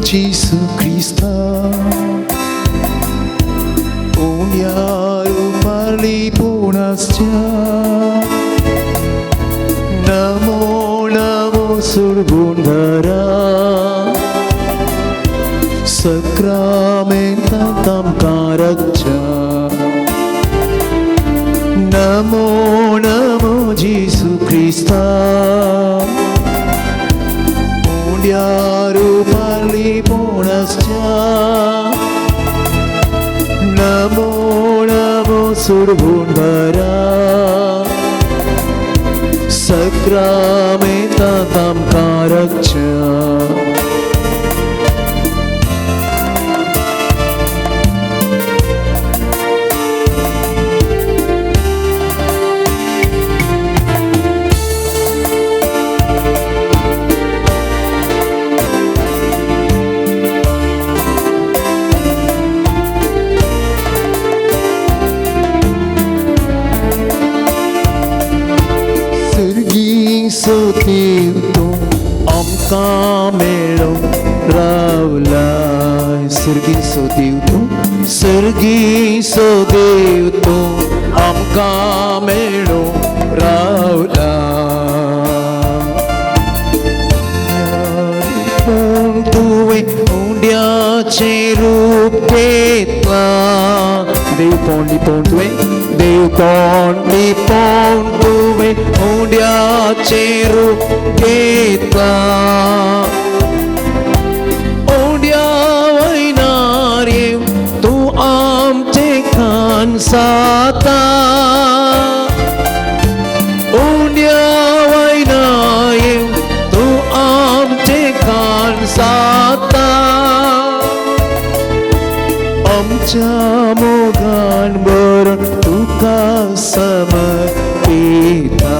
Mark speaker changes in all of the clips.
Speaker 1: जेजू क्रिस्ता, उण्यार पारलीपणाच्या। नमो नमो सुरगुंडरा, सक्रामेंतांत आमकां रक्षा। नमो नमो जेजू क्रिस्ता, उण्यार पारलीपणाच्या। नमो नमो सुरगुंडरा, सक्रामेंतांत आमकां रक्षा। देव तूं आमकां मेळोंक रावलाय। सर्गीचो देव तूं, सर्गीचो देव तूं आमकां मेळोंक रावलाय। पूण तुवें उंड्याचें रूप घेतलां। देव कोण लिपोवन तुवें, देव कोण लिपोवन तुवें उंड्याचें रूप घेतलां। उंड्या वयनार येवन तूं आमचें खान साता। उंड्या वयनार येवन तूं आमचें खान साता। आमच्या मोगान भरून तुका समर्पिता।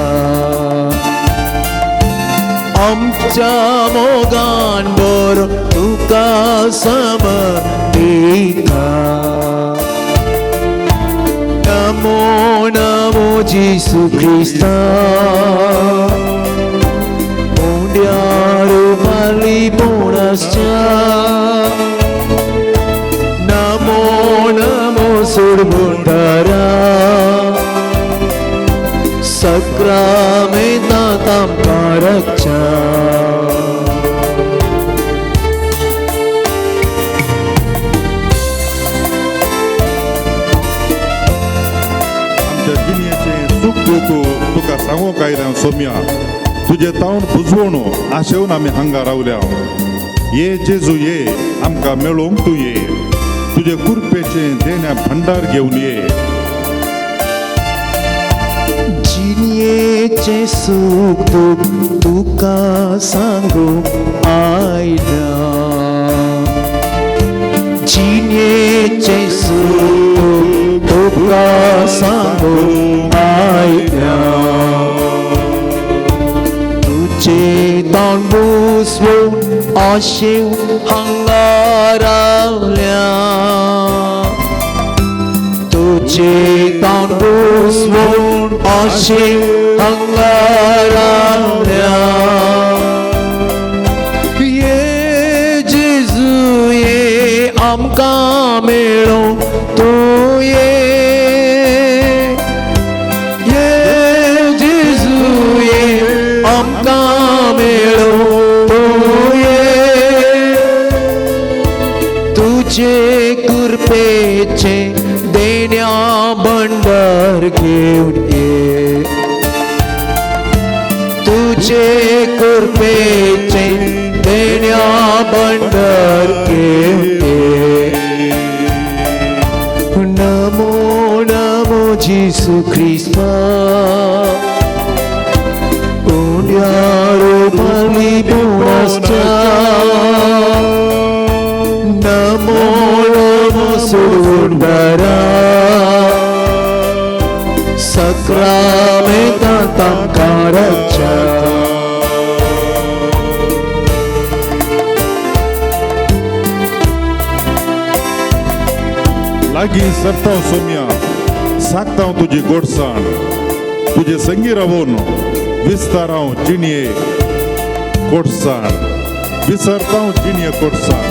Speaker 1: आमच्या मोगान भरून तुका समर्पिता। नमो नमो जेजू क्रिस्ता, उंड्यार पारलीपणाच्या। नमो नमो सुरगुंडरा, सक्रामेंतांत आमकां रक्षा।
Speaker 2: आमच्या जिणेचें सूख दूख तुका सांगूंक आयल्या सोम्या, तुजे तावन बुजवण आशेवन आमी हांगा रावल्या। ये जेजू ये, आमकां मेळोवंक तूं ये, तुजे कृपेचें देण्या भंडार घेवन ये।
Speaker 1: जिणेचें सूख दूख तुका सांगूंक आयल्या। जिणेचें सूख दूख तुका सांगूंक आयल्या। तुजें तोंड बुजवून आशेवन हांगा रावल्या। तुजें तोंड बुजवून आशेवन हांगा रावल्या। ये जेजू ये, आमकां मेळोंक तूं ये। ये जेजू ये, आमकां मेळोंक तूं ये। तुजे कृपेचें देण्या भंडार घेवन ये। तुजे कृपेचें देण्या भंडार घेवन ये। नमो नमो जेजू क्रिस्ता, उंड्यार पारलीपणाच्या। नमो नमो सुरगुंडरा, सक्रामेंतांत आमकां रक्षा।
Speaker 2: लागीं सरता सोम्या, सागता हांव तुजी गोडसाण, तुजे संगी रावून विस्तार हांव जिणये कोटसाण, विसरता हांव जिणये कोटसाण।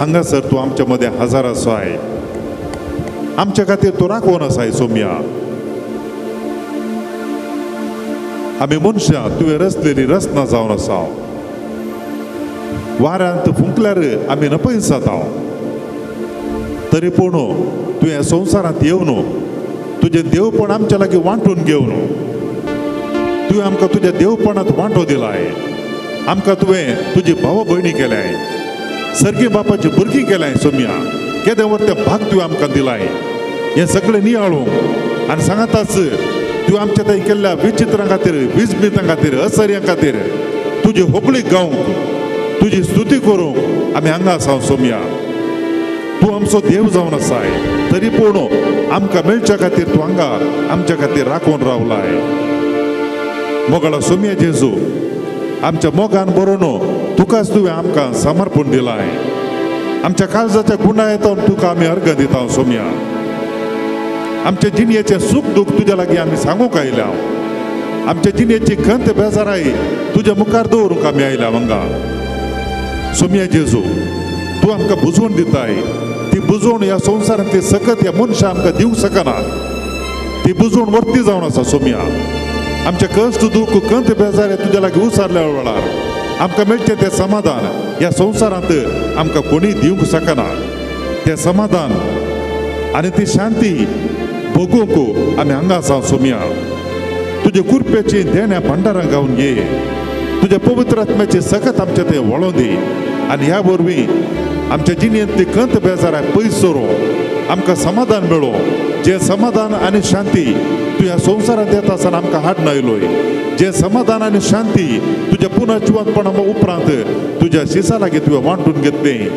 Speaker 2: हांगासर तूं आमच्या मदें हजार आसाय, आमच्या खातीर तूं राखून आसाय सोम्या। आमी मनशां तुवें रचलेली रचना जावन आसा, वाऱ्यांत फुंकल्यार आमी नपयस जाता, तरी पूण तुवें संवसारांत येवन तुजें देवपण आमच्या लागीं वांटून घेवन तुवें आमकां तुज्या देवपणांत वांटो दिलाय। आमकां तुवें तुजी भाव भयणी केल्याय, सर्गी बापाची भुरगीं केल्याय सोम्या, केदें व्हड तें भाग तुवें आमकां दिलाय। हें सगळें नियाळूंक आनी सांगाताच तुवें आमच्या थंय केल्ल्या विचित्रां खातीर, विजमितां खातीर, असर्यां खातीर तुजी होगळी गावंक, तुजी स्तुती करूंक आमी हांगा आसा सोम्या। तूं आमचो देव जावन आसाय, तरी पूण आमकां मेळच्या खातीर तूं हांगा आमच्या खातीर राखून रावलाय। मोगाळा सोम्या जेजू, आमच्या मोगान बरोवन तुकाच तुवें आमकां समर्पण दिलाय। आमच्या काळजाच्या गुणा येता तुका आमी अर्घ दिता सोम्या। आमच्या जिणेचें सूख दूख तुज्या लागीं आमी सांगूंक आयल्या, आमच्या जिणेची खंत बेजाराय तुज्या मुखार दवरूंक आमी आयल्या हांगा सोम्या जेजू। तूं आमकां बुजवण दिताय, ती बुजवण ह्या संवसारांतली सकत ह्या मनशां आमकां दिवंक शकना, ती बुजवण वर्ती जावन आसा सोम्या। आमचें कश्ट दूख खंत बेजार तुज्या लागीं उसारल्या वेळार आमकां मेळचें तें समाधान ह्या संवसारांत आमकां कोणीय दिवंक शकना। तें समाधान आनी ती शांती भोगूंक आमी हांगा आसा सोम्या। तुजे कृपेची देण्या भांडारां गावन घे, तुज्या पवित्र आत्म्याची सकत आमच्या थंय वळोवन दी आनी ह्या वरवीं आमच्या जिणेंतली खंत बेजाराय पयस सरो, आमकां समाधान मेळो। जें समाधान आनी शांती तूं ह्या संवसारांत येता आसतना आमकां हाडून आयलोय, जें समाधान आनी शांती तुज्या पुनर्जिवंतपणा उपरांत तुज्या शिसा लागीं तुवें वांटून घेतलें,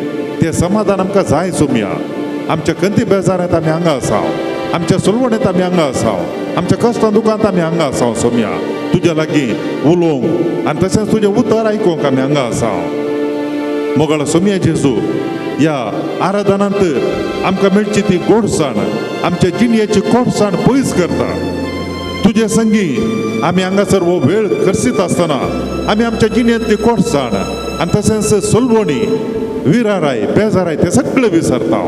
Speaker 2: तें समाधान आमकां जाय सोम्या। आमच्या खंती बेजारांत आमी हांगा आसा, आमच्या सुलवणेंत आमी हांगा आसा, आमच्या कश्टां दुखांत आमी हांगा आसा सोम्या। तुज्या लागीं उलोवंक आनी तशेंच तुजें उतर आयकूंक आमी हांगा आसा। मोगाळ सोम्या जेजू, ह्या आराधनांत आमकां मेळची ती गोडसाण आमच्या जिणेची कोडसाण पयस करता। तुजे संगी आमी हांगासर हो वेळ खर्चीत आसतना आमी आमच्या जिणेंतली कोडसाण आनी तशेंच सोलवणी, विराराय, बेजाराय ते सगळे विसरता।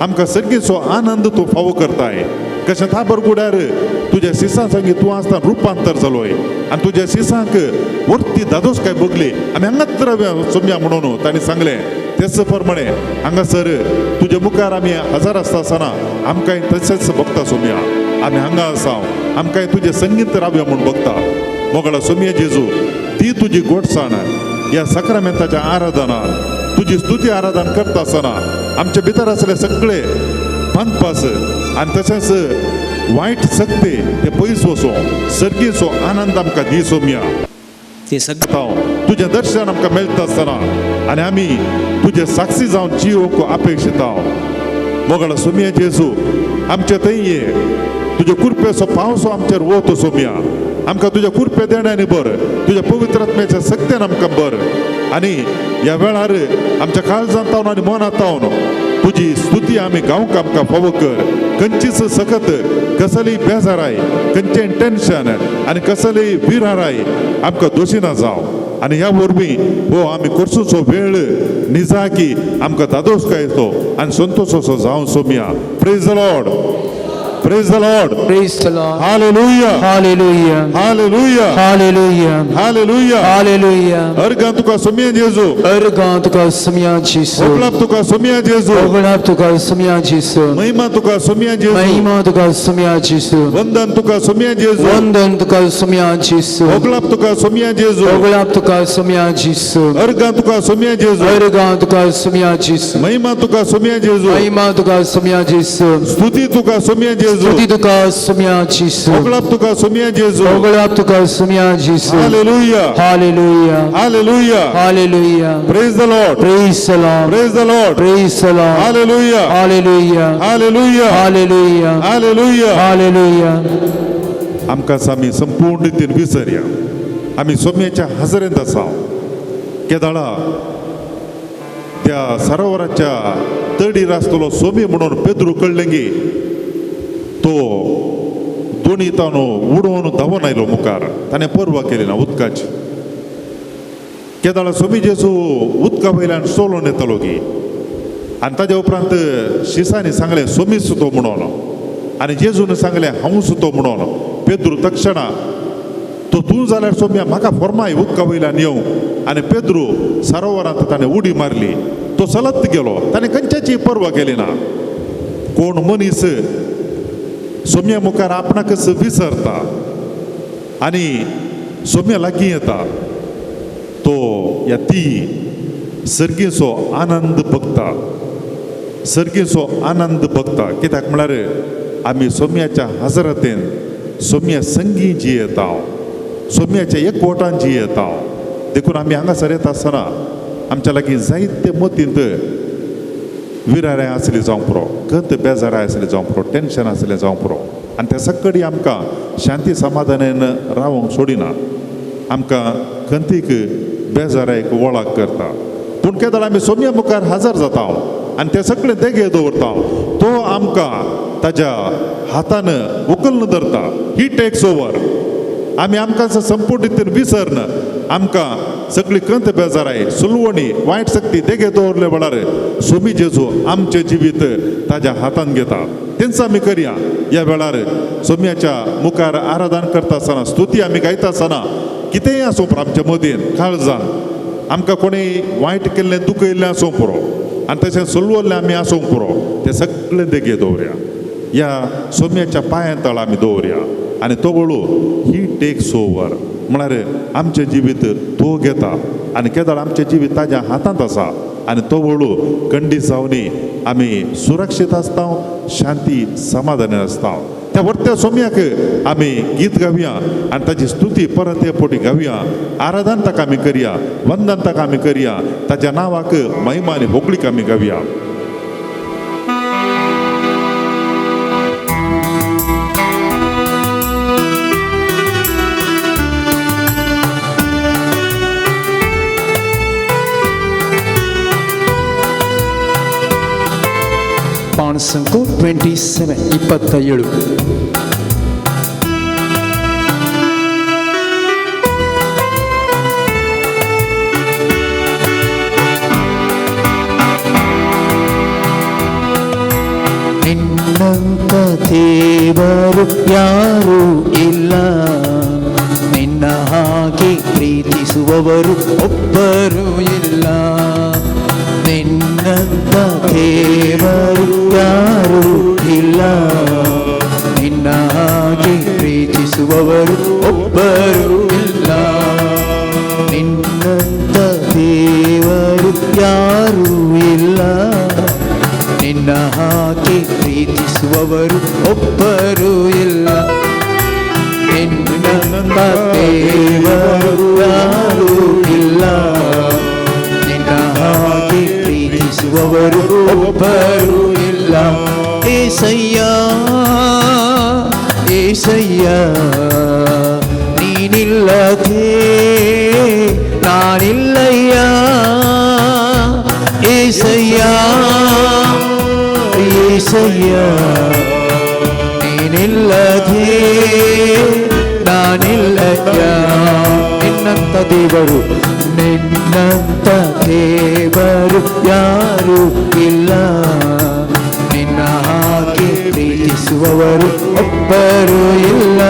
Speaker 2: आमकां सगळीचो आनंद तूं फावो करताय। कशें थाबर गुड्यार तुज्या शिसां संगी तूं आसतना रुपांतर जालोय आनी तुज्या शिसांक वर्ती दादोसकाय भोगली आमी हांगाच रावया सोम्या म्हणून तांणी सांगलें। तेच प्रमाणे हांगासर तुज्या मुखार आमी हजार आसता आसतना आमकांय तशेंच भोगता सोम्या। आमी हांगा आसा, आमकांय तुजें संगीत रावया म्हूण भोगता। मोगाळा सोम्या जेजू, ती तुजी गोडसाण ह्या साक्रामेंताच्या आराधनान तुजी स्तुती आराधन करता आसतना आमच्या भितर आसले सगळे बांदपास आनी तशेंच वायट सक्ते ते पयस वचो, सर्गीचो आनंद आमकां दी सोम्या।
Speaker 3: ते सगळें
Speaker 2: तुजें दर्शन आमकां मेळटा आसतना आनी आमी तुजे साक्षी जावन जिवंक अपेक्षिता। मोगाळ सोम्या जेजू, आमच्या थंय ये, तुजे कृपेचो पावसो आमचेर वतो सोम्या। आमकां तुज्या कृपे देण्यानी बर, तुज्या पवित्र आत्म्याच्या सक्त्यान आमकां बर आनी ह्या वेळार आमच्या काळजांत तावन आनी मनांत तावन तुजी स्तुती आमी गावंक आमकां फावो कर। खंयचीच सकत, कसली बेजाराय, खंयचें टेन्शन आनी कसली विराराय आमकां दोशी ना जावं आनी ह्या वरवीं हो आमी कोर्सूचो वेळ निजाकी आमकां दादोसकायचो आनी संतोषाचो जावं Saumya. Praise the Lord, praise the Lord,
Speaker 1: Praise the Lord.
Speaker 2: Hallelujah,
Speaker 1: Hallelujah.
Speaker 2: Hallelujah,
Speaker 1: Hallelujah.
Speaker 2: Hallelujah.
Speaker 1: Hallelujah.
Speaker 2: अर्गां तुका सोम्या जेजू,
Speaker 1: अर्गां तुका सोम्या जेजू,
Speaker 2: होगळाप तुका सोम्या जेजू,
Speaker 1: होगळाप तुका सोम्या जेजू,
Speaker 2: महिमा तुका सोम्या जेजू,
Speaker 1: महिमा तुका सोम्या जेजू,
Speaker 2: वंदन तुका सोम्या जेजू,
Speaker 1: वंदन तुका सोम्या जेजू,
Speaker 2: होगळाप तुका सोम्या जेजू,
Speaker 1: होगळाप तुका सोम्या जेजू,
Speaker 2: अर्गां तुका सोम्या जेजू,
Speaker 1: अर्गां तुका सोम्या जेजू,
Speaker 2: महिमा तुका सोम्या जेजू,
Speaker 1: महिमा तुका सोम्या जेजू,
Speaker 2: स्तुती तुका सोम्या जेजू,
Speaker 1: स्तुती तुका सोम्या जेजू,
Speaker 2: होगळाप तुका सोम्या जेजू।
Speaker 1: होगळाप तुका सोम्या जेजू।
Speaker 2: Hallelujah,
Speaker 1: hallelujah,
Speaker 2: hallelujah,
Speaker 1: hallelujah.
Speaker 2: Praise the Lord,
Speaker 1: Praise the Lord,
Speaker 2: praise the Lord,
Speaker 1: Praise the Lord.
Speaker 2: Hallelujah,
Speaker 1: hallelujah,
Speaker 2: hallelujah,
Speaker 1: hallelujah,
Speaker 2: hallelujah.
Speaker 1: Hallelujah.
Speaker 2: आमकां आमी संपूर्ण रितीन विसरया, आमी सोम्याच्या हजरेंत आसा। केदाळा त्या सरोवराच्या तडीर आसतलो सोमी म्हणून पेद्रू कळ्ळें की तो दोनी ताणो उडोवन धांवून आयलो मुखार, ताणें पर्वा केली ना उदकाची। केदाळा सोमी जेजू उदका वयल्यान चलोवन येतालो की आनी ताज्या उपरांत शिसांनी सांगलें सोमीस तो म्हणून आनी जेजून सांगलें हांवूच तो म्हणून. पेद्रू तक्षणा तो तूं जाल्यार सोम्या म्हाका फॉर्माय उदका वयल्यान येवं. आनी पेद्रू सरोवरांत ताणें उडी मारली, तो चलत गेलो, ताणें खंयच्याची पर्वा केली ना. कोण मनीस सोम्या मुखार आपणाकच विसरता आनी सोम्या लागीं येता तो या ती सर्गीचो आनंद बघता, सर्गीचो आनंद बघता. कित्याक म्हळ्यार आमी सोम्याच्या हजरतेन सोम्या संगी जियेता, सोम्याच्या एकवटान जियेता. देखून आमी हांगासर येता आसतना आमच्या लागीं जायते मतींत विराराय आसली जावंक पुरो, खंत बेजाराय आसली जावंक पुरो, टेंशन आसलें जावंक पुरो, आनी त्या सगळी आमकां शांती समाधानान रावंक सोडिना, आमकां खंतीक बेजारायक वळख करता. पूण केदळ आमी सोम्या मुखार हजर जाता आनी ते सगळे देगे दवरता, तो आमकां ताज्या हातान उखलून धरता. ही टेक्स ओवर. आमी आमकां संपूर्ण विसरन आमकां सगळी खंत बेजाराय सुलवणी वायट शक्ती देगे दवरले वेळार सोमी जेजू आमचें जिवीत ताज्या हातान घेता. तेंच आमी करया. ह्या वेळार सोम्याच्या मुखार आराधन करता आसतना, स्तुती आमी गायता आसतना कितेंय आसूं पुरो आमच्या मदीन काळजान आमकां कोणी वायट केल्लें दुखयल्लें आसूं पुरो आनी तशें सुलवल्लें आमी आसूंक पुरो, तें सगळें देगे दवरया, ह्या सोम्याच्या पांयां तळ आमी दवरया. आनी तो वळू ही टेक्स ओवर म्हळ्यार आमचें जिवीत तो घेता आनी केदळ आमचें जिवीत ताज्या हातांत आसा आनी तो वळू कंडी जावनी आमी सुरक्षीत आसता, शांती समाधानी आसता. त्या वर्त्या सोम्याक आमी गीत गावया आनी ताजी स्तुती परत हे पोटी गावया, आराधन ताका आमी करया, वंदन ताका आमी करया, ताज्या नांवाक महिमा आनी होगळीक आमी गावया.
Speaker 1: ಪಾಣಸಂಕು 27 27.
Speaker 4: ನಿನ್ನಂತ ದೇವರು ಯಾರೂ ಇಲ್ಲ, ನಿನ್ನ ಹಾಗೆ ಪ್ರೀತಿಸುವವರು ಒಬ್ಬರೂ ಇಲ್ಲ. ನಿನ್ನಂತ ದೇವರು ಯಾರೂ ಇಲ್ಲ, ನಿನ್ನ ಹಾಗೆ ಪ್ರೀತಿಸುವವರು ಒಬ್ಬರೂ ಇಲ್ಲ. ನಿನ್ನಂತ ದೇವರು ಯಾರೂ ಇಲ್ಲ, ನಿನ್ನ ಹಾಗೆ ಪ್ರೀತಿಸುವವರು ಒಬ್ಬರೂ ಇಲ್ಲ. ನಿನ್ನಂತ ದೇವರು ಯಾರೂ ಇಲ್ಲ, ನಿನ್ನ ಹಾಗೆ ಪ್ರೀತಿಸುವವರು ಒಬ್ಬರೂ ಇಲ್ಲ. ಏಸಯ್ಯ ಏಸಯ್ಯ ನೀನಿಲ್ಲದೆ ನಾನಿಲ್ಲಯ್ಯ, ಏಸಯ್ಯ ಏಸಯ್ಯ ನೀನಿಲ್ಲದೆ ನಾನಿಲ್ಲಯ್ಯ. ನಿನ್ನಂತ ದೇವರು, ನಿನ್ನಂತ ದೇವರು ಯಾರೂ ಇಲ್ಲ, ನಿನ್ನ ಹಾಗೆ ಪ್ರೀತಿಸುವವರು ಒಬ್ಬರೂ ಇಲ್ಲ.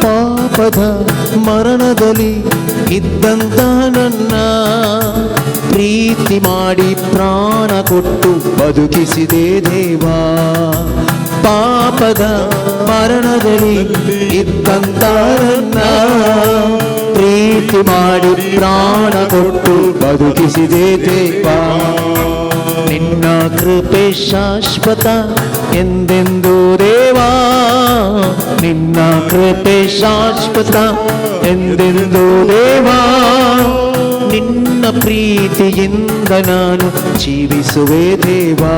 Speaker 4: ಪಾಪದ ಮರಣದಲ್ಲಿ ಇದ್ದಂತ ನನ್ನ ಪ್ರೀತಿ ಮಾಡಿ ಪ್ರಾಣ ಕೊಟ್ಟು ಬದುಕಿಸಿದೆ ದೇವಾ. ಪಾಪದ ಮರಣದಲ್ಲಿ ಇದ್ದಂತ ನನ್ನ ಪ್ರೀತಿ ಮಾಡಿ ಪ್ರಾಣ ಕೊಟ್ಟು ಬದುಕಿಸಿದೆ ದೇವಾ. ನಿನ್ನ ಕೃಪೆ ಶಾಶ್ವತ ಎಂದೆಂದು ದೇವಾ, ನಿನ್ನ ಕೃಪೆ ಶಾಶ್ವತ ಎಂದೆಂದು ದೇವಾ. ನಿನ್ನ ಪ್ರೀತಿಯಿಂದ ನಾನು ಜೀವಿಸುವೆ ದೇವಾ,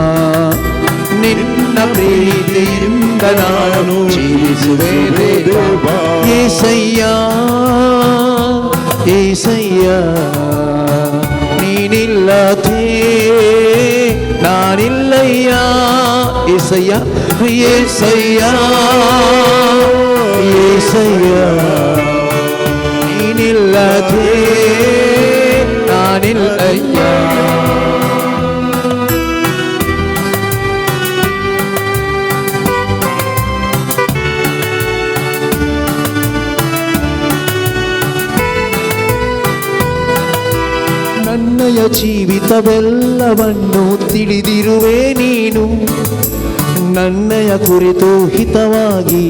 Speaker 4: ನಿನ್ನ ಪ್ರೀತಿಯಿಂದ ನಾನು ಜೀವಿಸುವೆ ದೇವಾ. ಏಸಯ್ಯ ಏಸಯ್ಯ ನೀ ನೀನಿಲ್ಲದೆ ನಾನಿಲ್ಲಯ್ಯ ಏಸಯ್ಯ ಏಸಯ್ಯ ಏಸಯ್ಯ ನೀನಿಲ್ಲದೆ ನಾನಿಲ್ಲಯ್ಯ. ನನ್ನಯ ಜೀವಿತವೆಲ್ಲವನ್ನು ತಿಳಿದಿರುವೆ ನೀನು, ನನ್ನಯ ಕುರಿತು ಹಿತವಾಗಿ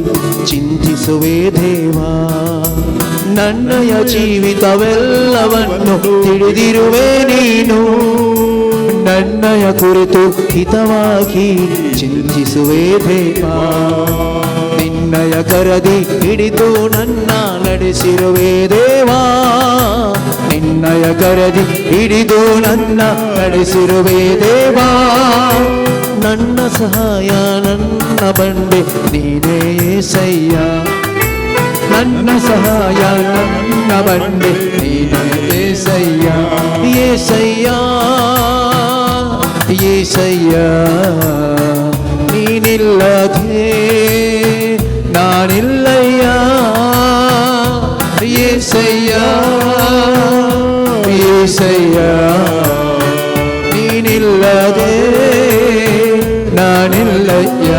Speaker 4: ಚಿಂತಿಸುವೆ ದೇವಾ. ನನ್ನಯ ಜೀವಿತವೆಲ್ಲವನ್ನು ತಿಳಿದಿರುವೆ ನೀನು, ನನ್ನಯ ಕುರಿತು ಹಿತವಾಗಿ ಚಿಂತಿಸುವೆ ದೇವಾ. ನಿನ್ನಯ ಕರದಿ ಹಿಡಿದು ನನ್ನ ನಡೆಸಿರುವೆ ದೇವಾ, ನಿನ್ನಯ ಕರದಿ ಹಿಡಿದು ನನ್ನ ನಡೆಸಿರುವೆ ದೇವಾ. ನನ್ನ ಸಹಾಯ ನನ್ನ ಬಂಡೆ ನೀನೇ ಏಸಯ್ಯ, ನನ್ನ ಸಹಾಯ ನನ್ನ ಬಂಡೆ ನೀನೇ ಏಸಯ್ಯ. ಏಸಯ್ಯ ಏಸಯ್ಯ ನೀನಿಲ್ಲದೆ ನಾನಿಲ್ಲಯ್ಯ ಏಸಯ್ಯ ಏಸಯ್ಯ ನೀನಿಲ್ಲದೆ ನಾನಿಲ್ಲಯ್ಯ.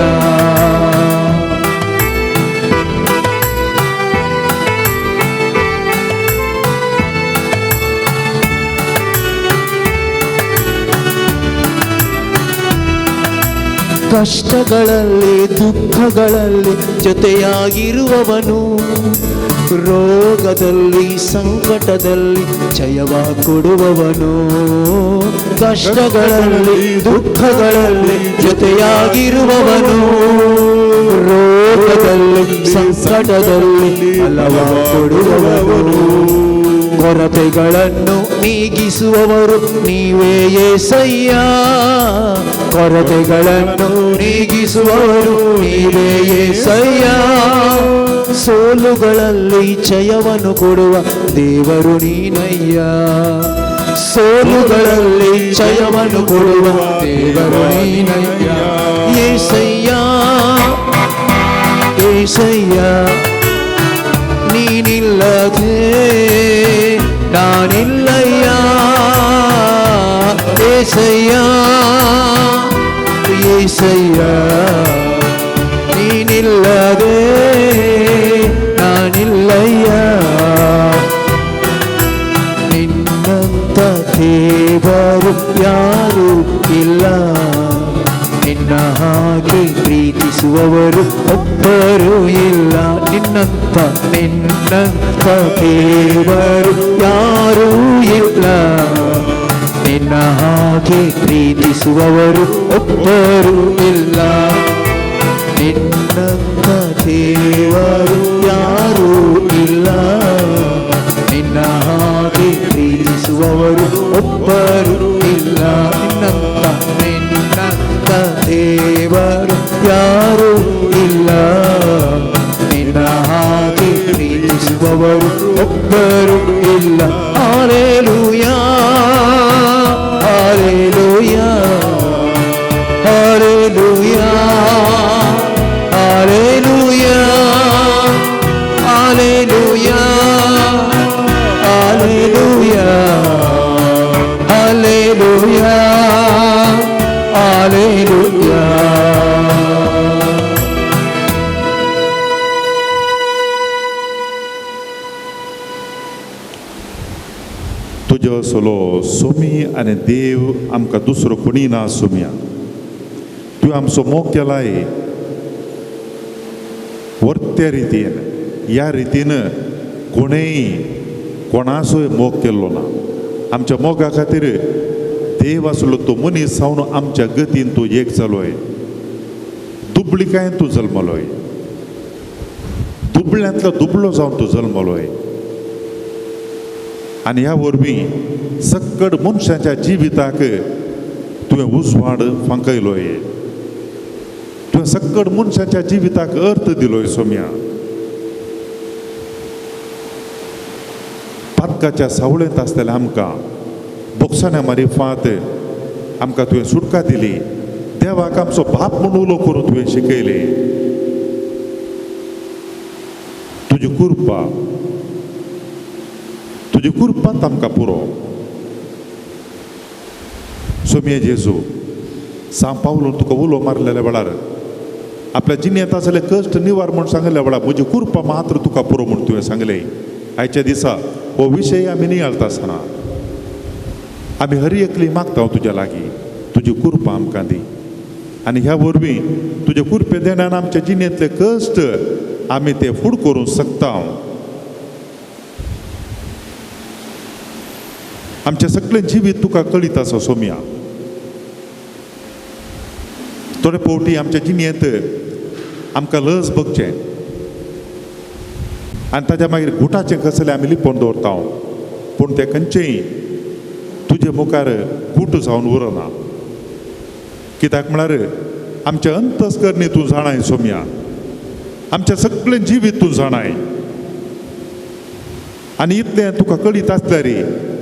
Speaker 4: ಕಷ್ಟಗಳಲ್ಲಿ ದುಃಖಗಳಲ್ಲಿ ಜೊತೆಯಾಗಿರುವವನು, ರೋಗದಲ್ಲಿ ಸಂಕಟದಲ್ಲಿ ಜಯವ ಕೊಡುವವನು. ಕಷ್ಟಗಳಲ್ಲಿ ದುಃಖಗಳಲ್ಲಿ ಜೊತೆಯಾಗಿರುವವನು, ರೋಗದಲ್ಲಿ ಸಂಕಟದಲ್ಲಿ ಫಲವ ಕೊಡುವವನು. ಕೊರತೆಗಳನ್ನು ನೀಗಿಸುವವರು ನೀವೇ ಏಸಯ್ಯ, ಕೊರತೆಗಳನ್ನು ನೀಗಿಸುವವರು ನೀವೇ ಏಸಯ್ಯ. ಸೋಲುಗಳಲ್ಲಿ ಜಯವನ್ನು ಕೊಡುವ ದೇವರು ನೀನಯ್ಯ, ಸೋಲುಗಳಲ್ಲಿ ಜಯವನ್ನು ಕೊಡುವ ದೇವರು ನೀನಯ್ಯ. ಏಸಯ್ಯ ಏಸಯ್ಯ ನೀನಿಲ್ಲದೆ ನಾನಿಲ್ಲಯ್ಯ ಏಸಯ್ಯ ಏಸಯ್ಯ ನೀನಿಲ್ಲದೆ ನಾನಿಲ್ಲಯ್ಯ. ನಿನ್ನಂತ ದೇವರು ಯಾರೂ ಇಲ್ಲ, ನಿನ್ನ ಹಾಗೆ ಪ್ರೀತಿಸುವವರು ಒಬ್ಬರೂ ಇಲ್ಲ. ನಿನ್ನಂತ ನಿನ್ನಂತ ದೇವರು ಯಾರೂ ಇಲ್ಲ, ನಿನ್ನ ಹಾಗೆ ಪ್ರೀತಿಸುವವರು ಒಬ್ಬರೂ ಇಲ್ಲ. ನಿನ್ನಂತ ದೇವರು ಯಾರೂ ಇಲ್ಲ, ನಿನ್ನ ಹಾಗೆ ಪ್ರೀತಿಸುವವರು ಒಬ್ಬರೂ ಇಲ್ಲ. ನಿನ್ನಂತ ನಿನ್ನಂತ ದೇವರು ಯಾರೂ ಇಲ್ಲ, ನಿನ್ನ ಹಾಗೆ ಪ್ರೀತಿಸುವವರು ಒಬ್ಬರೂ ಇಲ್ಲ. Hallelujah hallelujah hallelujah hallelujah hallelujah hallelujah hallelujah hallelujah.
Speaker 2: तुज्यो असलो सोमी आनी देव आमकां दुसरो कोणी ना सोमया. तुवें आमचो मोग केलाय वर्त्या रितीन, ह्या रितीन कोणेय कोणाचोय मोग केल्लो ना. आमच्या मोगा खातीर देव आसलो तो मनीस जावन आमच्या गतीन तूं एक जालोय. दुबळिकायेन तूं जल्मलोय, दुबळ्यांतलो दुबळो जावन तूं जल्मलोय आनी ह्या वरवीं सक्कड मनशाच्या जिविताक तुवें उजवाड फांकयलोय. तुवें सक्कड मनशाच्या जिविताक अर्थ दिलोय सोम्या. पातकाच्या सावळेंत आसतलें आमकां बोक्साण्या मारिफात आमकां तुवें सुटका दिली. देवाक आमचो बाप म्हूण उलो करून तुवें शिकयलें. तुजी कृपा, तुजी कृपात आमकां पुरो. सोमये जेजू, सांव पावलून तुका उलो मारलेल्या वेळार आपल्या जिणेंत आसले कश्ट निवार म्हूण सांगल्या वेळार म्हजी कृपा मात्र तुका पुरो म्हूण तुवें सांगलें. आयच्या दिसा हो विशय आमी नियाळता आसतना आमी हर एकली मागता तुज्या लागीं तुजी कृपा आमकां दी आनी ह्या वरवीं तुजे कृपे देण्यान आमच्या जिणेंतले कश्ट आमी ते फूड करूंक शकता. आमचें सगळें जिवीत तुका कळीत आसा सोम्या. थोडे फावटी आमच्या जिणेंत आमकां लज बगचें आनी ताच्या मागीर गुटाचें कसलें आमी लिपोवन दवरता, पूण तें खंयचेंय तुजे मुखार गूट जावन उरना. कित्याक म्हळ्यार आमच्या अंतस्करणी तूं जाणाय सोम्या, आमचें सगळें जिवीत तूं जाणाय आनी इतलें तुका कळीत आसल्यार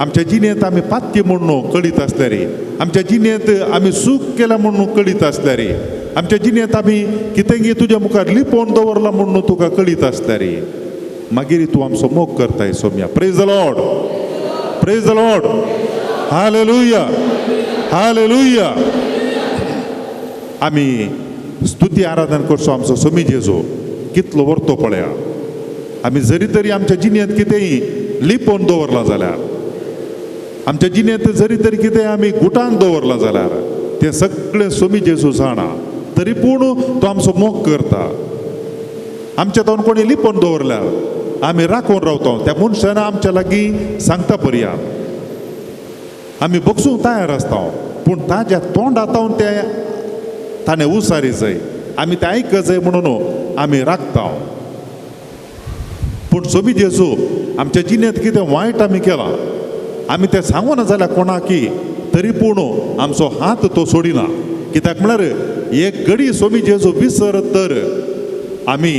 Speaker 2: आमच्या जिणेंत आमी पात्य म्हूण कळीत आसल्यार, आमच्या जिणेंत आमी सूख केला म्हूण कळीत आसल्यार, आमच्या जिणेंत आमी कितेंगी तुज्या मुखार लिपोवन दवरलां म्हूण तुका कळीत आसल्यार मागीर तूं आमचो मोग करताय Saumya. Praise the Lord, praise the Lord, hallelujah, hallelujah. आमी स्तुती आराधन करचो आमचो सोमी जेजू कितलो वर्तो पळया. आमी जरी तरी आमच्या जिणेंत कितेंय लिपोवन दवरलां जाल्यार, आमच्या जिणेंत जरी तरी कितें आमी गुटान दवरलां जाल्यार तें सगळें सोमी जेजू जाणा, तरी पूण तो आमचो मोग करता. आमच्या तावन कोणी लिपोवन दवरल्यार आमी राखून रावता, त्या मनशान आमच्या लागीं सांगता पर्या आमी बगसूंक तयार आसता, पूण ताज्या तोंडा तावन तें ताणें उसारी जाय, आमी तें आयक जाय म्हणून आमी राखता. पूण सोमी जेजू आमच्या जिणेंत कितें वायट आमी केलां, आमी तें सांगूना जाल्यार कोणाकी, तरी पूण आमचो हात तो सोडिना. कित्याक म्हळ्यार एक घडी सोमी जेजू विसरत तर आमी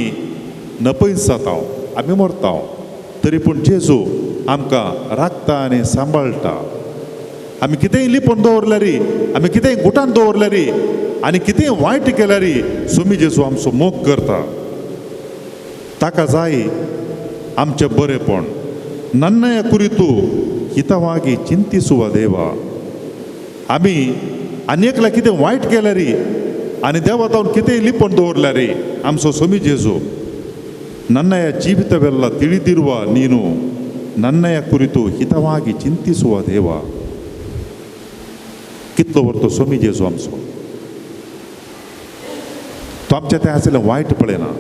Speaker 2: नपयस जाता, आमी मरता. तरी पूण जेजू आमकां राखता आनी सांबाळटा. आमी कितेंय लिपोवन दवरल्यार, आमी कितेंय गुटान दवरल्यार आनी कितेंय वायट केल्यार सोमी जेजू आमचो मोग करता. ताका जाय आमचें बरेंपण. नन्नया कुरितू हितवागी चिंतिसुवा देवा. आमी आनी एकल्या कितें वायट केल्यार आनी देवा तावन कितेंय लिपोवन दवरल्यार आमचो सोमी जेजू ನನ್ನಯ ಜೀವಿತವೆಲ್ಲ ತಿಳಿದಿರುವ ನೀನು ನನ್ನಯ ಕುರಿತು ಹಿತವಾಗಿ ಚಿಂತಿಸುವ ದೇವ. कितलो वर्तो सोमी जेजू आमचो. तो आमच्या थंय आसलें वायट पळयना,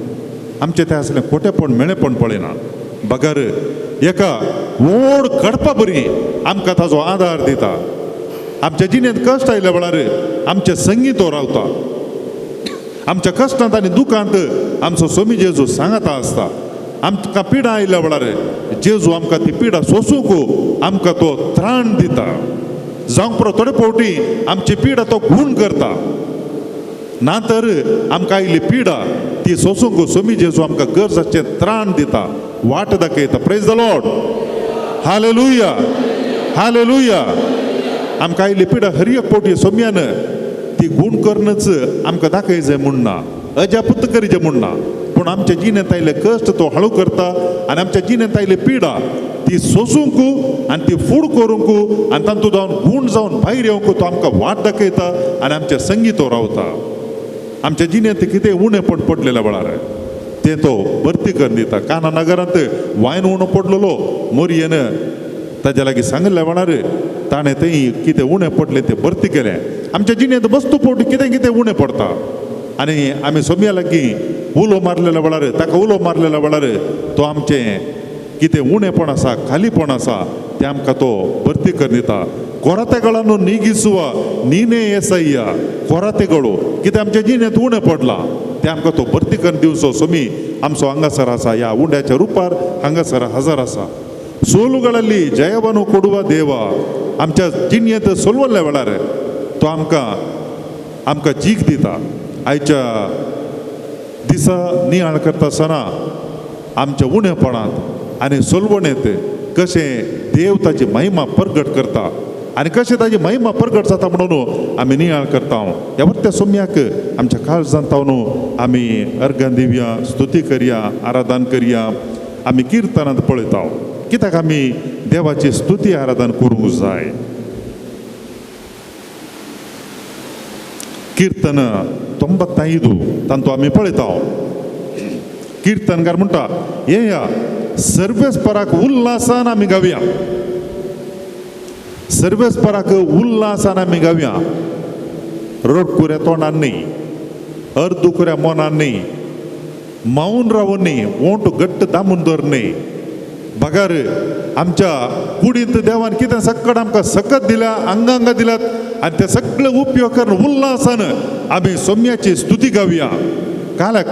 Speaker 2: आमच्या थंय आसलें खोटेपण मेळेपण पळयना, बगर एका व्हड कडपा बरी आमकां ताजो आदार दिता. आमच्या जिणेंत कश्ट आयल्या वेळार आमच्या संगी तो रावता. आमच्या कश्टांत आनी दुखांत आमचो सोमी जेजू सांगता आसता. आमकां पिडा आयल्या वेळार जेजू आमकां ती पिडा सोसूंक आमकां तो त्राण दिता. जावंक पुरो थोडे फावटी आमची पिडा तो गूण करता, ना तर आमकां आयिल्ली पिडा ती सोसूंक सोमी जेजू आमकां गरजाचें त्राण दिता, वाट दाखयता. Praise the Lord, hallelujah, hallelujah. आमकां आयिल्ली पिडा हर एक फावटी सोम्यान ती गूण करनच आमकां दाखय जाय म्हूण ना, अजापूत करीजे म्हूण ना, पूण आमच्या जिणेंत आयिल्ले कश्ट तो हळू करता आनी आमच्या जिणेंत आयिल्ली पिडा ती सोसूंक आनी ती फूड करूंक आनी तातूंत जावन गूण जावन भायर येवंक तो आमकां वाट दाखयता आनी आमच्या संगी तो रावता. आमच्या जिणेंत कितें उणेपण पडलेल्या वेळार तें तो भरती करून दिता. काना नगरांत वायन उणो पडलेलो मोरयेन ताज्या लागीं सांगिल्ल्या वेळार ताणें थंय कितें उणें पडलें तें भरती केलें. आमच्या जिणेंत वस्तू पोट कितें कितें उणें पडटा आनी आमी सोम्या लागीं उलो मारलेल्या वेळार, ताका उलो मारलेल्या वेळार तो आमचें कितें उणेपण आसा, खालीपण आसा तें आमकां तो भरती करून दिता. ಕೊರತೆಗಳನ್ನು ನೀಗಿಸುವ ನೀನೇ ಏಸಯ್ಯ. ಕೊರತೆಗಳು कितें आमच्या जिणेंत उणें पडलां तें आमकां तो भरती करून दिवचो सोमी आमचो हांगासर आसा, ह्या उंड्याच्या रुपार हांगासर हजर आसा. ಸೋಲುಗಳಲ್ಲಿ ಜಯವನ್ನು ಕೊಡುವ ದೇವ. आमच्या जिणेंत सोलवल्ल्या वेळार तो आमकां आमकां जीक दिता. आयच्या दिसा नियाळ करता आसतना आमच्या उणेपणांत आनी सोलवणेंत कशें देव ताची महिमा प्रगट करता आनी कशें ताजी महिमा प्रगट जाता म्हणून आमी नियाळ करता. ह्या वर्त्या सोम्याक आमच्या काळजांत न्हू आमी अर्गां दिवया, स्तुती करया, आराधन करया. आमी किर्तनांत पळयता कित्याक आमी देवाची स्तुती आराधन करूंक जाय. कीर्तन 95 तांतू आमी पळयता. कीर्तनकार म्हणटा येया सर्वेस्पराक उल्हासान आमी गावया, सर्वेस्पराक उल्हासान आमी गावया. रडकुऱ्या तोंडान न्ही, अर्दुकुऱ्या मनान न्ही, मावन रावून न्ही, ओंठ घट्ट दामून दवर न्ही. बगर आमच्या कुडींत देवान कितें सकट आमकां सकत दिल्या, आंगांगा दिल्यात आनी ते सगळे उपयोग करून उल्हासान आमी सोम्याची स्तुती गावया. कालक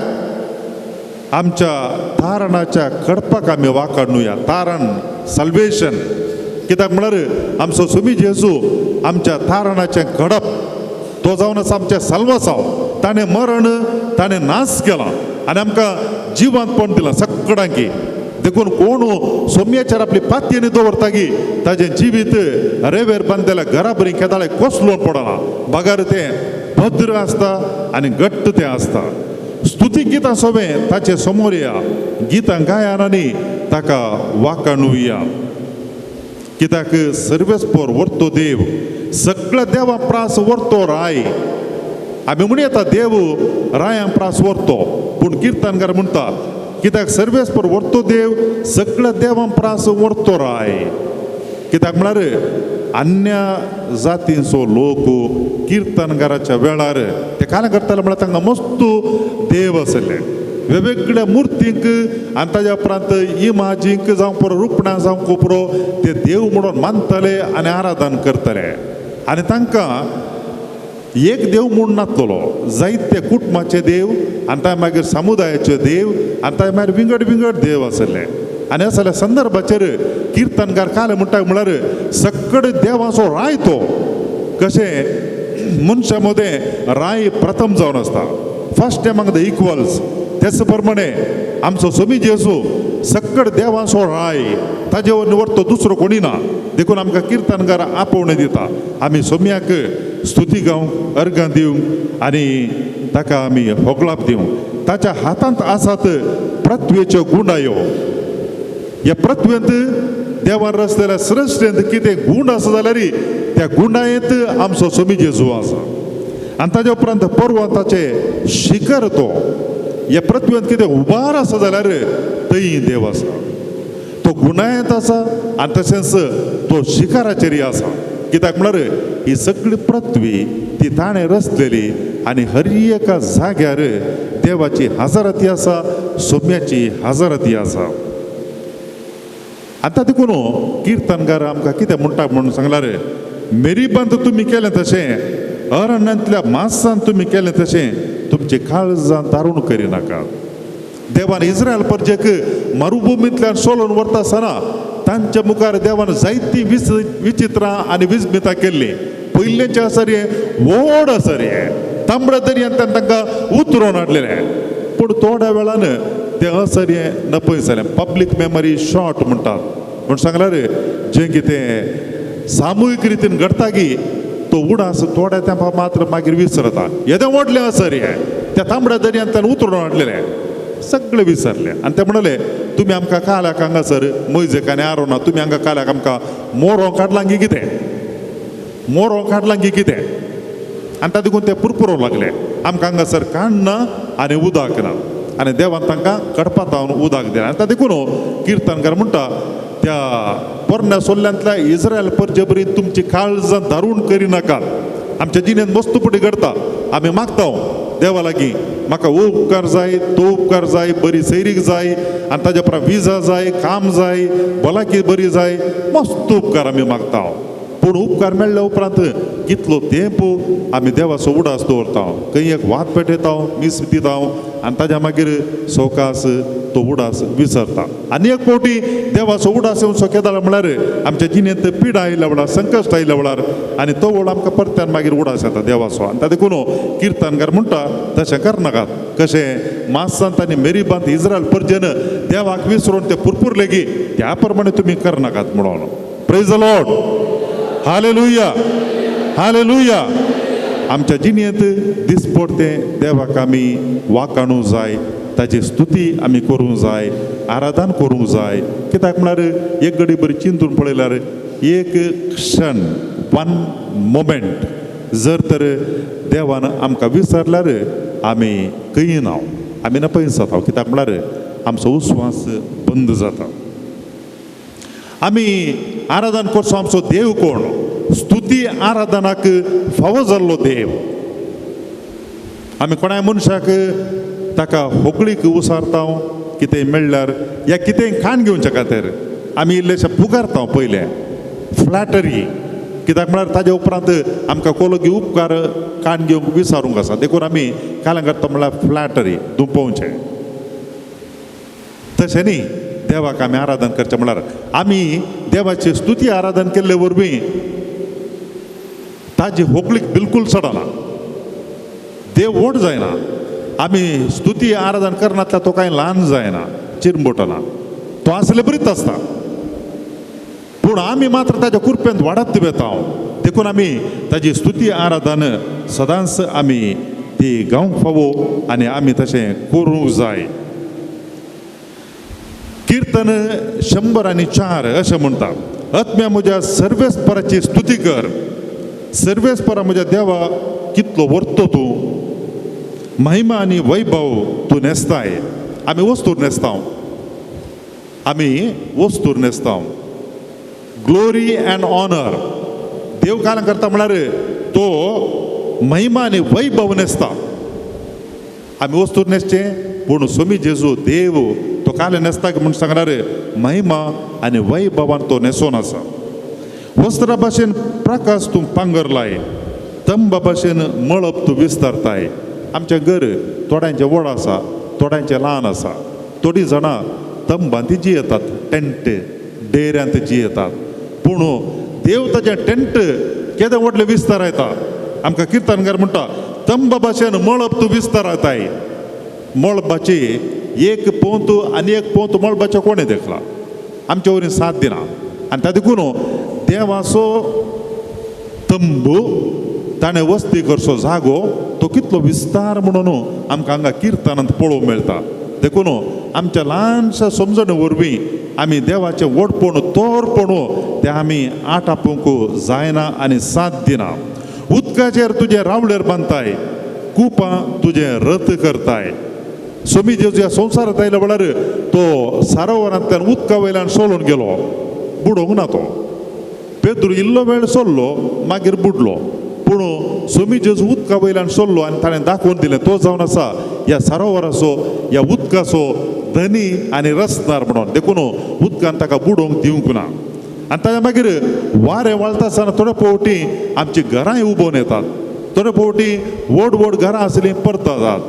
Speaker 2: आमच्या तारणाच्या कडपाक आमी वाकाडनुया. तारण साल्वेशन कित्याक म्हळ्यार आमचो सोमी जेजू आमच्या तारणाचें घडप तो जावन आसा आमच्या साल्वासांव. ताणें मरण ताणें नाश केला आनी आमकां जिवंतपण दिलां सगळ्यांकी. देखून कोण सोम्याचेर आपली पातयेनी दवरता की ताजें जिवीत रेवेर बांदलेल्या घरा बरी केदाळे कोसलोन पडना, बगर तें भद्र आसता आनी घट्ट तें आसता. स्तुती गितां सोबें ताचे समोर या, गितां गायान आनी ताका वाकाणुया. कित्याक सर्वेस्पोर व्हरतो देव, सगळ्या देवा प्रास व्हरतो राय. आमी म्हणू येता देव रायां प्रास व्हरतो, पूण किर्तनकार म्हणटा कित्याक सर्वेस्पोर व्हरतो देव, सगळ्या देवां प्रास व्हरतो राय. कित्याक म्हळ्यार अन्य जातींचो लोक किर्तनकाराच्या वेळार ते काल करताले म्हळ्यार तांकां मस्त देव आसले वेगवेगळ्या मुर्तींक आनी ताज्या उपरांत इमाजींक जावं पुरो, रुपणां जावं कोपरो ते देव म्हणून मानताले आनी आराधन करताले. आनी तांकां एक देव म्हूण नासतलो, जायते कुटुंबाचे देव आनी ताच्या मागीर समुदायाचे देव आनी ताच्या मागीर विंगड विंगड देव आसले. आनी असल्या संदर्भाचेर किर्तनकार काल म्हणटा म्हळ्यार सगळे देवाचो राय तो कशें मनशा मदें राय प्रथम जावन आसता, फर्स्ट एमंग the equals. तेच प्रमाणे आमचो सोमी जेजू सगळे देवाचो राय, ताजे वरवीं व्हरतो दुसरो कोणी ना. देखून आमकां किर्तनकार आपोवणें दिता आमी सोम्याक स्तुती गावंक, अर्गां दिवंक आनी ताका आमी होगळाप दिवंक. ताच्या हातांत आसात पृथ्वेच्यो गुंडायो. ह्या पृथ्वेंत देवान रचलेल्या सृश्टेंत कितें गूण आसा जाल्यार त्या गुंडायेंत आमचो सोमी जेजू आसा. आनी ताज्या उपरांत पर्वताचें शिखर तो ह्या पृथ्वेंत कितें उबार आसा जाल्यार थंय देव आसा. तो गुणायेंत आसा आनी तशेंच तो शिखराचेरय आसा. कित्याक म्हळ्यार ही सगळी पृथ्वी ती ताणें रचलेली आनी हर एका जाग्यार देवाची हजारती आसा, सोम्याची हजारती आसा. आतां देखून किर्तनकार आमकां कितें म्हणटा म्हणून सांगल्यार मेरीबांत तुमी केलें तशें, अरण्यांतल्या मांसान तुमी केलें तशें, तुमची काळजां दारूण करिनाका. देवान इस्रायल परजेक मरुभुमींतल्यान सोलोवन व्हरता आसतना तांच्या मुखार देवान जायतीं विचित्रां आनी विस्मितां केल्लीं. पयलेंचें आसर हें व्हड आसर हें तांबड्या दर्यांतल्यान तांकां उतरोवन हाडलेलें, पूण थोड्या वेळान तें असर हें नपय जालें. पब्लीक मेमरी शॉर्ट म्हणटात म्हूण सांगल्यार जें कितें सामुहीक रितीन घडटा की तो उडास थोड्या तेंपा मात्र मागीर विसरता. येदें व्हडलें असर हें त्या तांबड्या दर्यांतल्यान उतरोवन हाडलेलें सगळें विसरलें. आनी ते म्हणले तुमी आमकां काल्याक हांगासर मोयजेक आनी आरोना तुमी हांगा काल्याक आमकां मोरो काडलां की कितें, मोरो काडलां की कितें. आनी ताका देखून ते पुरपुरो लागले आमकां हांगासर काडना आनी उदक ना. आनी देवान तांकां कडपातावन उदक दिलें. आनी ताका देखून किर्तनकार म्हणटा त्या पोरण्या सोल्ल्यांतल्या इस्रायल परजे बरी तुमची काळजां दारूण करिनाकात. आमच्या जिणेंत मस्त पुटी घडता, आमी मागता देवा लागीं म्हाका हो उपकार जाय, तो उपकार जाय, बरी सैरीक जाय आनी ताज्या उपरांत विजा जाय, काम जाय, भलायकी बरी जाय, मस्त उपकार आमी मागता. पूण उपकार मेळ्ळ्या उपरांत कितलो तेंप आमी देवाचो उडास दवरता, खंय एक वात पेटयता, मीस दिता आनी ताज्या मागीर सवकास तो उडास विसरता. आनी एक फावटी देवाचो उडास येवन केदाळ म्हळ्यार आमच्या जिणेंत पिडा आयल्या वेळार, संकश्ट आयल्या वेळार आनी तो वेळ आमकां परत्यान मागीर उडास येता देवाचो. आनी ताका देखून किर्तनकार म्हणटा तशें करनाकात. कशें मासांत आनी मेरीबांत इस्रायल परजेन देवाक विसरून ते पुरपुरले की त्या प्रमाणे तुमी करनाकात म्हणून. Praise the Lord. Hallelujah, hallelujah. आमच्या जिणेंत दिसपडतें देवाक आमी वाकाणू जाय, ताजी स्तुती आमी करूंक जाय, आराधन करूंक जाय. कित्याक म्हळ्यार एक घडी बरी चिंतून पळयल्यार एक क्षण, वन मोमेंट जर तर देवान आमकां विसरल्यार आमी खंय ना, आमी नपयस जाता. कित्याक म्हळ्यार आमचो उस्वास बंद जाता. आमी आराधन करचो आमचो देव कोण? स्तुती आराधनाक फावो जाल्लो देव. आमी कोणाय मनशाक ताका होगळीक उसारता, कितें मेळ्ळ्यार या कितेंय खाण घेवच्या खातीर आमी इल्लेशें पुकारता पयलें, फ्लॅटरी. कित्याक म्हळ्यार ताज्या उपरांत आमकां कोलोगी उपकार काण घेवंक विसारूंक आसा. देखून आमी काल्यां करता म्हळ्यार फ्लॅटरी, दुपोवचें. तशें न्ही, देवाक आमी आराधन करचें म्हळ्यार आमी देवाची स्तुती आराधन केल्ले वरवीं ताजी होगळीक बिलकूल चडना, देव व्हड जायना. आमी स्तुती आराधन करनातल्या तो कांय ल्हान जायना, चिरंबोटना, तो आसले बरीच आसता. पूण आमी मात्र ताज्या कुरपेंत वाडत वेता. देखून आमी ताजी स्तुती आराधन सदांच आमी ती गावंक फावो आनी आमी तशें करूंक जाय. किर्तन 104 अशें म्हणटा, आत्म्या म्हज्या सर्वेस्पराची स्तुती कर, सर्वेस्परा म्हज्या देवा कितलो व्हरतो तूं, महिमा आनी वैभव तूं न्हेसताय. आमी वस्तूर न्हेसता, आमी वस्तूर न्हेसता. ग्लोरी अँड ऑनर देव काल करता म्हळ्यार तो महिमा आनी वैभव न्हेसता. आमी वस्तूर न्हेसचें, पूण सोमी जेजू देव तो काल न्हेसता म्हूण सांगल्यार महिमा आनी वैभवान तो न्हेसोन आसा. वस्त्रा भाशेन प्रकाश तूं पांगरलाय, तंबा भाशेन मळब तूं विस्तारताय. आमचें घर थोड्यांचें व्हड आसा, थोड्यांचें ल्हान आसा. थोडीं जाणां तंबांत जियेतात, टेंट डेऱ्यांत जियेतात. पूण देव ताचें टेंट केदें व्हडलें विस्तारायता. आमकां किर्तनकार म्हणटा, तंबा भाशेन मळब तूं विस्तारायताय. मळबाची एक पोंत आनी एक पोंत मळबाचें कोणें देखला? आमचे वरी साथ दिना. आनी ताका देखून देवाचो तंबू ताणें वस्ती करचो जागो तो कितलो विस्तार म्हणून आमकां हांगा किर्तनांत पळोवंक मेळटा. देखून आमच्या ल्हानशा समजणे वरवीं आमी देवाचें व्हडपण तोरपण तें आमी आठ आपोवंक जायना आनी साथ दिना. उदकाचेर तुजें रावळेर बांदताय, कुपां तुजें रथ करताय. सोमी जेजू ह्या संवसारांत आयल्या वेळार तो सारोवरांतल्यान उदका वयल्यान सोलून गेलो, बुडोवंक ना तो. पेद्रू इल्लो वेळ सोल्लो, मागीर बुडलो. पूण सोमी जेजू उदका वयल्यान सोल्लो आनी ताणें दाखोवन दिलें तो जावन आसा ह्या सरोवराचो, ह्या उदकाचो धनी आनी रसदार म्हणून. देखून उदकान ताका बुडोवंक दिवंक ना. आनी ताच्या मागीर वारें वाळटा आसतना थोडे फावटी आमची घरांय उबोवन येतात, थोडे फावटी व्हड व्हड घरां आसलीं परततात.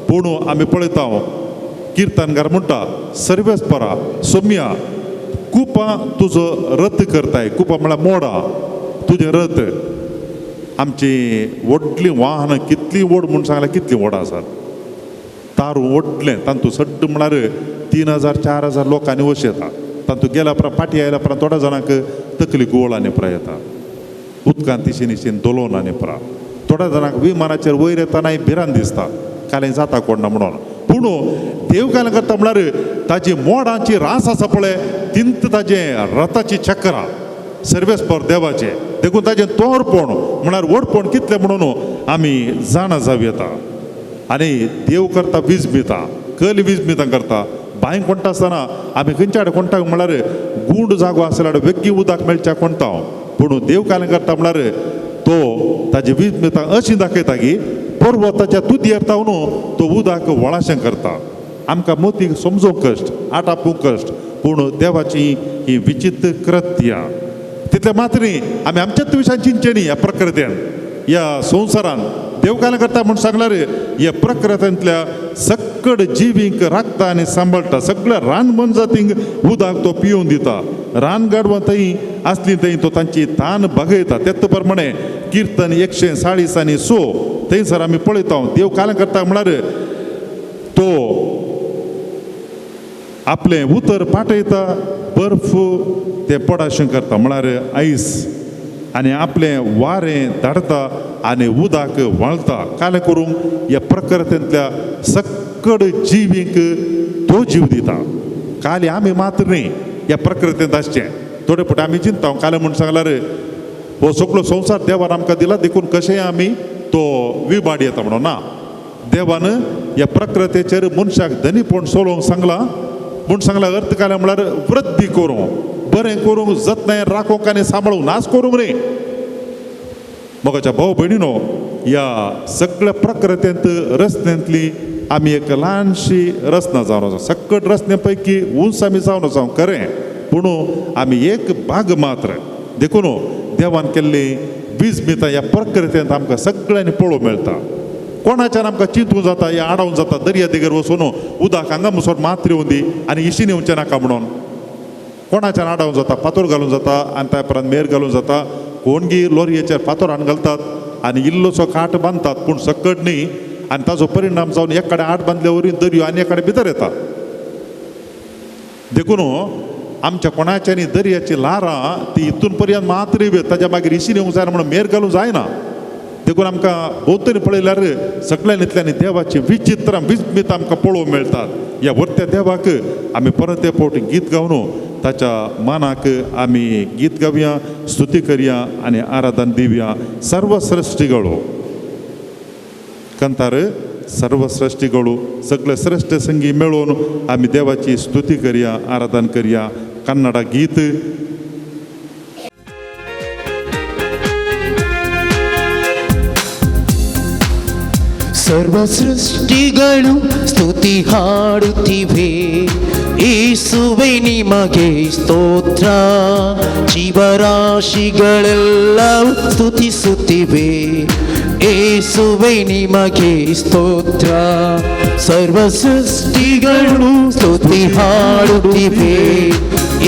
Speaker 2: पूण आमी पळयता किर्तनकार म्हणटा, सर्वेस्परा सोम्या कुपां तुजो रथ करताय. कुपां म्हळ्यार मोडां, तुजें रथ. आमची व्हडलीं वाहनां कितलीं व्हड म्हूण सांगल्यार कितलीं व्हड आसात. तारू व्हडलें, तातूंत सड्ड म्हळ्यार 3000 4000 लोकांनी वश येता. तातूंत गेल्या उपरांत फाटीं आयल्या उपरांत थोड्या जाणांक तकली गोळ आनी उपरांत येता, उदकांत तिशीन तिशीन दोलोन आनी उपरांत थोड्या जाणांक विमानाचेर वयर येतनाय भिरांत दिसता, कालें जाता कोण ना म्हणून. पूण देव कालें करता म्हळ्यार ताजी मोडांची रास आसा पळय, तिंत ताजें रथाची चक्रां सर्वेस्पर देवाचें. देखून ताजें तोरपण म्हळ्यार व्हडपण कितलें म्हणून आमी जाणा जावं येता. आनी देव करता वीज मितां, कल वीज मितां करता. बांय कोणटा आसतना आमी खंयच्या कडेन कोणटा म्हळ्यार गूंड जागो आसल्यार वेगळी उदक मेळच्या कोणता. पूण देव कालें करता म्हळ्यार तो ताजी वीज मितां अशी दाखयता की पर्वताच्या तुदयेर तावन तो उदक वळाशें करता. आमकां मोतीक समजूंक कश्ट, आटापूंक कश्ट, पूण देवाची ही विचित्र कृत्यां. तितलें मात्र न्ही, आमी आमच्याच विशयान चिंतचें न्ही. ह्या प्रकृत्यान, ह्या संवसारान देव कालें करता म्हूण सांगल्यार ह्या प्रकृतींतल्या सकड जिवींक राखता आनी सांबाळटा. सगळ्या रान मनजातींक उदक तो पियोवन दिता. रान गाडवां थंय आसली थंय तो तांची तान भागयता. तेच प्रमाणे किर्तन 140 आनी 100 थंयसर आमी पळयता देव कालें करता म्हळ्यार तो आपलें उतर पाठयता, बर्फ तें पडाशें करता म्हळ्यार आयस. आनी आपलें वारें धाडता आनी उदक व्हाळता. कालें करूंक ह्या प्रकृतींतल्या सक्कड जिवींक तो जीव दिता. काले आमी मात्र न्ही ह्या प्रकृतींत आसचें. थोडे फावटी आमी चिंता कालें म्हूण सांगल्यार हो सगळो संवसार देवान आमकां दिला देखून कशेंय आमी तो विभाड येता म्हणून ना. देवान ह्या प्रकृतीचेर मनशाक धनीपण सोलोवंक सांगलां म्हूण सांगलां. अर्थ कालें म्हळ्यार वृद्धी करूंक, बरें करूंक, जतनाय राखूंक आनी सांबाळूंक, नाश करूंक न्ही. मोगाच्या भाव भयणीनो, ह्या सगळ्या प्रकृतींत रचनेंतली आमी एक ल्हानशी रचना जावन आसा. सक्कट रचने पैकी उंच आमी जावन आसा खरें, पूण आमी एक भाग मात्र. देखून देवान केल्ली विजमितां ह्या प्रकृतींत आमकां सगळ्यांनी पळोवंक मेळटा. कोणाच्यान आमकां चिंतूंक जाता या आडावंक जाता दर्या देगेर वचून उदक हांगा मुसोर मात्र येवं दी आनी इशीन येवचें नाका म्हणून. कोणाच्यान आडावंक जाता, फातोर घालूंक जाता आनी त्या उपरांत मेर घालूंक जाता. कोणगी लोरयेचेर फातोर हाडून घालतात आनी इल्लोसो काट बांदतात, पूण सक्कट न्ही आनी ताजो परिणाम जावन एक कडेन आट बांदले वरी दर्यो आनी एक कडेन भितर येता. देखून आमच्या कोणाच्यानी दर्याची ल्हारां ती हितून पर्यंत मात्र येवं, ताज्या मागीर इशीन येवंक जायना म्हणून मेर घालूंक जायना. देखून आमकां भोंवतणी पळयल्यार सगळ्यांनी देवाची विचित्र विस्मित आमकां पळोवंक मेळटात. ह्या व्हडत्या देवाक आमी परत एक फावटी गीत गावन ताच्या मानाक आमी गीत गावया, स्तुती करया आनी आराधन दिवया. सर्वसृश्टीगळो कंतार सर्वसृश्टीगळो सगळे श्रेश्ठ संगी मेळोवन आमी देवाची स्तुती करया, आराधन करया. कन्नडा गीत.
Speaker 4: ಸರ್ವ ಸೃಷ್ಟಿಗಳು ಸ್ತುತಿ ಹಾಡುತ್ತಿವೆ, ಯೇಸುವೆ ನಿಮಗೆ ಸ್ತೋತ್ರ. ಜೀವರಾಶಿಗಳೆಲ್ಲವೂ ಸ್ತುತಿಸುತ್ತಿವೆ, ಯೇಸುವೆ ನಿಮಗೆ ಸ್ತೋತ್ರ. ಸರ್ವ ಸೃಷ್ಟಿಗಳು ಸ್ತುತಿ ಹಾಡುತ್ತಿವೆ,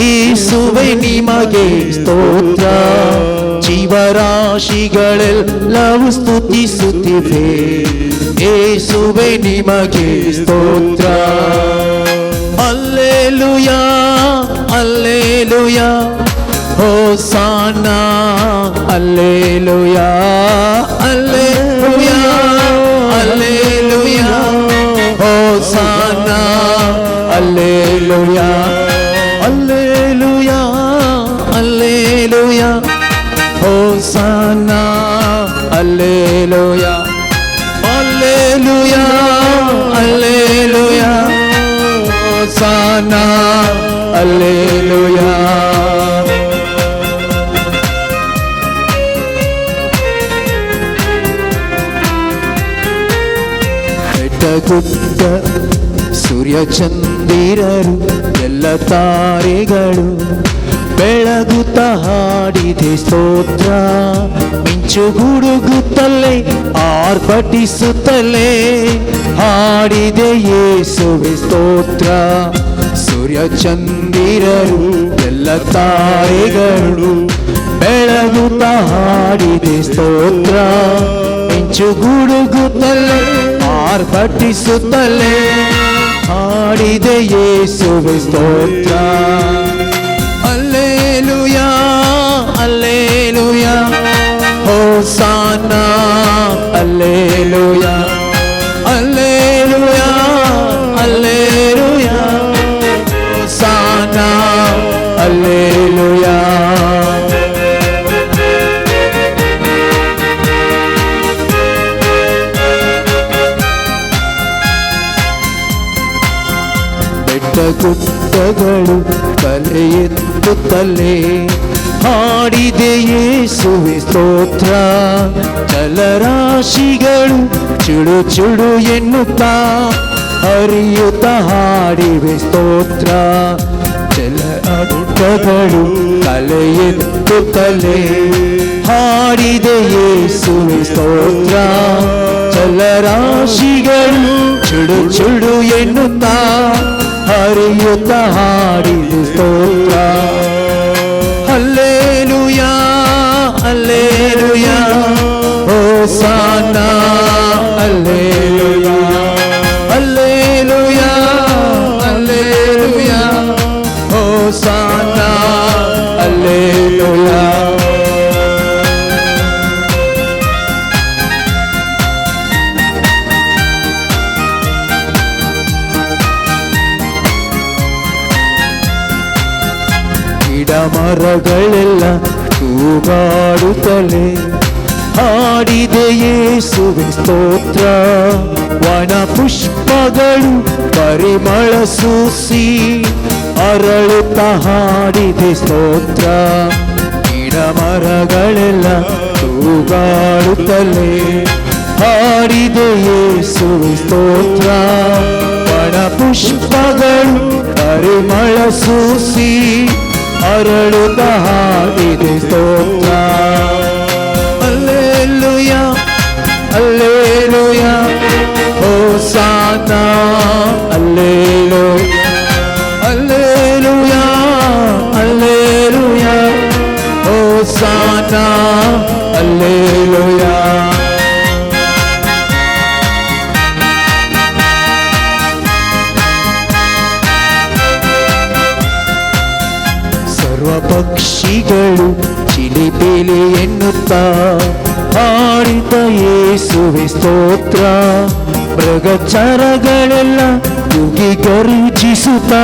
Speaker 4: ಯೇಸುವೆ ನಿಮಗೆ ಸ್ತೋತ್ರ. ಜೀವರಾಶಿಗಳೆಲ್ಲವೂ ಸ್ತುತಿಸುತ್ತಿವೆ, ಯೇಸುವೆ ನಿಮಗೆ ಸ್ತೋತ್ರ. Alleluia, alleluia, hosanna, alleluia, alleluia, alleluia, hosanna, alleluia, alleluia, alleluia, hosanna, alleluia, alleluia, alleluia, hosanna, alleluia. ಬೆಟ್ಟಗುಡ್ಡ ಸೂರ್ಯ ಚಂದಿರರು ಎಲ್ಲ ತಾರೆಗಳು ಬೆಳಗುತ್ತ ಹಾಡಿದೆ ಸ್ತೋತ್ರ. ಮಿಂಚು ಗುಡುಗುತ್ತಲೇ ಆರ್ಭಟಿಸುತ್ತಲೇ ಹಾಡಿದೆ ಯೇಸುವೆ ಸ್ತೋತ್ರ. ಸೂರ್ಯ ಚಂದಿರರು ಎಲ್ಲ ತಾರೆಗಳು ಬೆಳಗುತ್ತ ಹಾಡಿದೆ ಸ್ತೋತ್ರ. ಮಿಂಚು ಗುಡುಗುತ್ತಲೇ ಆರ್ಭಟಿಸುತ್ತಲೇ ಹಾಡಿದೆ ಯೇಸುವೆ ಸ್ತೋತ್ರ. ಅಲ್ಲೇಲುಯಾ, alleluia, hosanna, alleluia, alleluia, alleluia, hosanna, alleluia. ಬೆಟ್ಟಗುಡ್ಡಗಳು ತಲೆ ಎತ್ತುತ್ತಲೇ ಹಾಡಿದೆ ಯೇಸುವೆ ಸ್ತೋತ್ರ. ಜಲರಾಶಿಗಳು ಚುಡು ಚುಡು ಎನ್ನುತ್ತಾ ಹರಿಯುತ್ತ ಹಾಡಿವೆ ಸ್ತೋತ್ರ. ಜಲಗುಡ್ಡಗಳು ತಲೆ ಎತ್ತುತ್ತಲೇ ಹಾಡಿದೆ ಯೇಸುವೆ ಸ್ತೋತ್ರ. ಜಲರಾಶಿಗಳು ಚುಡು ಚುಡು ಎನ್ನುತ್ತಾ ಹರಿಯುತ್ತ ಹಾಡಿದೆ ಸ್ತೋತ್ರ. Alleluia, alleluia, hosanna, alleluia, alleluia, alleluia, hosanna, alleluia. ಮರಗಳೆಲ್ಲ ತೂಗಾಡುತ್ತಲೇ ಹಾಡಿದೆ ಯೇಸುವೆ ಸ್ತೋತ್ರ. ವನ ಪುಷ್ಪಗಳು ಪರಿಮಳ ಸೂಸಿ ಅರಳುತ್ತ ಹಾಡಿದೆ ಸ್ತೋತ್ರ. ಗಿಡ ಮರಗಳೆಲ್ಲ ತೂಗಾಡುತ್ತಲೇ ಹಾಡಿದೆ ಯೇಸುವೆ ಸ್ತೋತ್ರ. ವನ ಪುಷ್ಪಗಳು ಪರಿಮಳ ಸೂಸಿ ಅರಳುತ್ತ ಹಾಡಿದೆ ಸ್ತೋತ್ರ. Alleluia, alleluia, hosanna, alleluia, alleluia, alleluia, hosanna, alleluia. ಸರ್ವ ಪಕ್ಷಿಗಳು ಚಿಲಿಪಿಲಿ ಎನ್ನುತ್ತಾ ಹಾಡಿದ ಯೇಸುವೆ ಸ್ತೋತ್ರ. ಮೃಗಚರಗಳೆಲ್ಲ ಕೂಗಿ ಗರ್ಜಿಸುತ್ತಾ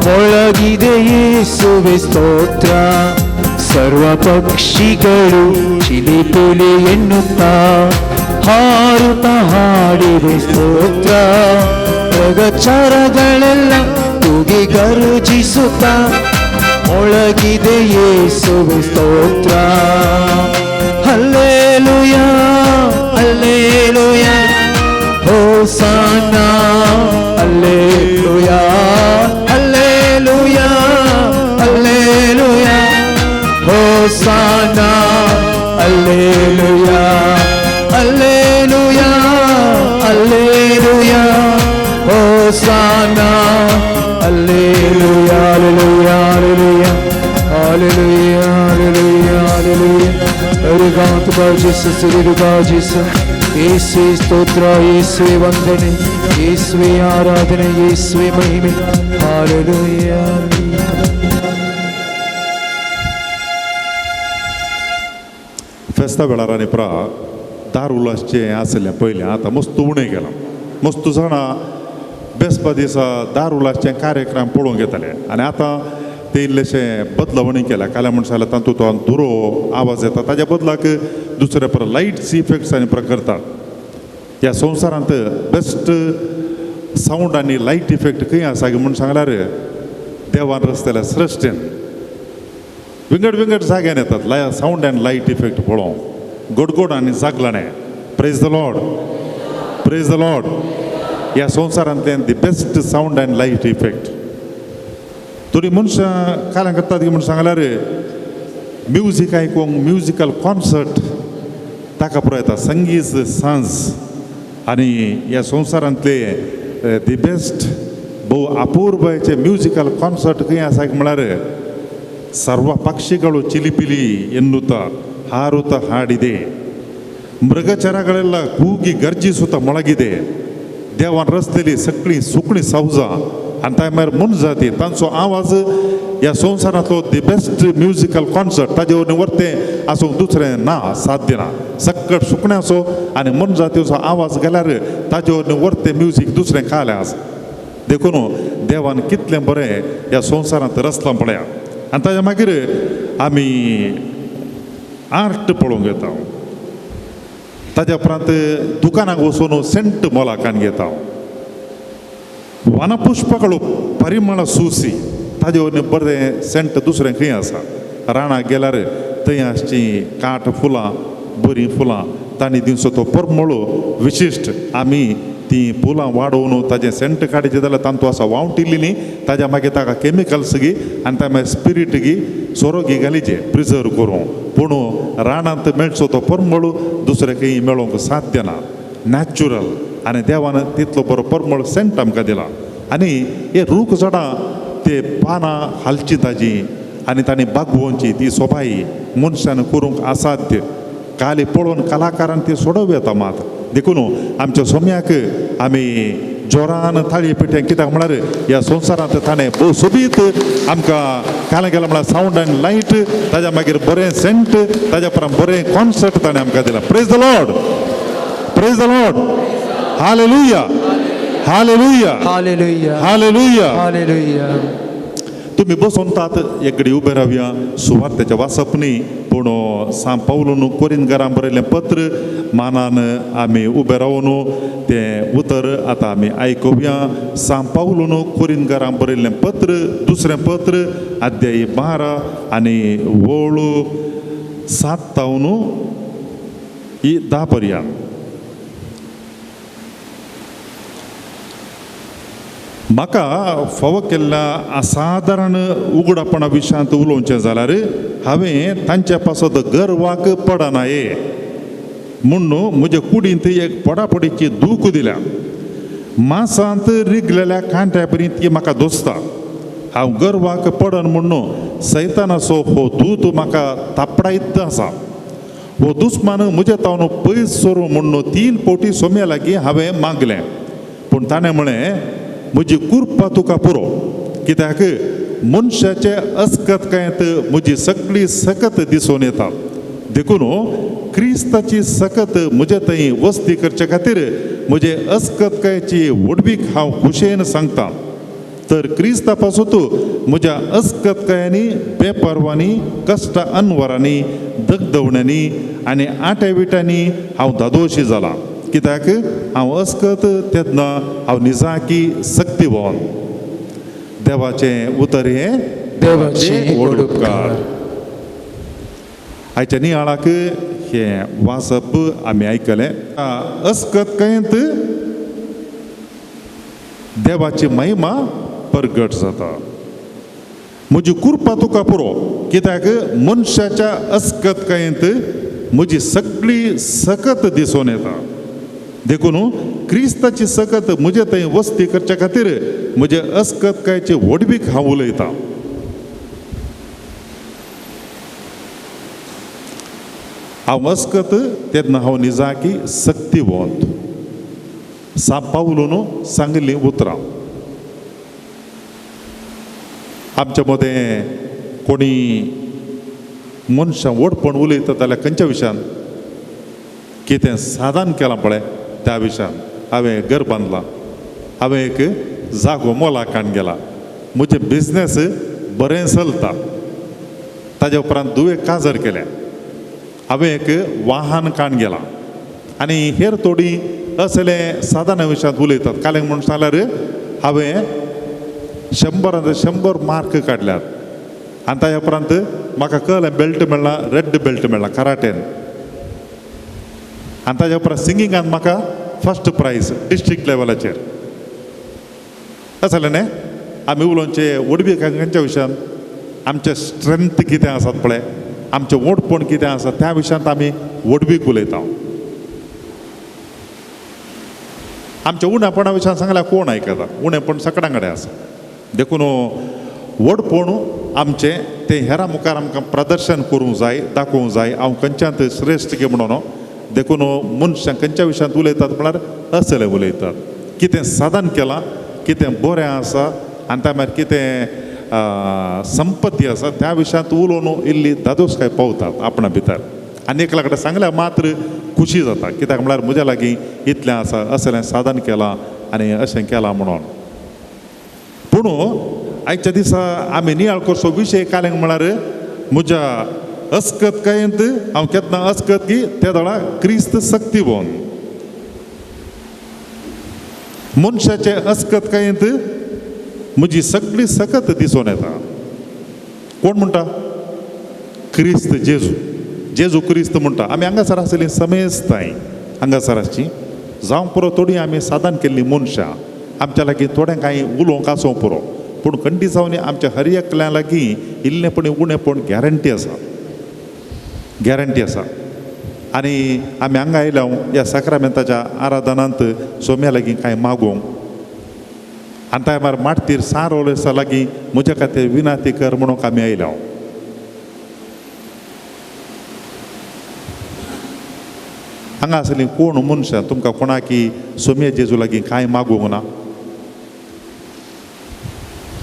Speaker 4: ಮೊಳಗಿದೆ ಯೇಸುವೆ ಸ್ತೋತ್ರ. ಸರ್ವ ಪಕ್ಷಿಗಳು ಚಿಲಿಪಿಲಿ ಎನ್ನುತ್ತಾ ಹಾರುತ್ತಾ ಹಾಡಿದೆ ಸ್ತೋತ್ರ. ಮೃಗಚರಗಳೆಲ್ಲ ಕೂಗಿ ಗರ್ಜಿಸುತ್ತಾ ಮೊಳಗಿದೆ ಯೇಸುವೆ ಸ್ತೋತ್ರ. ಹಲ್ಲೆಲೂಯಾ, ಹಲ್ಲೆಲೂಯಾ, ಹೋಸನ್ನ, ಹಲ್ಲೆಲೂಯಾ, ಹಲ್ಲೆಲೂಯಾ, ಹಲ್ಲೆಲೂಯಾ, hosanna, hallelujah, hallelujah, hallelujah, hosanna, hallelujah, hallelujah, hallelujah, hallelujah, hallelujah. ಯೇಸುವೆ ಸ್ತೋತ್ರ, ಯೇಸುವೆ ವಂದನೆ, ಯೇಸುವೆ ಆರಾಧನೆ, ಯೇಸುವೆ ಮಹಿಮೆ. ಹಲ್ಲೆಲೂಯಾ.
Speaker 2: फेस्ता वेळार आनी प्रा दार उलासचें आसलें पयलें, आतां मस्त उणें गेलां. मस्त जाणां बेसपा दिसा दार उलासचें कार्यक्रम पळोवंक येताले आनी आतां ते इल्लेशें बदलावणी केल्या. काल्या म्हणटा जाल्यार तातूंत तो दुरो आवाज येता, ताज्या बदलाक दुसरे पर लायट्स इफेक्ट्स आनी प्र करतात. ह्या संवसारांत बेस्ट सावंड आनी लायट इफेक्ट खंय आसा म्हूण सांगल्यार देवान रचतल्या सृश्टीन. विंगड विंगड जाग्यान येतात सावंड आनी लायट इफेक्ट पळोवंक, गोडगोड आनी जागलाणें. Praise the Lord, praise the Lord. ह्या संवसारांतल्यान the best sound and light effect. थोडीं मनशां काल्यां करतात म्हूण सांगल्यार म्युजीक आयकूंक म्युजिकल कॉन्सर्ट ताका पुरो येता, संगीत सांज. आनी ह्या संवसारांतले the best भोव अपूर्वाचे म्युजिकल कॉन्सर्ट खंय आसा म्हळ्यार ಸರ್ವ ಪಕ್ಷಿಗಳು ಚಿಲಿಪಿಲಿ ಎನ್ನುತ್ತಾ ಹಾರುತ್ತ ಹಾಡಿದೆ, ಮೃಗಚರಗಳೆಲ್ಲ ಕೂಗಿ ಗರ್ಜಿಸುತ್ತಾ ಮೊಳಗಿದೆ. देवान रस्तेली सगळी सुकणी सावजा आनी ताय मागीर मनजाती तांचो आवाज ह्या संवसारांतलो the best musical concert. ताजे वरवीं वरतें आसूंक दुसरें ना, साध्य ना. सक्कट सुकण्याचो आनी मनजातीचो आवाज गेल्यार ताजे वरवीं वरतें म्युजीक दुसरें कालें आसा. देखून देवान कितलें बरें ह्या संवसारांत रचलां पळया. आनी ताज्या मागीर आमी आर्ट पळोवंक येता, ताज्या उपरांत दुकानाक वचून सेंट मोलाकान घेता. वनपुष्पಗಳು परिमळ सुसी ताजे वरवीं बरें सेंट दुसरें खंय आसा. रानाक गेल्यार थंय आसची काट फुलां, बरीं फुलां, तांणी दिवचो तो परमळ विशिश्ट. आमी ती फुलां वाडोवन ताजें सेंट काडचें जाल्यार तांतू आसा वावटिल्ली न्ही, ताज्या मागीर ताका केमिकल्स गी आनी ताज्या मागीर स्पिरीट गी सोरो गी घालीचे प्रिजर्व करूं. पूण रानांत मेळचो तो परमळ दुसरें खंय मेळोवंक साध्य ना, नॅचुरल. आनी देवान तितलो बरो परमळ सेंट आमकां दिला. आनी हे रूख झाडां ते पानां हालची ताजी आनी तांणी बागोवची ती सोबाई मनशान करूंक असाध्य. काली पळोवन कलाकारान ती सोडोवं येता मात. देखून आमच्या सोम्याक आमी जोरान थाळी पेटयां, कित्याक म्हळ्यार ह्या संवसारांत ताणें भोव सोबीत आमकां कालें गेलें म्हळ्यार सावंड आनी लायट, ताज्या मागीर बरें सेंट, ताज्या उपरांत बरें कॉन्सर्ट ताणें आमकां दिलां. Praise the Lord, praise the Lord. Hallelujah, hallelujah,
Speaker 4: hallelujah,
Speaker 2: hallelujah.
Speaker 4: Hallelujah.
Speaker 2: तुमी बसून तात एकडी उबे रावया. सुवार्तेचें वाचप न्ही, पूण सांत पावलून कोरिंतकारांक बरयल्लें पत्र मानान आमी उबे रावन तें उतर आतां आमी आयकुया. सांत पावलून कोरिंतकारांक बरयल्लें पत्र, दुसरें पत्र, अध्याय 12 आनी वोळ 7 तावन 10 पर्यंत. म्हाका फावो केल्ल्या असादारण उगडापणा विशयांत उलोवचें जाल्यार हांवें तांच्या पासत गर्वाक पडना ये म्हूण म्हजे कुडींत एक पडापडीची दूख दिल्या. मासांत रिगलेल्या कांट्या परी ती म्हाका दोसता. हांव गर्वाक पडन म्हूण सैतानाचो हो दूत म्हाका तापडायत आसा. हो दुस्मान म्हज्या तावन पयस सरूं म्हूण 3 फावटी सोम्या लागीं हांवें मागलें, पूण ताणें म्हळें म्हजी कुरपा तुका पुरो, कित्याक मनशाचे अस्कतकायेंत म्हजी सगळी सकत दिसून येता. देखून क्रिस्ताची सकत म्हजे थंय वस्ती करचे खातीर म्हजे अस्कतकायेची व्हडवीक हांव खुशयेन सांगता. तर क्रिस्ता पासून म्हज्या अस्कतकायांनी, बेपर्वांनी, कश्ट अनवरांनी, दगदवण्यांनी आनी आट्या विटांनी हांव दादोशी जाला, कित्याक हांव अस्कत तेन्ना हांव निजाकी सक्ती भोवन. देवाचें उतर हें
Speaker 4: देवाचें व्हड उपकार.
Speaker 2: आयच्या नियाळाक हें वाचप आमी आयकलें. अस्कतकायेंत देवाची महिमा परगट जाता. म्हजी कुरपा तुका पुरो, कित्याक मनशाच्या अस्कतकायेंत म्हजी सगळी सकत दिसून येता. देखून क्रिस्ताची सकत म्हजे थंय वस्ती करचे खातीर म्हजे अस्कतकायेची व्हडवीक हांव उलयतां. हांव अस्कत तेन्ना हांव निजाकी सक्तीवंत. सांत पावलून सांगिल्लीं उतरां. आमच्या मदें कोणी मनशां व्हडपण उलयता जाल्यार खंयच्या विशयान कितें साधन केलां पळय त्या विशयान. हांवें घर बांदलां, हांवें एक जागो मोलाकान गेला, म्हजें बिजनेस बरें चलता. ताज्या उपरांत दुवे काजर केलें, हांवें एक वाहन काण गेलां आनी हेर थोडीं असले साधना विशयांत उलयतात. कालें म्हूण सांगल्यार हांवें 100 100 मार्क काडल्यात आनी ताज्या उपरांत म्हाका कळ्ळें बेल्ट मेळ्ळा, रेड बेल्ट मेळ्ळा कराटेन. आनी ताज्या उपरांत सिंगिंगान म्हाका फर्स्ट प्रायज डिस्ट्रिक्ट लेवलाचेर. अशें जालें न्ही. आमी उलोवचे व्हडवी खंयच्या विशयान, आमचें स्ट्रेंथ कितें आसात पळय, आमचें व्हडपण कितें आसा त्या विशयांत आमी व्हडवीक उलयता. आमच्या उणेपणा विशयान सांगल्यार कोण आयकता? उणेपण सगळ्यां कडेन आसा. देखून व्हडपण आमचें तें हेरां मुखार आमकां प्रदर्शन करूंक जाय, दाखोवंक जाय हांव खंयच्यांत श्रेश्ठ गे म्हणून. देखून मनशां खंयच्या विशयांत उलयतात म्हळ्यार असलें उलयतात. कितें साधन केलां, कितें बरें आसा आनी त्या भायर कितें संपत्ती आसा त्या विशयांत उलोवन इल्ली दादोसकाय पावतात आपणा भितर. आनी एकल्या कडेन सांगल्यार मात्र खुशी जाता, कित्याक म्हळ्यार म्हज्या लागीं इतलें आसा, असलें साधन केलां आनी अशें केलां म्हणून. पूण आयच्या दिसा आमी नियाळ करचो विशय कालें म्हळ्यार म्हज्या अस्कतकायेंत हांव केन्ना अस्कत की त्या दळा क्रिस्त सक्ती भोवन. मनशाचे अस्कतकायेंत म्हजी सगळी सकत दिसून येता. कोण म्हणटा? क्रिस्त जेजू, जेजू क्रिस्त म्हणटा. आमी हांगासर आसली समेस्ताय हांगासर आसची जावं पुरो, थोडीं आमी साधन केल्लीं मनशां, आमच्या लागीं थोडें कांय उलोवंक आसूं पुरो, पूण खंडी जावन आमच्या हर एकल्या लागीं इल्लेंपण उणेपण गॅरंटी आसा, गॅरंटी आसा. आनी आमी हांगा आयल्या ह्या साक्रामेंताच्या आराधनांत सोम्या लागीं कांय मागूंक आनी त्या भायर माटतीर सार लागीं म्हज्या खातीर विनाती कर म्हणूंक आमी आयल्या. हांगा आसलीं कोण मनशां तुमकां कोणाकी सोम्या जेजू लागीं कांय मागूंक ना?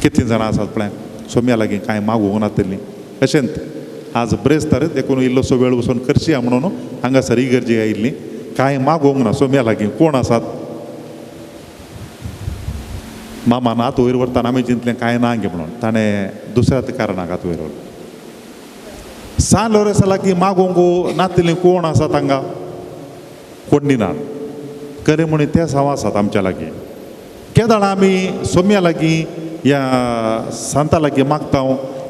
Speaker 2: कितलीं जाणां आसात पळय सोम्या लागीं कांय मागूंक नातलीं? अशेंच आज ब्रेस्तार देखून इल्लोसो वेळ वचून करची म्हणून हांगासर इगर्जी आयिल्ली, कांय मागूंक ना सोम्या लागीं. कोण आसात? मामान हात वयर व्हरतना आमी चिंतलें कांय ना गे म्हणून, ताणें दुसऱ्याच कारणाक हात वयर व्हरलो. सान लोरेसा लागीं मागोंक नातिल्लीं कोण आसा तांकां? कोण ना. खरें म्हणून ते साव आसात आमच्या लागीं. केदाळा आमी सोम्या लागीं या सांता लागीं मागता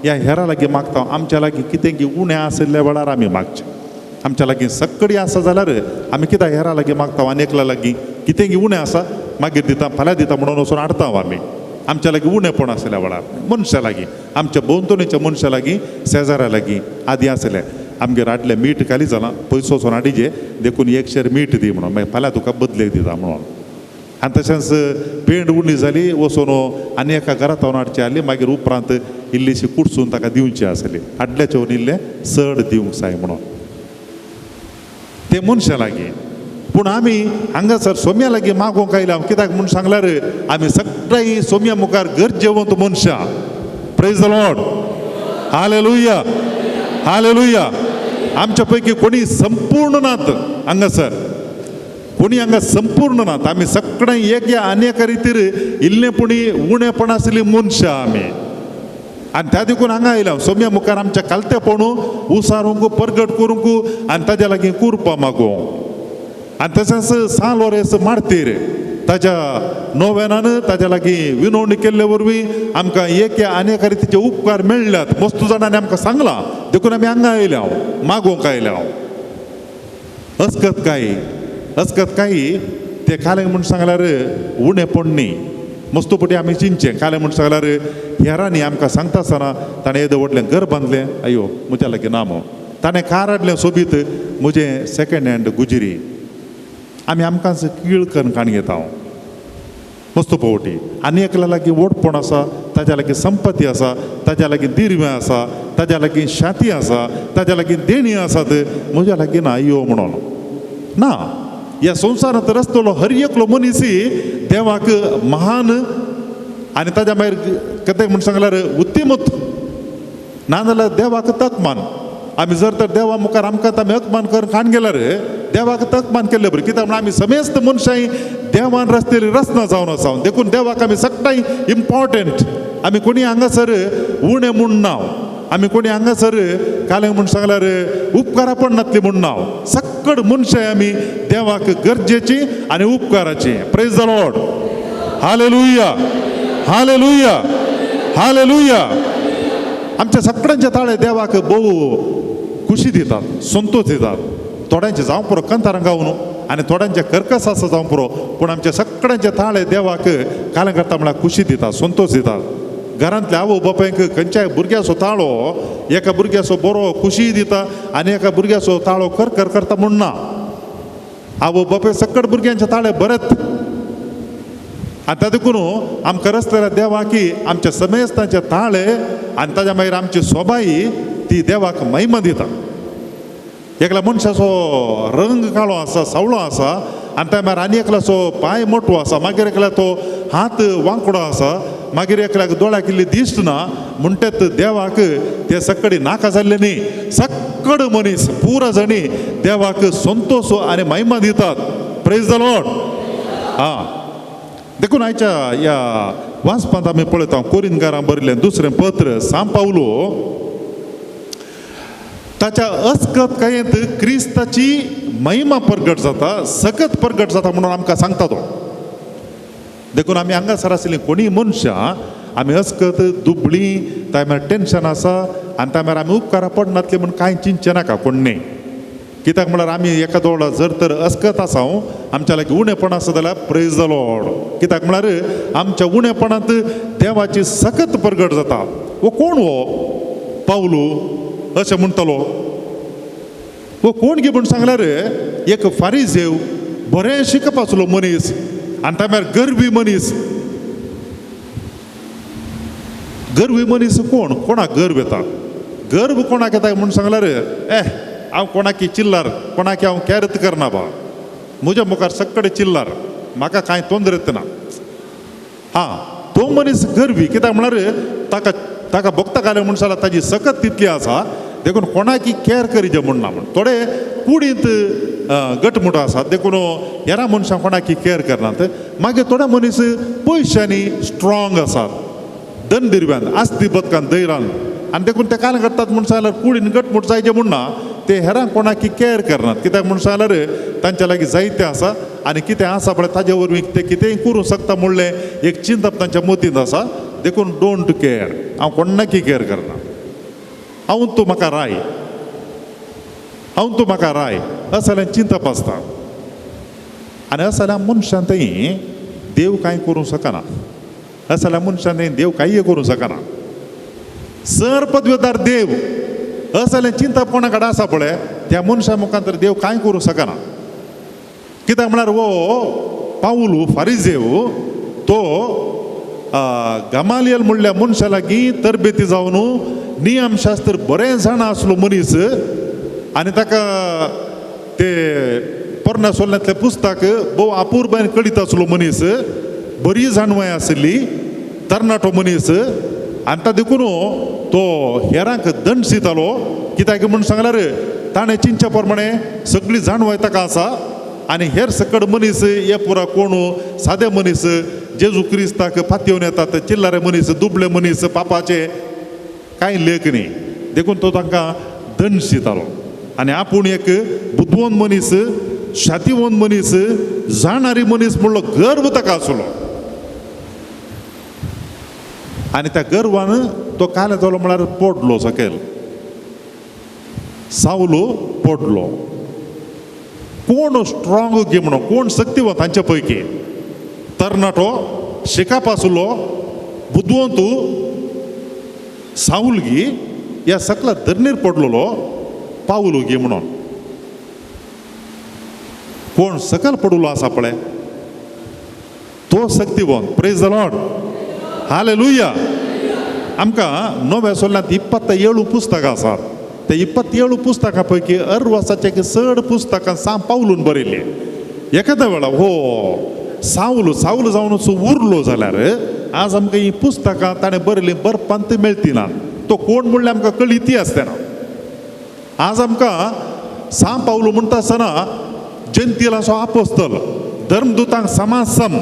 Speaker 2: या हेरा लागीं मागता, आमच्या लागीं कितें की उणें आशिल्ल्या वेळार आमी मागचें. आमच्या लागीं सक्कडी आसा जाल्यार आमी कित्याक हेरा लागीं मागता आनी एकल्या लागीं कितें की उणें आसा मागीर दिता फाल्यां दिता म्हणून वचून हाडता आमी. आमच्या लागीं उणेपण आशिल्ल्या वेळार मनशां लागीं, आमच्या भोंवतणीच्या मनशां लागीं, शेजाऱ्या लागीं आदी आसलें आमगेर हाडलें मीठ खाली जालां, पयसो वचून हाडिजे देखून एक शेर मीठ दी म्हणून, मागीर फाल्यां तुका बदलेक दिता म्हणून. आनी तशेंच पेंड उणी जाली वचून आनी एका घरांत हांव हाडची आसली, मागीर उपरांत इल्लीशी कुडसून ताका दिवची आसली, हाडल्याचे इल्लें चड दिवंक जाय म्हणून ते मनशां लागीं. पूण आमी हांगासर सोम्या लागीं मागोंक आयल्या कित्याक म्हूण सांगल्यार आमी सगळीं सोम्या मुखार गरजेवंत मनशां. Praise the Lord, hallelujah, hallelujah. आमच्या पैकी कोणी संपूर्ण नात हांगासर, कोणी हांगा संपूर्ण नात. आमी सगळें एक या आनी एका रितीर इल्लें पुणी उणेपण आशिल्लीं मनशां आमी. आनी त्या देखून हांगा आयल्या सोम्या मुखार आमच्या कालतेपण उसारूंक परगट करूंक आनी ताज्या लागीं कुरपा मागोवंक. आनी तशेंच सान लोरेस मार्तीर ताज्या नोवेनान ताज्या लागीं विनवणी केल्ले वरवीं आमकां एक आनी एका रितीचे उपकार मेळ्ळ्यात. मस्त जाणांनी आमकां सांगलां देखून आमी हांगा आयल्या मागोवंक आयल्या. अस्कत काय अस्कत काय ते कालें म्हूण सांगल्यार उणेपण न्ही, मस्तपटी आमी चिंतचें. कालें म्हूण सांगल्यार हेरांनी आमकां सांगता आसतना ताणें येदें व्हडलें घर बांदलें, अयो म्हज्या लागीं ना म्हूण, ताणें कार हाडलें सोबीत, म्हजें सेकेंड हँड गुजरी. आमी आमकांच कीळ करून काण घेता मस्त पवटी. आनी एकल्या लागीं व्हडपण आसा, ताज्या लागीं संपत्ती आसा, ताज्या लागीं दिरवें आसा, ताज्या लागीं शाती आसा, ताज्या लागीं देणी आसात, म्हज्या लागीं ना यो म्हणून ना. ह्या संवसारांत रस्तलो हर एकलो मनीस देवाक महान आनी ताज्या मागीर कितें म्हूण सांगल्यार उत्तीमत, नाजाल्यार देवाक तकमान. आमी जर तर देवा मुखार आमकां आमी अकमान करून खाण गेल्यार देवाक तकमान केल्ले बरें, कित्याक म्हणून आमी समेस्त मनशां देवान रस्तेली रचना जावन आसा. देखून देवाक आमी सगळ्यां इम्पॉर्टंट. आमी कोणी हांगासर उणें म्हूण ना, आमी कोणी हांगासर कालें म्हूण सांगल्यार उपकारा पडनातली म्हूण ना. सक्कड मनशां आमी देवाक गरजेची आनी उपकाराची. Praise the Lord, hallelujah, hallelujah, hallelujah. आमच्या सगळ्यांच्या ताळे देवाक भोव खुशी दितात, संतोष दितात. थोड्यांचे जावं पुरो कंतारां गावन आनी थोड्यांचे कर्कस आसा जावं पुरो, पूण आमच्या सगळ्यांचे ताळे देवाक कालें करता म्हळ्यार खुशी दितात, संतोष दितात. घरांतल्या आवय बापायक खंयच्याय भुरग्याचो ताळो एका भुरग्याचो बरो खुशी दिता आनी एका भुरग्याचो ताळो कर कर करता म्हूण ना. आवय बापाय सकट भुरग्यांचे ताळे बरेच. आनी देखून आमकां रस्त्यार देवाक आमच्या समेस्तांचे ताळे आनी ताज्या मागीर आमची सोबाई ती देवाक महिमा दिता. एकल्या मनशाचो रंग काळो आसा, सावळो आसा, आनी त्या मागीर आनी एकल्याचो पांय मोटो आसा, मागीर एकल्या तो हात वांकडो आसा, मागीर एकल्याक दोळ्याक इल्ली दिश्ट ना, म्हणटात देवाक ते सक्कडी नाका जाल्ले न्ही. सक्कड मनीस पुरा जाणी देवाक संतोष आनी महिमा दितात. Praise the Lord. हां, देखून आयच्या ह्या वाचपांत आमी पळयता कोरिंदकारां बरयलें दुसरें पत्र सांव पावलो ताच्या अस्कत कायेंत क्रिस्ताची महिमा परगट जाता, सकत परगट जाता म्हणून आमकां सांगता तो. देखून आमी हांगासर आशिल्लीं कोणीय मनशां आमी अस्कत दुबळी, ताय मागीर टेंशन आसा आनी त्या मागीर आमी उपकारा पडनातली म्हूण कांय चिंतचें नाका कोण न्ही. कित्याक म्हळ्यार आमी एका दोळा जर तर अस्कत आसा आमच्या लागीं उणेपण आसा जाल्यार प्रेज the Lord. कित्याक म्हळ्यार आमच्या उणेपणांत देवाची सकत परगट जाता. वो कोण हो पावलू अशें म्हणटलो, वो कोण गे म्हूण सांगल्यार एक फारीजेव, बरें शिकप आसलो मनीस आनी त्या मागीर गर्वी मनीस. गर्वी मनीस कोण? कोणाक गर्व येता? गर्व कोणाक येता म्हूण सांगल्यार ए हांव कोणाकी चिल्लार, कोणाकी हांव कॅरत करना बा, म्हज्या मुखार सक्कडे चिल्लार, म्हाका कांय तोंदर येतना. हां, तो मनीस गर्वी. कित्याक म्हळ्यार ताका ताका भोगता घालें म्हूण जाल्यार ताजी सकत तितली आसा, देखून कोणाकी कॅर करीजे म्हूण ना. म्हूण थोडे कुडींत गटमुट आसात देखून हेरां मनशां कोणाकी केअर करनात. मागीर थोडे मनीस पयशांनी स्ट्रॉंग आसात, दन दिरव्यान आसती बदकान दैरान, आनी देखून ते कांय करतात म्हूण सांगल्यार कुडीन गटमुट जायचे म्हूण ना, ते हेरांक कोणाकी केअर करनात. कित्याक म्हूण सांगल्यार तांच्या लागीं जायतें आसा आनी कितें आसा पळय ताजे वरवीं ते कितेंय करूंक शकता म्हणलें एक चिंतप तांच्या मतींत आसा. देखून don't care, हांव कोणाकी केअर करना, हांव तूं म्हाका राय, हांव तूं म्हाका राय असलें चिंतप आसता. आनी असल्या मनशान थंय देव कांय करूंक शकना, असल्या मनशान थंय देव कांय करूंक शकना. सर पदवेदार देव असलें चिंतप कोणा कडेन आसा पळय त्या मनशा मुखार तर देव कांय करूंक शकना. कित्याक म्हळ्यार हो पावलू फारिजेव तो गमालियल म्हणल्या मनशा लागीं तरबेती जावन नियमशास्त्र बरें जाणा आसलो मनीस, आनी ताका ते पोरण्या सोल्ल्यांतलें पुस्तक भोव अपुरबायेन कळीत आसलो मनीस, बरी जाणवाय आशिल्ली तरणाटो मनीस. आनी ता देखून तो हेरांक दंडशितालो. कित्याक म्हूण सांगल्यार ताणें चिंतच्या प्रमाणे सगळी जाणवाय ताका आसा आनी हेर सकड मनीस हे पुरा कोण सादे मनीस जेजू क्रिस्ताक फातयेवन येतात, चिल्लारे मनीस, दुबळे मनीस, पापाचे कांय लेख न्ही. देखून तो तांकां दंडशितालो. आनी आपूण एक बुदवंत मनीस, शातीवंत मनीस, जाणारी मनीस म्हणलो गर्व ताका आसलो. आनी त्या गर्वान तो काले जालो म्हळ्यार पडलो सकयल, सावलो पडलो. कोण स्ट्रॉंग गे म्हणून, कोण शक्तिवंत तांचे पैकी तरणाटो शिकाप आसलो बुदवंत सावल गी ह्या सकला धरणीर पडलेलो पावलो गी म्हणून कोण सकल पडलो आसा पळय तो शक्तिवंत. Praise the Lord, hallelujah. आमकां नव्या सोल्ल्यांत 27 पुस्तकां आसात. ते 27 पुस्तकां पैकी अर्वासाचे चड पुस्तकां साम पावलून बरयल्ली. एखाद्या वेळा हो सावल सावल जावन उरलो जाल्यार आज आमकां ही पुस्तकां ताणें बरयलीं बरपांत मेळटी ना, तो कोण म्हणल्यार आमकां कळी ती आसतना. आज आमकां साम पावलो म्हणटा आसतना जंतीलाचो आपोस्तल, धर्मदूतांक समासम,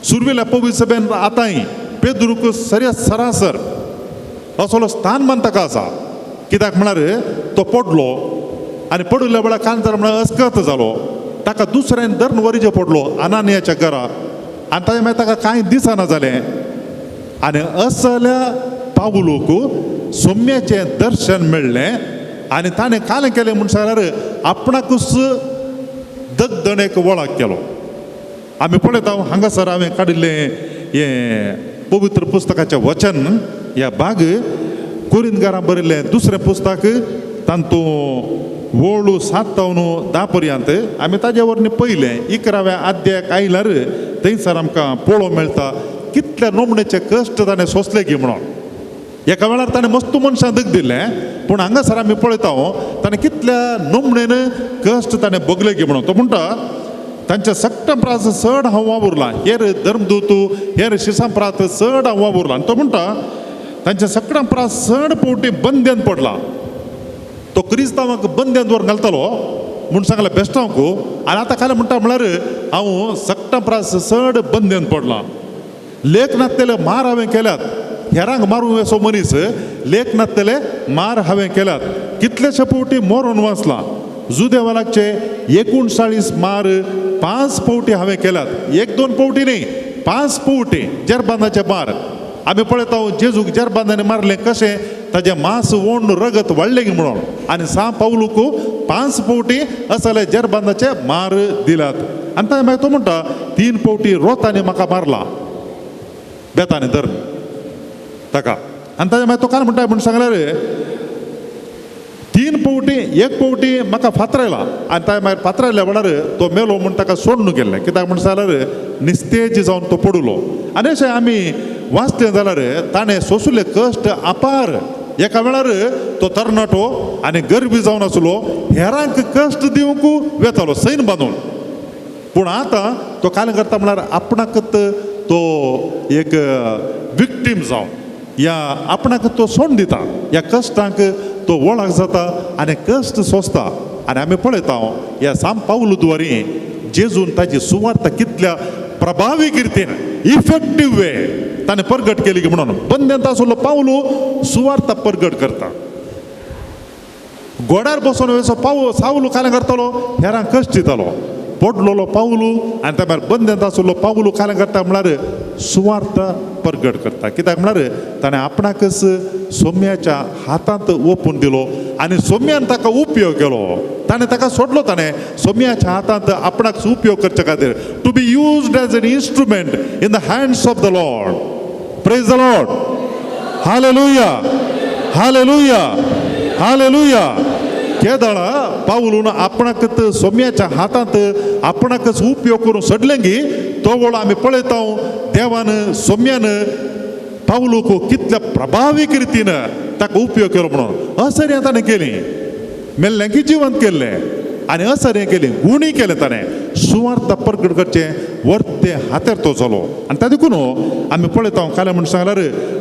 Speaker 2: सुरवेल्या पवित्र सभेन आतांय पेद्रूक सर सरासर असलो स्थान मान ताका आसा. कित्याक म्हळ्यार तो पडलो आनी पडिल्ल्या वेळार कांय म्हळ्यार अस्कत जालो, ताका दुसऱ्यान धर्म वरीचे पडलो अनानियाच्या घरा, आनी ताजे मागीर ताका कांय दिसना जालें. आनी असल्या पावलूक सोम्याचें दर्शन मेळ्ळें आनी ताणें कालें केलें म्हूण सांगल्यार आपणाकूच दगदणेक वळख केलो. आमी पळयता हांगासर हांवें काडिल्लें हें पवित्र पुस्तकाचें वचन ह्या भाग कोरिंदगारां बरयल्लें दुसरें पुस्तक तातूंत वळू 7 तावन 10 पर्यंत आमी ताजे वरवीं पयलें 11व्या अध्यायाक आयल्यार थंयसर आमकां पळोवंक मेळटा कितल्या नोमणेचे कश्ट ताणें सोंसले की म्हणून. एका वेळार ताणें मस्त मनशां दग दिल्लें, पूण हांगासर आमी पळयता ताणें कितल्या नोमणेन कश्ट ताणें भोगले की म्हणून. तो म्हणटा तांच्या सगळ्या प्रास चड हांव वावुरलां, हेर धर्मदूत हेर शिसां प्रात चड हांव वावुरलां. आनी तो म्हणटा तांच्या सगळ्या प्रास चड पवटी बंद्यान पडला. तो क्रिस्तांवाक बंद्यान दवर घालतालो म्हूण सांगलें बेस्टांवक. आनी आतां काल म्हणटा म्हळ्यार हांव सगळ्या प्रास चड बंद्यान पडलां. लेख नासलेले मार हांवें केल्यात, हेरांक मारूंक असो मनीस लेख नासलेले मार हांवें केल्यात, कितलेशे पवटी मरोन वाचलां, जुदेवा लागचे 39 मार 5 पवटी हांवें केल्यात, 1-2 पवटी न्ही 5 पवटी जेरबांदाचे मार. आमी पळयता जेजूक जेरबांदांनी मारलें कशें, ताजें मांस ओंड रगत वाडलें की म्हणून. आनी सा पावलूक 5 पवटी असले जेरबांदाचे मार दिल्यात. आनी ताणें मागीर तो म्हणटा 3 पवटी रोतांनी म्हाका मारला बेतांनी धर ताका. आनी ताजें मागीर तो काय म्हणटा म्हूण सांगल्यार 3 पवटी 1 पवटी म्हाका फातरायला आनी ताणें मागीर फातरायल्या वेळार तो मेलो म्हूण ताका सोडून गेल्लें. कित्याक म्हूण सांगल्यार निस्तेज जावन तो पडलो. आनी अशें आमी वाचलें जाल्यार ताणें सोंसले कश्ट अपार. एका वेळार तो तरणाटो आनी गरबी जावन आसलो, हेरांक कश्ट दिवंक वेतालो सैन बांदून. पूण आतां तो कालें करता म्हळ्यार आपणाकच तो एक विक्टीम जावन या आपणाक तो सोड दिता, ह्या कश्टांक तो वळख जाता आनी कश्ट सोंसता. आनी आमी पळयता ह्या सांत पावलू द्वारे जेजून ताची सुवार्ता कितल्या प्रभावी किर्तीन इफेक्टीव वे ताणें परगट केली की म्हणून बंदेंत आसलो पावलू सुवार्ता परगट करता. गोड्यार बसून वेसो पावल सावलू कालें करतालो हेरांक कश्ट दितालो. पडलेलो पावलू आनी त्या भायर बंदेंत आसलो पावलू कालें करता म्हळ्यार सुवार्ता परगट करता. कित्याक म्हळ्यार ताणें आपणाकच सोम्याच्या हातांत ओपून दिलो आनी सोम्यान ताका उपयोग केलो. ताणें ताका सोडलो, ताणें सोम्याच्या हातांत आपणाक उपयोग करचे खातीर, to be used as an instrument in the hands of the Lord. Praise the Lord. Hallelujah, hallelujah, hallelujah. केदळा पावलून आपणाकच सोम्याच्या हातांत आपणाकच उपयोग करून सोडलें की तो वळो आमी पळयता देवान सोम्यान पावलूक कितल्या प्रभावी रितीन ताका उपयोग केलो म्हणून. असर्या ताणें केली, मेल्ल्यांकी जिवंत केल्लें आनी असर्या केली, गुणी केलें ताणें. सुवार्थ परगट करचें वर्ते हातेर तो जालो. आनी त्या देखून आमी पळयता काल्या म्हण सांगल्यार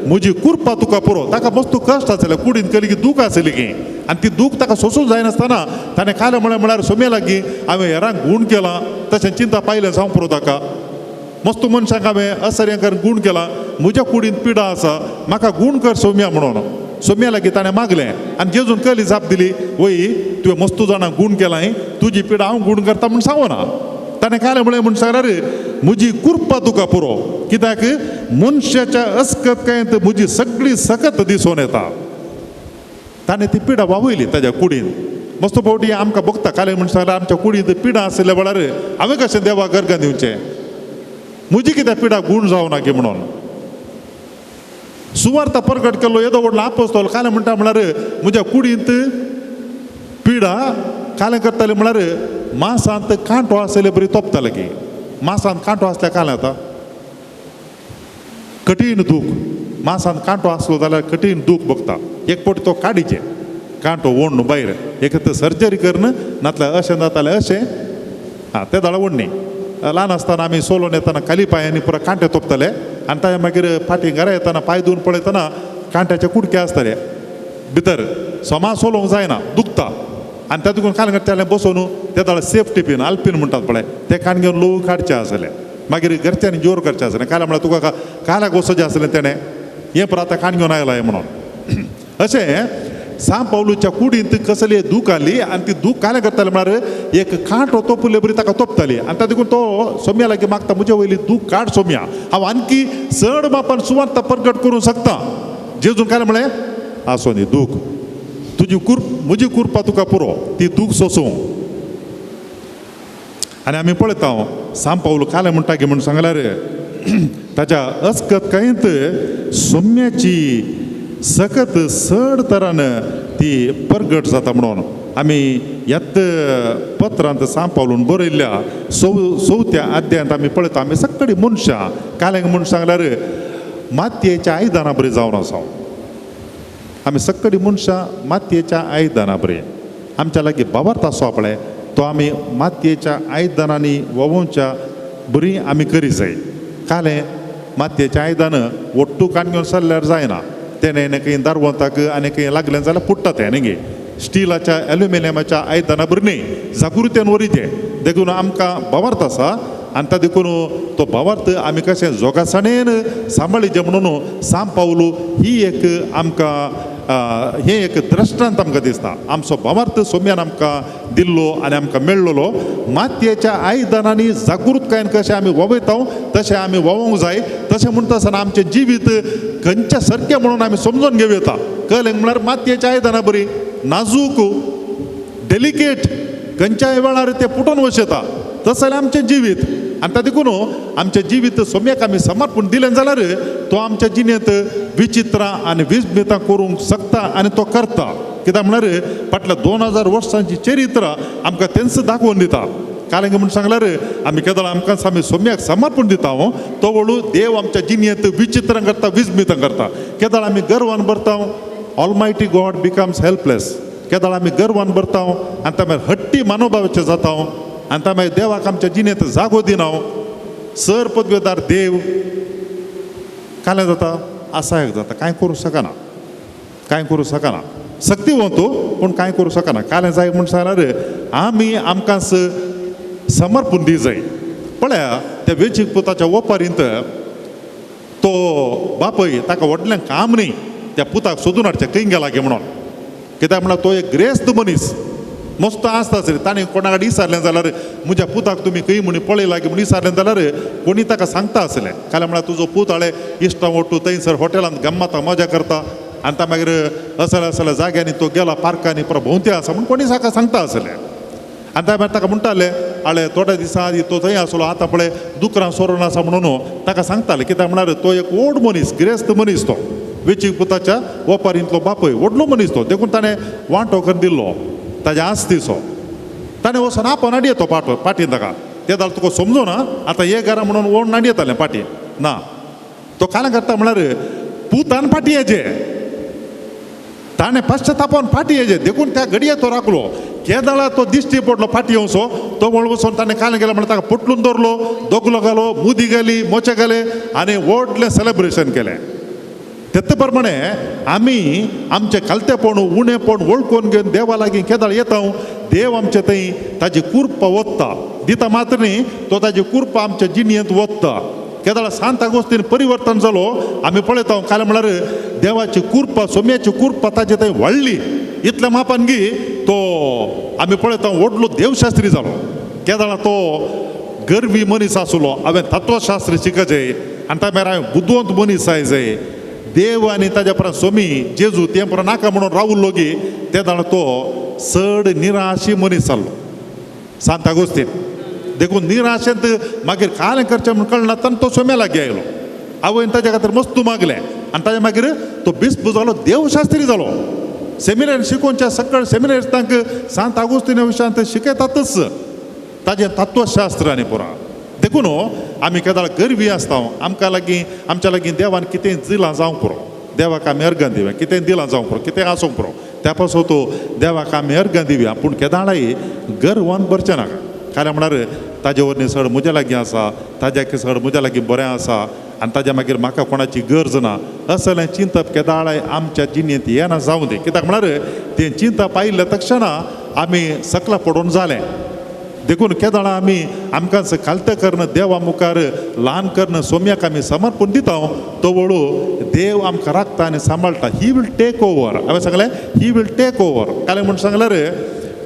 Speaker 2: म्हजी कुरपा तुका पुरो. ताका मस्त कश्ट आसले, कुडीन केली की दूख आसली की आनी ती दूख ताका सोसूंक जायनासतना ताणें काल्या म्हळ्यार म्हळ्यार सोम्या लागीं हांवें हेरांक गूण केलां तशें चिंता पायलें जावं पुरो ताका. मस्त मनशांक हांवें असर्यांकर गूण केलां, म्हज्या कुडीन पिडा आसा, म्हाका गूण कर सोम्या म्हणून. सोम्या लागीं ताणें मागलें आनी जेजून कहली जाप दिली, वय तुवें मस्तू जाणां गूण केलां, तुजी पिडा हांव गूण करता म्हूण सांगना. ताणें कालें म्हळें म्हूण सांगल्यार म्हजी कुरपा तुका पुरो, कित्याक मनशाच्या अस्कतकायेंत म्हजी सगळी सकत दिसून येता. ताणें ती पिडा वावयली ताज्या कुडीन. मस्त फावटी आमकां भोगता कालें म्हूण सांगल्यार आमच्या कुडींत पिडा आशिल्ल्या वेळार हांवें कशें देवाक गर्गां दिवचें, म्हजी कित्याक पिडा गूण जावना की म्हणून. सुवार्ता परगट केल्लो येदो व्हडलो आपोस्तोल कालें म्हणटा म्हळ्यार म्हज्या कुडींत पिडा कालें करताले म्हळ्यार मासांत कांटो आसले बरी तोपताले की मासांत कांटो आसल्यार कालें जाता कठीण दूख. मासांत कांटो आसलो जाल्यार कठीण दूख भोगता. एक फावटी तो काडीचें कांटो ओडून भायर, एक तर सर्जरी करून नातल्यार अशें जातालें अशें आं ते दाळ ओडणी. ल्हान आसतना आमी सोलोन येतना खाली पांयांनी पुरा कांटे तोपताले आनी ताज्या मागीर फाटीं घरा येतना पांय धुवन पळयतना कांट्याचे कुडके आसताले भितर. समा सोलोवंक जायना, दुखता. आनी त्या देखून काल करतालें बसोवन ते दाळ सेफ्टी पीन आल्पीन म्हणटात पळय ते कान घेवन लोव काडचें आसलें. मागीर घरच्यांनी जोर करचें आसलें, काल म्हळ्यार तुका कालाक वचचें आसलें तेणें हें पळय आतां कान घेवन आयला म्हणून. अशें सांत पावलूच्या कुडींत कसली दूख आसली आनी ती दूख कालें करताले म्हळ्यार एक कांटो तोपुल्ले बरी ताका तोपताली. आनी त्या देखून तो सोम्या लागीं मागता म्हजे वयली दूख काड सोम्या, हांव आणखी चड मापान सुवार्थ परगट करूंक शकता. जेजून कालें म्हळें आसो न्ही दूख तुजी कुर म्हजी कुरपा तुका पुरो, ती दूख सोसूं. आनी आमी पळयता सांत पावलू कालें म्हणटा की म्हूण सांगल्यार ताच्या अस्कतकायेंत सोम्याची सकत चड तरान ती परगट जाता म्हणून आमी ह्यात पत्रांत सांत पावलून बरयल्ल्या चवथ्या अध्यायांत आमी पळयता. आमी सगळीं मनशां कालें म्हूण सांगल्यार मातयेच्या आयदनां बरी जावन आसा. आमी सगळीं मनशां मातयेच्या आयदनां बरी, आमच्या लागीं बाबार्थ आसो पळय तो आमी मातयेच्या आयदनांनी व्होवोवच्या बरी आमी करी जाय. कालें मातयेचें आयदन ஒट्टू कान घेवन सरल्यार जायना, तेणें खंय दारवंताक आनी खंय लागलें जाल्यार फुट्टा तें न्ही. स्टिलाच्या एल्युमिनियमाच्या आयदनां बरी न्ही, जागृतेन वरी तें. देखून आमकां भावार्थ आसा आनी ता देखून तो भावार्थ आमी कशें जोगासाणेन सांबाळीचें म्हणून सांत पावलू ही एक आमकां हें एक दृश्टांत आमकां दिसता. आमचो भावार्थ सोम्यान आमकां दिल्लो आनी आमकां मेळ्ळो. मातयेच्या आयदनांनी जागृतकायेन कशें आमी व्हांवयता तशें आमी व्हांवोंक जाय. तशें म्हणटा आसतना आमचें जिवीत खंयच्या सारकें म्हणून आमी समजून घेवं येता. कळ्ळें म्हळ्यार मातयेच्या आयदनां बरी नाजूक डेलिकेट, खंयच्याय वेळार तें फुटून वचता. तशें जाल्यार आमचें जिवीत आनी ता देखून आमचें जिवीत सोम्याक आमी समर्पण दिलें जाल्यार तो आमच्या जिणेंत विचित्रां आनी विस्मितां करूंक शकता आनी तो करता. कित्याक म्हळ्यार फाटल्या 2000 वर्सांची चरित्र आमकां तेंच दाखोवन दिता. कारण म्हूण सांगल्यार आमी केदळ आमकां आमी सोम्याक समर्पण दिता तो वळू देव आमच्या जिणेंत विचित्रां करता, विस्मितां करता. केदळ आमी गर्वान भरता, ऑलमायटी गॉड बिकम्स हेल्पलेस. केदळ आमी गर्वान भरता आनी ता मागीर हट्टी मनोभावाचे जाता आनी ता मागीर देवाक आमच्या जिणेंत जागो दिना. सर पदवेदार देव कालें जाता, असायक जाता, कांय करूंक शकना, कांय करूंक शकना. सक्तिवंत पूण कांय करूं शकना. कालें जाय म्हूण सांगल्यार आमी आमकां समर्पण दी जाय. पळया त्या वेचीक पुताच्या ओपारींत तो बापय ताका व्हडलें काम न्ही त्या पुताक सोदून हाडचें खंय गेला गे म्हणून. कित्याक म्हणल्यार तो एक ग्रेस्त मनीस मस्त आसता आसले. ताणें कोणा कडेन विचारलें जाल्यार म्हज्या पुताक तुमी खंय म्हूण पळयला म्हूण विचारलें जाल्यार कोणी ताका सांगता आसलें. काल्यार म्हळ्यार तुजो पूत हाळे इश्टां वट्टू थंयसर हॉटेलांत गम्मता मजा करता आनी ता मागीर असल्या असल्या जाग्यांनी तो गेला पार्कांनी पुरो भोंवते आसा म्हूण कोणी ताका सांगता आसलें. आनी त्या मागीर ताका म्हणटाले आळे थोड्या दिसां आदी तो थंय आसलो आतां पळय दुकरां सोरोन आसा म्हणून ताका सांगताले. कित्याक म्हळ्यार तो एक व्हड मनीस, गिरेस्त मनीस, तो वेचीक पुताच्या ओपारींतलो बापूय व्हडलो मनीस तो. देखून ताणें वांटो करून दिल्लो ताज्या आस्तीचो. ताणें वचून आपोवन हाडये तो पाटो पाटीन ताका ते जाल्यार तुका समजूना आतां हे घरा म्हणून ओडून हाडयेतालें पाटी ना. तो कालें करता म्हळ्यार पुतान पाटी येचे, ताणें पश्चातापान फाटी येचे. देखून त्या घडये तो राखलो. केदळा तो दिश्टी पडलो फाटी येवचो तो वळ वचून ताणें कालें गेलो म्हळ्यार ताका पोटलून दवरलो, दोगलो घालो, मुदी घाली, मोचे घाले आनी व्हडलें सेलेब्रेशन केलें. तेत प्रमाणे आमी आमचें खालतेपण उणेपण वळखून घेवन देवा लागीं केदळ येता, देव आमचे थंय ताजी कुर्पा वत्ता दिता मात्र न्ही, तो ताजी कुर्पा आमच्या जिणयेंत वत्ता. केदळ सांत आगोस्तीन परिवर्तन जालो आमी पळयता. काल म्हळ्यार देवाची कुर्पा, सोम्याची कुर्पा ताजे थंय वाडली. इतल्या मापान गी तो आमी पळयता व्हडलो देवशास्त्री जालो. केदळा तो गर्वी मनीस आसलो, हांवें तत्वशास्त्र शिकचें आनी त्या मागीर हांवें बुदवंत मनीस जाय जाय देव आनी ताज्या उपरांत सोमी जेजू ते उपरांत नाका म्हणून रावलो गी ते जाणा तो चड निराशी मनीस जाल्लो सांत आगोस्तीन. देखून निराशेंत मागीर कालें करचें म्हूण कळना तो सोम्या लागीं आयलो. आवयन ताज्या खातीर मस्तू मागलें आनी ताज्या मागीर तो बिस्प जालो, देवशास्त्री जालो. सेमिनार शिकोवच्या सगळ्या सेमिनारिस्टांक सांत आगोस्तीना विशयांत शिकयतातच ताजें तत्वशास्त्र आनी पुरा. देखून आमी केदाळ गर्वी आसता, आमकां लागीं आमच्या लागीं देवान कितें दिलां जावंक पुरो, देवाक आमी अर्गां दिवया, कितें दिलां जावंक पुरो, कितें आसूंक पुरो, त्या पासून तो देवाक आमी अर्गां दिवया. पूण केदाळाय गर्वान भरचें नाका. कारण म्हळ्यार ताजे वरवीं चड म्हज्या लागीं आसा, ताज्या चड म्हज्या लागीं बरें आसा आनी ताज्या मागीर म्हाका कोणाची गरज ना असलें चिंतप केदाळाय आमच्या जिणेंत येना जावं दी. कित्याक म्हळ्यार तें चिंतप आयिल्लें तक्षणा आमी सकला पडून जालें. देखून केदाळा आमी आमकां खालतें करून देवा मुखार ल्हान करून सोम्याक आमी समर्पण दिता, तो वळू देव आमकां राखता आनी सांबाळटा. He will take over. हांवें सांगलें he will take over. कालें म्हूण सांगल्यार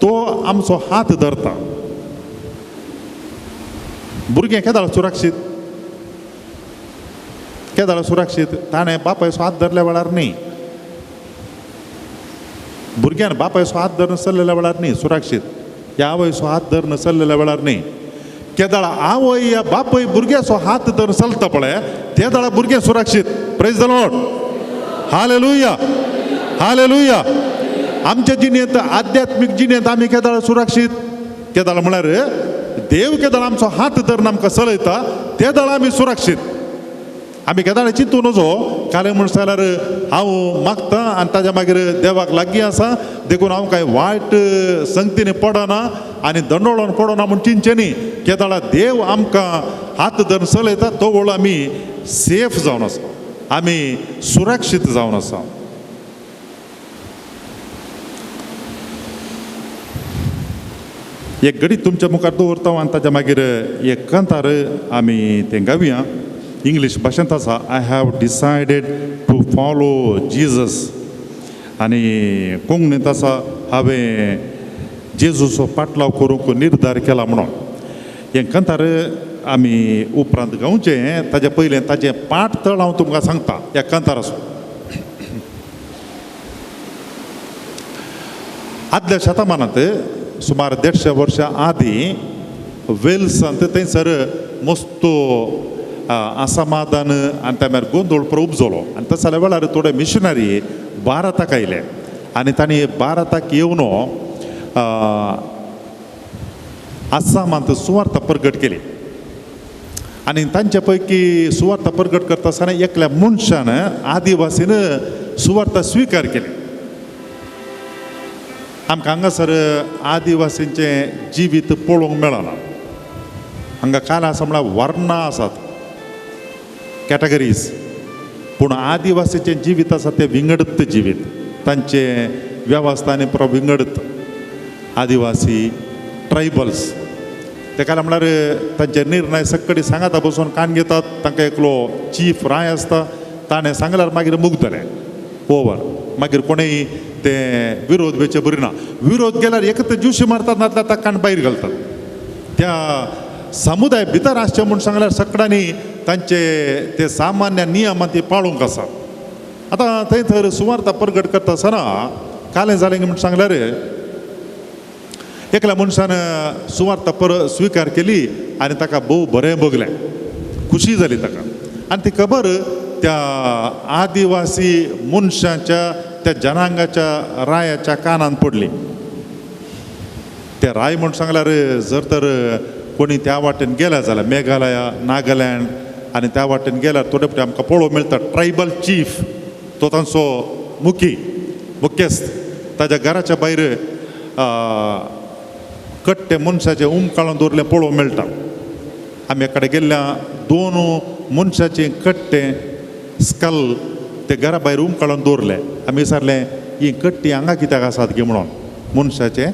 Speaker 2: तो आमचो हात धरता. भुरगें केदाळ सुरक्षीत, केदाळ सुरक्षीत ताणें बापायचो हात धरल्या वेळार न्ही, भुरग्यान बापायचो हात धरून चल्लेल्या वेळार न्ही सुरक्षीत, ह्या आवयचो हात धरून चल्लेल्या वेळार न्ही. केदाळ आवय या बापूय भुरग्याचो हात धरून चलता पळय तेदाळा भुरगें सुरक्षीत. Praise the lord, hallelujah, hallelujah. आमच्या जिणेंत आध्यात्मीक जिणेंत आमी केदाळ सुरक्षीत. केदाळ म्हळ्यार देव केदाळ आमचो हात धरून आमकां चलयता तेदाळ आमी सुरक्षीत. आमी केदाळ चिंतू नजो कालें म्हण जाल्यार हांव मागता आनी ताज्या मागीर देवाक लागीं आसा देखून हांव कांय वायट संगतीन पडना आनी दंडोळोन पडना म्हूण चिंतचें न्ही. केदाळा देव आमकां हात धरून चलयता तो वळू आमी सेफ जावन आसा, आमी सुरक्षीत जावन आसा. एक घडी तुमच्या मुखार दवरता आनी ताज्या मागीर एक कांतार आमी तें गावया. इंग्लीश भाशेंत आसा, I have decided to follow Jesus. आनी कोंकणींत आसा, हांवें जेजूचो पाटलाव करूंक निर्धार केला म्हणून. हें कांतार आमी उपरांत गावचें, ताज्या पयलें ताजें पाठ तळ हांव तुमकां सांगता ह्या कांताराचो. आदल्या शतमानांत सुमार 150 वर्सां आदीं वेल्सांत थंयसर मस्तो असमाधान आनी त्या मागीर गोंदळ पुरो उपजलो आनी तसल्या वेळार थोडे मिशनरी भारताक आयले आनी तांणी भारताक येवन आसामांत सुवार्ता प्रगट केली. आनी तांचे पैकी सुवार्ता प्रगट करता आसतना एकल्या मनशान आदिवासीन सुवार्ता स्विकार केली. आमकां हांगासर आदिवासींचें जिवीत पळोवंक मेळना. हांगा काल आसा म्हळ्यार वर्णां आसात, कॅटेगरीज, पूण आदिवासीचें जिवीत आसा तें विंगडत जिवीत. तांचें वेवस्था आनी विंगडत आदिवासी ट्रायबल्स तेका म्हळ्यार तांचे निर्णय सक्कडी सांगाता बसून कान घेतात. तांकां एकलो चीफ राय आसता, ताणें सांगल्यार मागीर मुगतलें ओवर, मागीर कोणूय ते विरोध वेचे बरी ना. विरोध केल्यार एक तर ज्युशी मारतात, नातल्यार ताका कान भायर घालतात. त्या समुदाय भितर आसचें म्हूण सांगल्यार सगळ्यांनी तांचे ते सामान्य नियमान ते पाळूंक आसा. आतां थंय थंय सुवार्थ प्रगट करता आसतना कालें जालें म्हूण सांगल्यार एकल्या मनशान सुवार्थ स्विकार केली आनी ताका भोव बरें भोगलें, खुशी जाली ताका. आनी ती खबर त्या आदिवासी मनशाच्या त्या जनांगाच्या रायाच्या कानान पडली. ते राय म्हूण सांगल्यार जर तर कोणी त्या वाटेन गेल्या जाल्यार मेघालया, नागालँड आनी त्या वाटेन गेल्यार थोडे फावटी आमकां पळोवंक मेळटा ट्रायबल चीफ, तो तांचो मुखी मुख्यस्थ, ताज्या घराच्या भायर कट्टे मनशाचे उमकाळून दवरलें पळोवंक मेळटा. आमी कडेन गेल्ल्या दोन मनशाचे कट्टे स्कल ते घरा भायर उमकाळून दवरले. आमी विचारलें ही कट्टी हांगा कित्याक आसात गी म्हणून, मनशाचे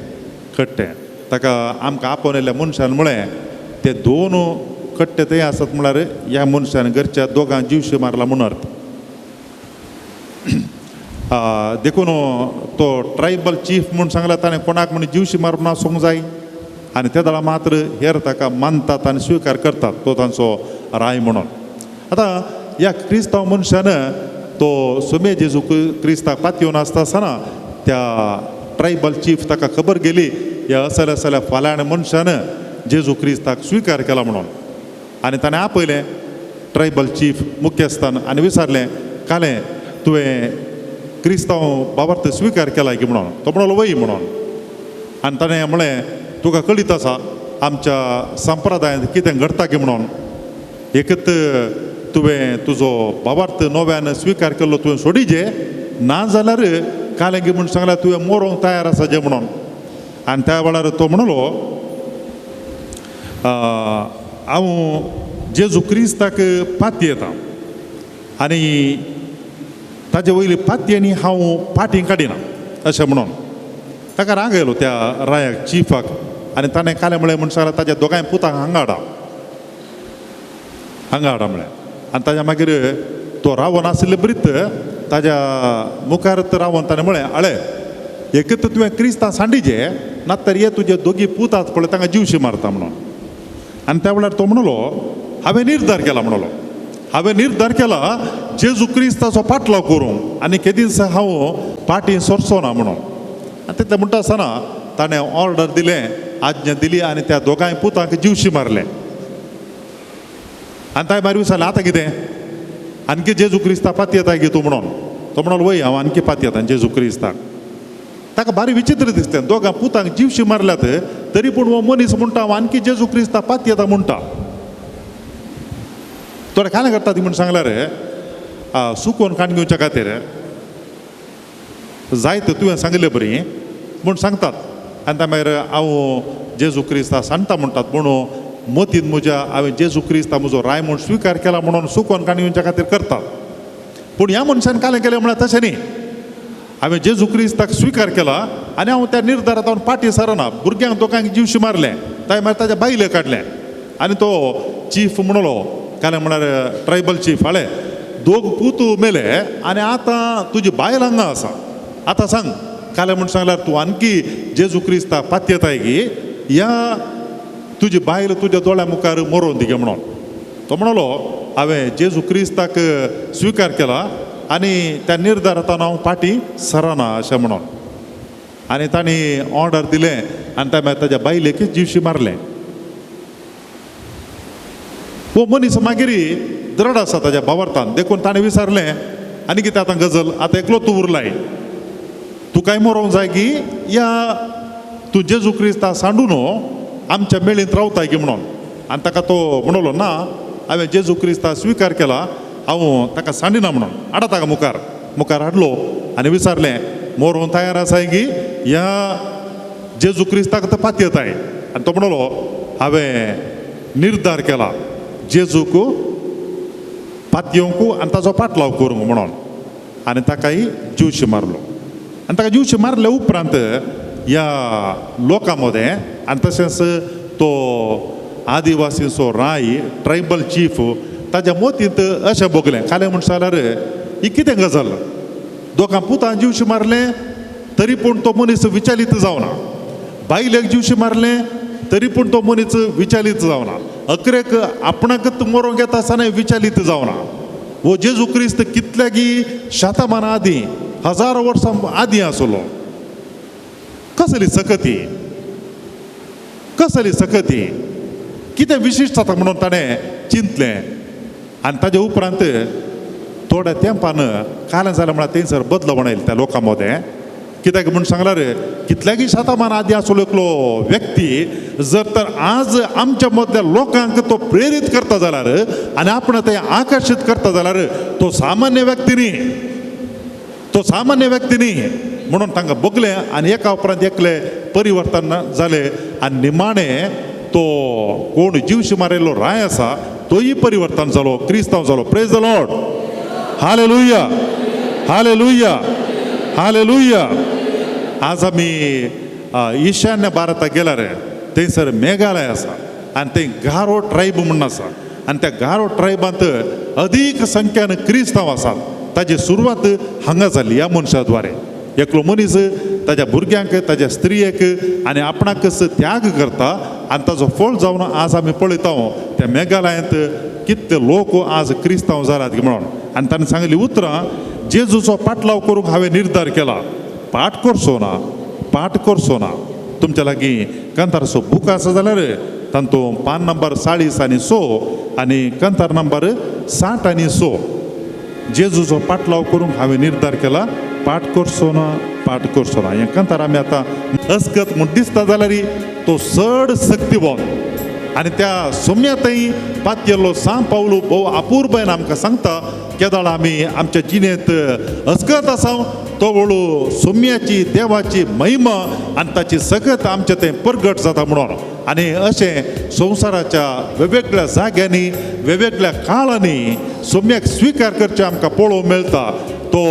Speaker 2: कट्टे. ताका आमकां आपोवन येयल्ल्या मनशान म्हळें ते दोन कट्टे थंय आसात म्हळ्यार ह्या मनशान घरच्या दोगां जिवशी मारला म्हूण अर्थ. देखून तो ट्रायबल चीफ म्हूण सांगला ताणें कोणाक म्हूण जिवशी मारून आसूंक जाय आनी ते वेळार मात्र हेर ताका मानतात आनी स्विकार करतात तो तांचो राय म्हणून. आतां ह्या क्रिस्तांव मनशान तो सोमे जेजू क्रिस्ताक पातयेवन आसता आसतना त्या ट्रायबल चीफ ताका खबर गेली ह्या असल्या असल्या फाल्याण मनशान जेजू क्रिस्ताक स्विकार केला म्हणून. आनी ताणें आपयलें ट्रायबल चीफ मुख्यस्थान आनी विचारलें कालें तुवें क्रिस्तांव बाबार्थ स्विकार केला की म्हणून. तो म्हणलो वय म्हणून. आनी ताणें म्हळें तुका कळीत आसा आमच्या संप्रदायांत कितें घडटा की म्हणून, एकत तुवें तुजो बाबार्थ नव्यान स्विकार केल्लो तुवें सोडीजे, ना जाल्यार कालें की म्हूण सांगल्यार तुवें मरोंक तयार आसा जें म्हणून. आनी त्या वेळार तो म्हणलो हांव जेजू क्रिस्ताक पातयेता आनी ताजे वयली पातयेनी हांव पाटी काडिना अशें म्हणून. ताका राग आयलो त्या रायाक चिफाक आनी ताणें कालें म्हळें म्हूण सांगल्यार ताज्या दोगांय पुतांक हांगा हाडा, हांगा हाडा म्हळें. आनी ताज्या मागीर तो रावन आशिल्ले बरीत ताज्या मुखार रावन ताणें म्हळें आळे एक तर तुवें क्रिस्तां सांडीजे ना तर हे तुजे दोगी पूत आसात पळय तांकां जिवशी मारता म्हणून. आनी त्या वेळार तो म्हणलो हांवें निर्धार केला म्हणलो, हांवें निर्धार केला जेजू क्रिस्ताचो पाटलाव करूंक आनी केदींच हांव पाटी सोरचो ना म्हणून. आनी तितलें म्हणटा आसतना ताणें ऑर्डर दिलें, आज्ञा दिली आनी त्या दोगांय पुतांक जिवशी मारलें. आनी ताणें मागीर विचारलें आतां कितें आणखी जेजू क्रिस्ता पातयेता गे तूं म्हणून. तो म्हणलो वय हांव आणखी पातयेता जेजू क्रिस्ताक. ताका भारी विचित्र दिसलें, दोगां पुतांक जिवशी मारल्यात तरी पूण हो मनीस म्हणटा हांव आणखी जेजू क्रिस्ता पातयेता म्हणटा. थोडे कांय करता ती म्हूण सांगल्यार सुकोवन काण घेवच्या खातीर जायत तुवें सांगिल्लें बरी म्हूण सांगतात. आनी त्या मागीर हांव जेजू क्रिस्ता सांगता म्हणटात म्हणून मतीन म्हज्या हांवें जेजू क्रिस्ता म्हजो राय म्हूण स्विकार केला म्हणून सुकोवन काण घेवच्या खातीर करतात. पूण ह्या मनशान कालें केलें म्हळ्यार तशें न्ही, हांवें जेजू क्रिस्ताक स्विकार केला आनी हांव त्या निर्धारांत हांव पाटी सरना. भुरग्यांक दोगांक जिवशी मारलें, ताणें मागीर ताज्या बायले काडलें आनी तो चीफ म्हणलो कालें म्हळ्यार ट्रायबल चीफ हाळे दोग पूत मेले आनी आतां तुजी बायल हांगा आसा, आतां सांग कालें म्हूण सांगल्यार तूं आणखी जेजू क्रिस्ता पातयेताय की ह्या तुजी बायल तुज्या दोळ्या मुखार मरोवन दी म्हणून. तो म्हणलो हांवें जेजू क्रिस्ताक स्विकार केला आनी त्या निर्धारांत हांव पाटी सरना अशें म्हणून. आनी तांणी ऑर्डर दिलें आनी त्या मागीर ताज्या बायलेक जिवशी मारलें. हो मनीस मागीर द्रड आसा ताज्या भावार्थान, देखून ताणें विचारलें आनी कितें आतां गजल, आतां एकलो तूं उरलाय, तुकाय मरोंक जाय की या तूं जेजू क्रिस्ता सांडून आमच्या मेळींत रावताय की म्हणून. आनी ताका तो म्हणलो ना हांवें जेजू क्रिस्ता स्विकार केला हांव ताका सांडिना म्हणून. हाडा ताका मुखार, मुखार हाडलो आनी विचारलें मरोंक तयार आसाय की ह्या जेजू क्रिस्ताक तो पातयेताय. आनी तो म्हणलो हांवें निर्धार केला जेजूक पातयेवंक आनी ताजो पाटलाव करूंक म्हणून. आनी ताकाय जिवशी मारलो. आनी ताका जिवशी मारल्या उपरांत ह्या लोकां मदें आनी तशेंच तो आदिवासीचो राय ट्रायबल चीफ ताज्या मोतींत अशें भोगलें. कालें म्हण जाल्यार ही कितें गजाल, दोगां पुतां जिवशी मारलें तरी पूण तो मनीस विचारीत जावना, बायलेक जिवशी मारलें तरी पूण तो मनीस विचारीत जावना, अकरेक आपणाकच मरोंक येता आसतना विचारीत जावना. वो जेजू क्रिस्त कितल्यागी शतमानां आदीं, हजारो वर्सां आदीं आसलो. कसली सकती, कसली सकती, कितें विशिश्ट जाता म्हणून ताणें चिंतलें. आनी ताजे उपरांत थोड्या तेंपान कालें जालें म्हळ्यार थंयसर बदलवण आयलें त्या लोकां मदें. कित्याक म्हूण सांगल्यार कितल्यागी शतमान आदीं आसलो एकलो व्यक्ती जर तर आज आमच्या मदल्या लोकांक तो प्रेरीत करता जाल्यार आनी आपण ते आकर्शीत करता जाल्यार तो सामान्य व्यक्ती न्ही, तो सामान्य व्यक्ती न्ही म्हणून तांकां बगलें. आनी एका उपरांत एकले परिवर्तन जालें आनी निमाणें तो कोण जिवशी मारिल्लो राय आसा तोय परिवर्तन जालो, क्रिस्तांव जालो. Praise the Lord, hallelujah, hallelujah, hallelujah. आज आमी ईशान्य भारताक गेल्यार थंयसर मेघालय आसा आनी थंय गारो ट्रायब म्हणून आसा आनी त्या गारो ट्रायबांत अदीक संख्यान क्रिस्तांव आसात. ताजी सुरवात हांगा जाली ह्या मनशा द्वारे. एकलो मनीस ताज्या भुरग्यांक, ताज्या स्त्रियेक आनी आपणाकच त्याग करता आनी ताजो फळ जावन आज आमी पळयता त्या मेघालयांत कितले लोक आज क्रिस्तांव जाल्यात म्हणून. आनी ताणें सांगली उतरां, जेजूचो पाटलाव करूंक हांवें निर्धार केला, पाठ करचो ना, पाठ करचो ना. तुमच्या लागीं कंतारचो बूक आसा जाल्यार तातूंत पान नंबर 40 आनी 100 आनी कंतार नंबर 60 आनी 100. जेजूचो पाटलाव करूंक हांवें निर्धार केला, पाठ करचो ना, पाठ करचो ना. हें कंतार आमी आतां अस्कत म्हूण दिसता जाल्यार तो चड शक्तिवंत आनी त्या सोम्या थंय पातयेल्लो सांग पावलो भोव अपुरबायेन आमकां सांगता, केदाळ आमी आमच्या जिणेंत अस्कत आसा तो वळू सोम्याची देवाची महिमा आनी ताची सकत आमच्या थंय परगट जाता म्हणून. आनी अशें संवसाराच्या वेगवेगळ्या जाग्यांनी वेगवेगळ्या काळांनी सोम्याक स्विकार करचें आमकां पळोवंक मेळटा. तो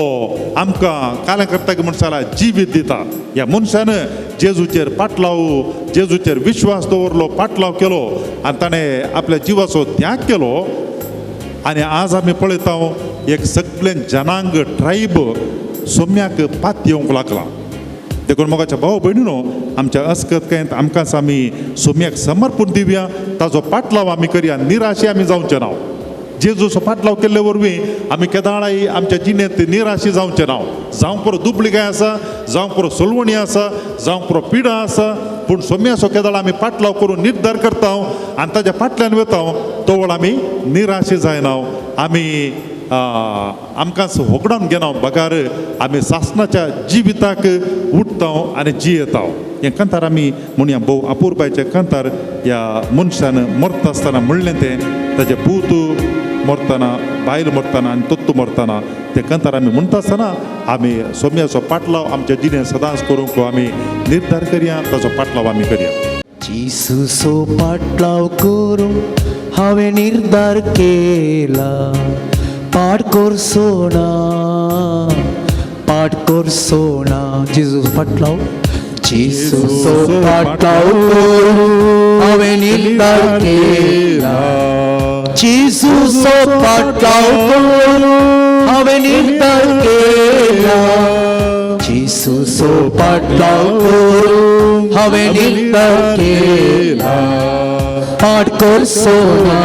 Speaker 2: आमकां कालें करता की मनशाला जिवीत दिता. ह्या मनशान जेजूचेर पाटलाव, जेजूचेर विश्वास दवरलो, पाटलाव केलो आनी ताणें आपल्या जिवाचो त्याग केलो. आनी आज आमी पळयता एक सगळें जनांग ट्रायब सोम्याक पात येवंक लागला. देखून मोगाच्या भाव भयणीनो, आमच्या अस्कत कांय आमकांच आमी सोम्याक समर्पण दिवया, ताजो पाटलाव आमी करया, निराशे आमी जावचे ना. जेजूचो पाटलाव केल्ले वरवीं आमी केदाळाय आमच्या जिणेंत निराशी जावचे ना. जावं पुरो दुबळिकाय आसा, जावं पुरो सोलवणी आसा, जावं पुरो पिडा आसा, पूण सोम्याचो केदाळ आमी पाटलाव करून निर्धार करता आनी ताज्या फाटल्यान वता तो वेळ आमी निराशी जायना. आमी आमकांच होगडावन घेना बगार आमी सासनाच्या जिविताक उठता आनी जियेता. हें कंतार आमी म्हणया भोव अपुरबायचें कंतार. ह्या मनशान मरता आसतना म्हणलें तें, ताजें पूत मरतना, बायल मरतना आनी तत्तू मरतना तें कंतार आमी म्हणटा आसतना आमी सोम्याचो पाटलाव आमच्या जिणेंत सदांच करूंक आमी निर्धार करया, ताचो पाटलाव आमी करया.
Speaker 4: जेजूचो पाटलाव करूंक हांवें निर्धार केला, पाठ करचो ना, पाठ करचो ना. जेजूचो पाटलाव, जेजूचो पाटलाव करूंक हांवें निर्धार केला, जेजूचो पाटलाव करूंक हांवें निर्धार केला, जेजूचो पाटलाव करूंक हांवें निर्धार केला, पाठ करचो ना,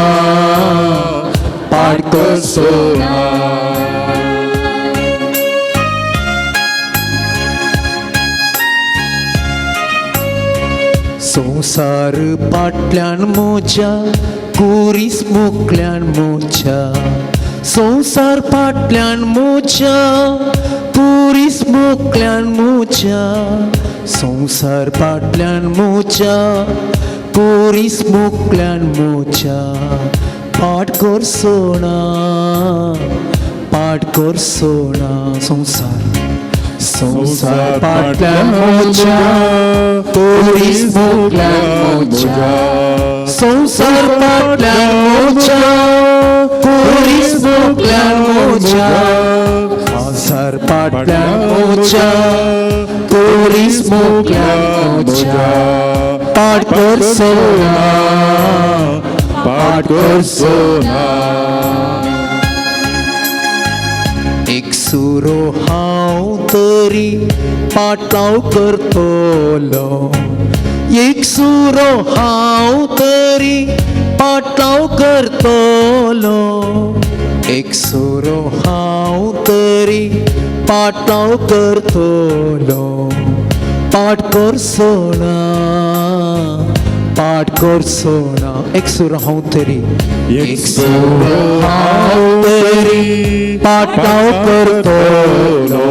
Speaker 4: पाठ करचो ना. संवसार फाटल्यान म्हज्या, कुरीस मुकल्यान म्हज्या, संवसार फाटल्यान म्हज्या, कुरीस मुकल्यान म्हज्या, संवसार फाटल्यान म्हज्या, कुरीस मुकल्यान म्हज्या, पाठ करचो ना, पाठ करचो ना. संवसार, संवसार फाटल्यान म्हज्या, कुरीस मुकल्यान म्हज्या, संवसार फाटल्यान म्हज्या, कुरीस मुकल्यान म्हज्या, संवसार संवसार फाटल्यान मोच्या कोरीस मोगल्यान मोच्या पाठ करचो ना
Speaker 2: पाठ करचो ना.
Speaker 4: एक सुरो हांव तरी पाटलाव करतलो एक सुरो हांव तरी पाटलाव करतलो एक सुरो हांव तरी पाटलाव करतलो पाठ करचो ना पाठ करचो ना. एक सुरो हांव तरी
Speaker 2: एक सुरो
Speaker 4: हांव तरी पाटलाव करतलो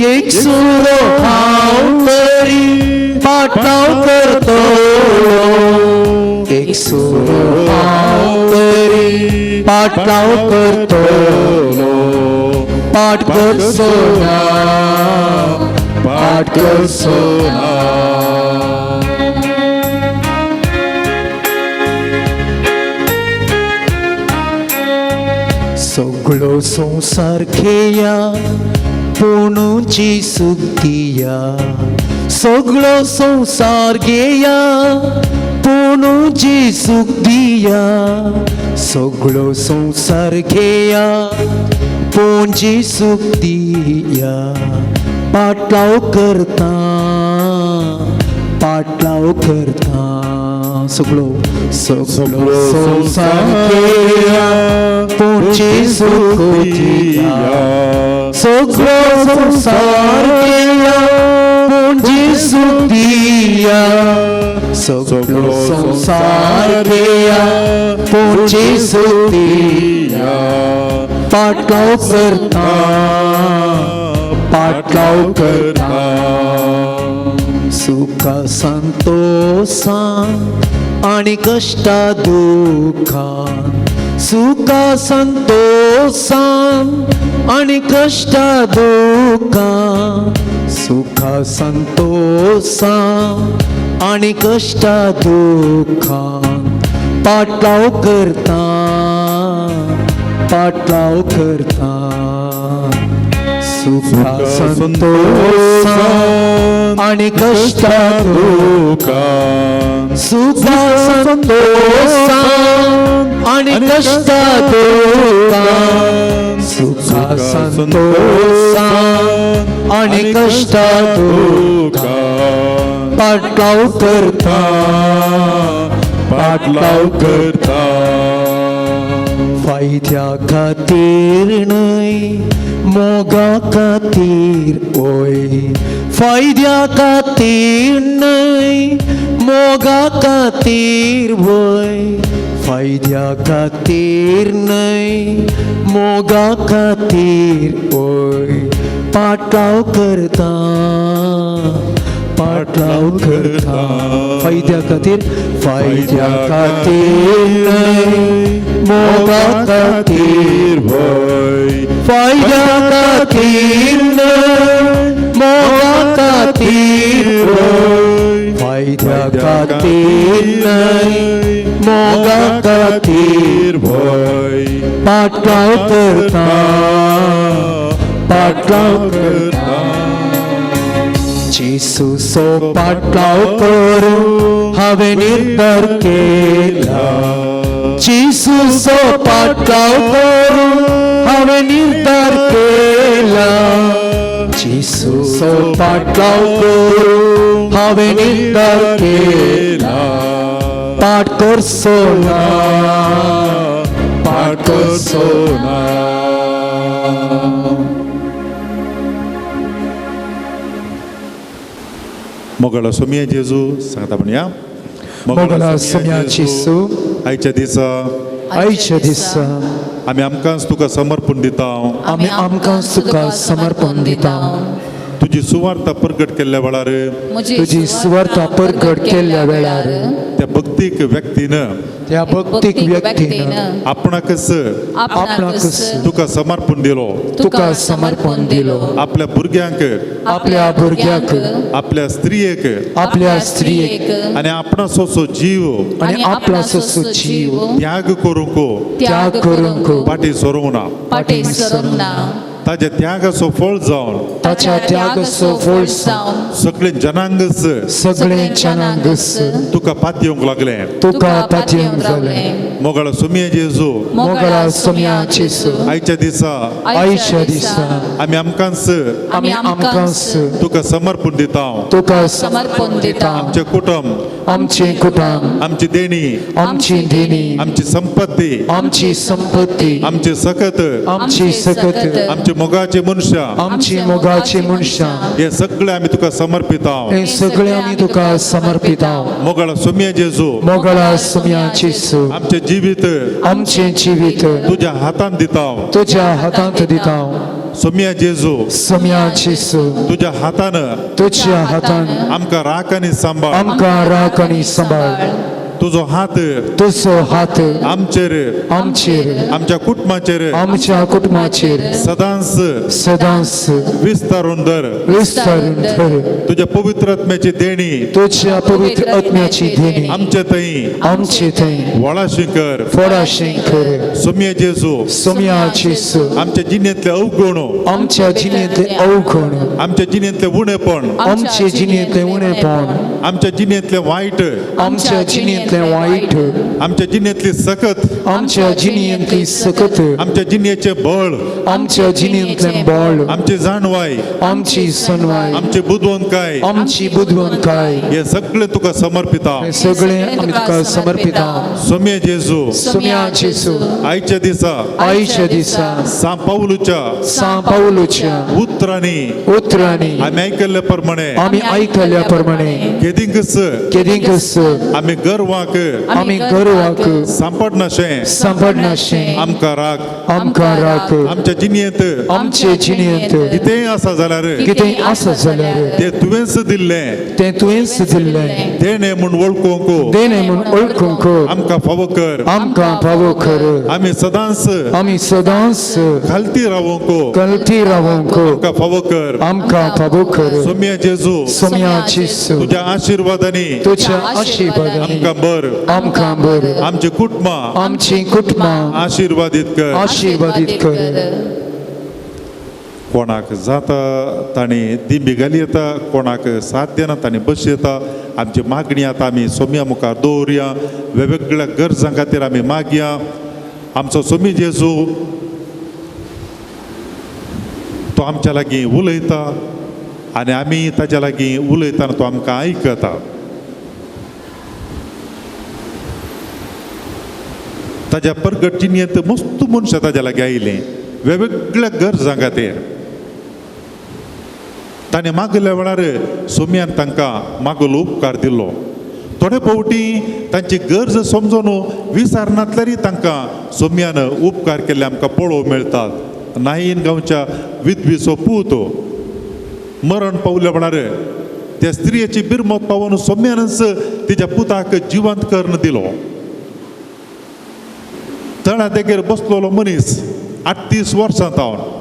Speaker 4: एक सुरो हांव तरी पाटलाव करतलो एक सुरो हांव तरी पाटलाव करतलो पाठ करचो ना
Speaker 2: पाठ करचो ना.
Speaker 4: सगळो संवसार घेया पूण जेसूक दिया सगळो संवसार घेया पूण जेसूक दिया सगळो संवसार घेया पूण जेसूक दिया पाटलाव करता पाटलाव करता सगळो सगळो संवसार घेया पूण जेसूक दिया सगळो संवसार घेया पूण जेसूक दिया सगळो संवसार घेया पूण जेसूक दिया पाटलाव करता पाटलाव करता. सुखा संतोषान आनी कश्टा दुखान सुखा संतोषान आनी कश्टा दुखान सुखा संतोषान आनी कश्टा दुखान पाटलाव करता पाटलाव करता. सुखा संतोषान आनी कश्टा
Speaker 2: दुखान
Speaker 4: सुखा संतोषान आनी कश्टा दुखान सुखा संतोषान आनी कश्टा दुखान पाटलाव करता
Speaker 2: पाटलाव करता.
Speaker 4: फायद्या खातीर न्हय मोगा खातीर ओय फायद्या खातीर न्हय मोगा खातीर वय फायद्या खातीर न्हय मोगा खातीर ओय पाटलाव करता पाटलाव करता. फायद्या खातीर फायद्या खातीर न्हय मोगा खातीर
Speaker 2: भय
Speaker 4: फायद्या खातीर न्हय मोगा खातीर फायद्या खातीर न्हय मोगा खातीर
Speaker 2: भय
Speaker 4: पाटलाव करता पाटलाव करता. जेसूचो पाटलाव करूं हांवें निर्धार केला जेसूचो पाटलाव करूं हांवें निर्धार केला जेसूचो पाटलाव करूं हांवें निर्धार केला पाठ करचो ना पाठ करचो ना.
Speaker 2: मोगला सोमया जेजू सांगता म्हणया.
Speaker 1: मोगला सोमया जेजू,
Speaker 2: आयच्या दिसा
Speaker 1: आयच्या दिसा
Speaker 2: आमी आमकांच तुका समर्पण दिता
Speaker 1: आमी आमकां तुका समर्पण दिता
Speaker 2: तुजी सुवार्ता प्रगट केल्ल्या वेळार
Speaker 1: तुजी सुवार्ता प्रगट केल्ल्या वेळार
Speaker 2: त्या भक्तीक व्यक्तीन
Speaker 1: त्या भक्तीक व्यक्तीन
Speaker 2: आपणाकच
Speaker 1: आपणाकच
Speaker 2: तुका समर्पण दिलो
Speaker 1: तुका समर्पण दिलो
Speaker 2: आपल्या भुरग्यांक
Speaker 1: आपल्या भुरग्याक
Speaker 2: आपल्या स्त्रियेक
Speaker 1: आपल्या स्त्रियेक
Speaker 2: आनी आपणाचो जीव
Speaker 1: आनी आपणाचो जीव
Speaker 2: त्याग करूंक
Speaker 1: त्याग करूंक
Speaker 2: फाटीं सरूंक ना.
Speaker 5: फाटीं सरूंक ना.
Speaker 2: ताज्या त्यागाचो फळ जावन
Speaker 1: ताच्या त्यागाचो फळ जावन
Speaker 2: सगळे जनांगच
Speaker 1: सगळे जनांगस
Speaker 2: तुका पातयेवंक लागले.
Speaker 1: तुका पातयेवंक जाले.
Speaker 2: मोगाळ सोमया जेजू,
Speaker 1: मोगळा सोम्या जेजू,
Speaker 2: आयच्या दिसा
Speaker 1: आयच्या दिसा
Speaker 2: आमी आमकांच
Speaker 1: आमी आमकांच
Speaker 2: तुका समर्पण दिता.
Speaker 1: तुका समर्पण दिता.
Speaker 2: आमचें कुटुंब,
Speaker 1: आमचें कुटुंब,
Speaker 2: आमची देणी,
Speaker 1: आमची देणी,
Speaker 2: आमची संपत्ती,
Speaker 1: आमची संपत्ती,
Speaker 2: आमचे सकत,
Speaker 1: आमची सकत,
Speaker 2: आमचे मोगाचे मनशां,
Speaker 1: आमची मोगाची मनशां,
Speaker 2: हे सगळे आमी तुका समर्पिता.
Speaker 1: हे सगळे आमी तुका समर्पिता.
Speaker 2: मोगाळ सोमया जेजू,
Speaker 1: मोगळा सोम्या जेजू,
Speaker 2: आमचें जिवीत
Speaker 1: आमचें जिवीत
Speaker 2: तुज्या हातांत दिता.
Speaker 1: तुज्या हातांत दिता.
Speaker 2: सोमया जेजू,
Speaker 1: सोम्या जेजू,
Speaker 2: तुज्या हातान
Speaker 1: तुज्या हातान
Speaker 2: आमकां राख आनी सांबाळ.
Speaker 1: आमकां राख आनी सांबाळ.
Speaker 2: तुजो हात
Speaker 1: तुजो हात
Speaker 2: आमचेर,
Speaker 1: आमचेर,
Speaker 2: आमच्या कुटुंबाचेर,
Speaker 1: आमच्या कुटुंबाचेर
Speaker 2: सदांच
Speaker 1: सदांच
Speaker 2: विस्तारून धर.
Speaker 1: विस्तारून धर.
Speaker 2: तुज्या पवित्र आत्म्याची देणी
Speaker 1: तुज्या पवित्र आत्म्याची देणी
Speaker 2: आमचे थंय
Speaker 1: आमचे थंय
Speaker 2: वळाशी कर.
Speaker 1: फोडाशें कर.
Speaker 2: सोमया जेजू,
Speaker 1: सोम्या जेजू,
Speaker 2: आमच्या जिणेंतले अवगुण,
Speaker 1: आमच्या जिणेंतले अवगुण,
Speaker 2: आमच्या जिणेंतले उणेपण,
Speaker 1: आमचे जिणेंतले उणेपण,
Speaker 2: आमच्या जिणेंतले वायट,
Speaker 1: आमच्या जिणेंतले वायट,
Speaker 2: आमच्या जिणेंतली सकत,
Speaker 1: आमच्या जिणेंतली सकत,
Speaker 2: आमच्या जिणेचें बळ,
Speaker 1: आमच्या जिणेंतलें बळ,
Speaker 2: आमची जाणवाय,
Speaker 1: आमची सनवाय,
Speaker 2: आमची बुदवंतकाय,
Speaker 1: आमची बुदवंतकाय,
Speaker 2: हे सगळे तुका समर्पिता.
Speaker 1: हे सगळे आमी तुका समर्पिता.
Speaker 2: सोमया जेजू,
Speaker 1: सोम्या जेजू,
Speaker 2: आयच्या दिसा
Speaker 1: आयच्या दिसा
Speaker 2: सां पावलूच्या
Speaker 1: सां पावलूच्या
Speaker 2: उतरांनी
Speaker 1: उतरांनी
Speaker 2: आमी आयकल्ले प्रमाणे
Speaker 1: आमी आयकल्या प्रमाणे
Speaker 2: केदींकच
Speaker 1: केदींकच
Speaker 2: आमी गर्वाक
Speaker 1: आमी गर्वाक
Speaker 2: सांपडनाशें
Speaker 1: सांपडनाशें
Speaker 2: आमकां राख.
Speaker 1: आमकां राख.
Speaker 2: आमच्या जिणेंत
Speaker 1: आमचे जिणेंत
Speaker 2: कितेंय आसा जाल्यार
Speaker 1: कितें आसा जाल्यार
Speaker 2: तें तुवेंच दिल्लें,
Speaker 1: तें तुवेंच दिल्लें
Speaker 2: देणें म्हूण वळखूंक
Speaker 1: देणें म्हूण वळखूंक
Speaker 2: आमकां फावो कर.
Speaker 1: आमकां फावो कर.
Speaker 2: आमी सदांच
Speaker 1: आमी सदांच
Speaker 2: खालती रावंक
Speaker 1: कलती रावंक
Speaker 2: आमकां फावो कर.
Speaker 1: आमकां फावो कर.
Speaker 2: सोमया जेजू,
Speaker 1: सोम्या जेजू,
Speaker 2: तुज्या आशिर्वादांनी
Speaker 1: तुज्या आशिर्वादांनी
Speaker 2: आमकां बर,
Speaker 1: आमकां बर,
Speaker 2: आमचे कुटुंबां
Speaker 1: आमची कुटुंबां
Speaker 2: आशिर्वादीत कर.
Speaker 1: आशिर्वादीत कर.
Speaker 2: कोणाक जाता ताणें दिंबी घाली येता, कोणाक साथ दिना ताणें बस येता. आमची मागणी आतां आमी सोमया मुखार दवरुया. वेगवेगळ्या गरजां खातीर आमी मागया. आमचो सोमी जेजू तो आमच्या लागीं उलयता आनी आमी ताच्या लागीं उलयतना तो आमकां आयकता. ताज्या परगट जिणेंत मस्त मनशां ताज्या लागीं आयलीं वेगवेगळ्या गरजां खातीर. ताणें मागल्या वेळार सोम्यान तांकां मागलो उपकार दिलो. थोडे फावटी तांची गरज समजून विसारनातल्यारय तांकां सोम्यान उपकार केल्ले आमकां पळोवंक मेळटात. नायन गांवच्या विधवीचो पूत मरण पावल्या वेळार त्या स्त्रियेची बिरमत पावून सोम्यानच तिच्या पुताक जिवंत करून दिलो. तळ्या देगेर बसलेलो मनीस 38 वर्सां तावन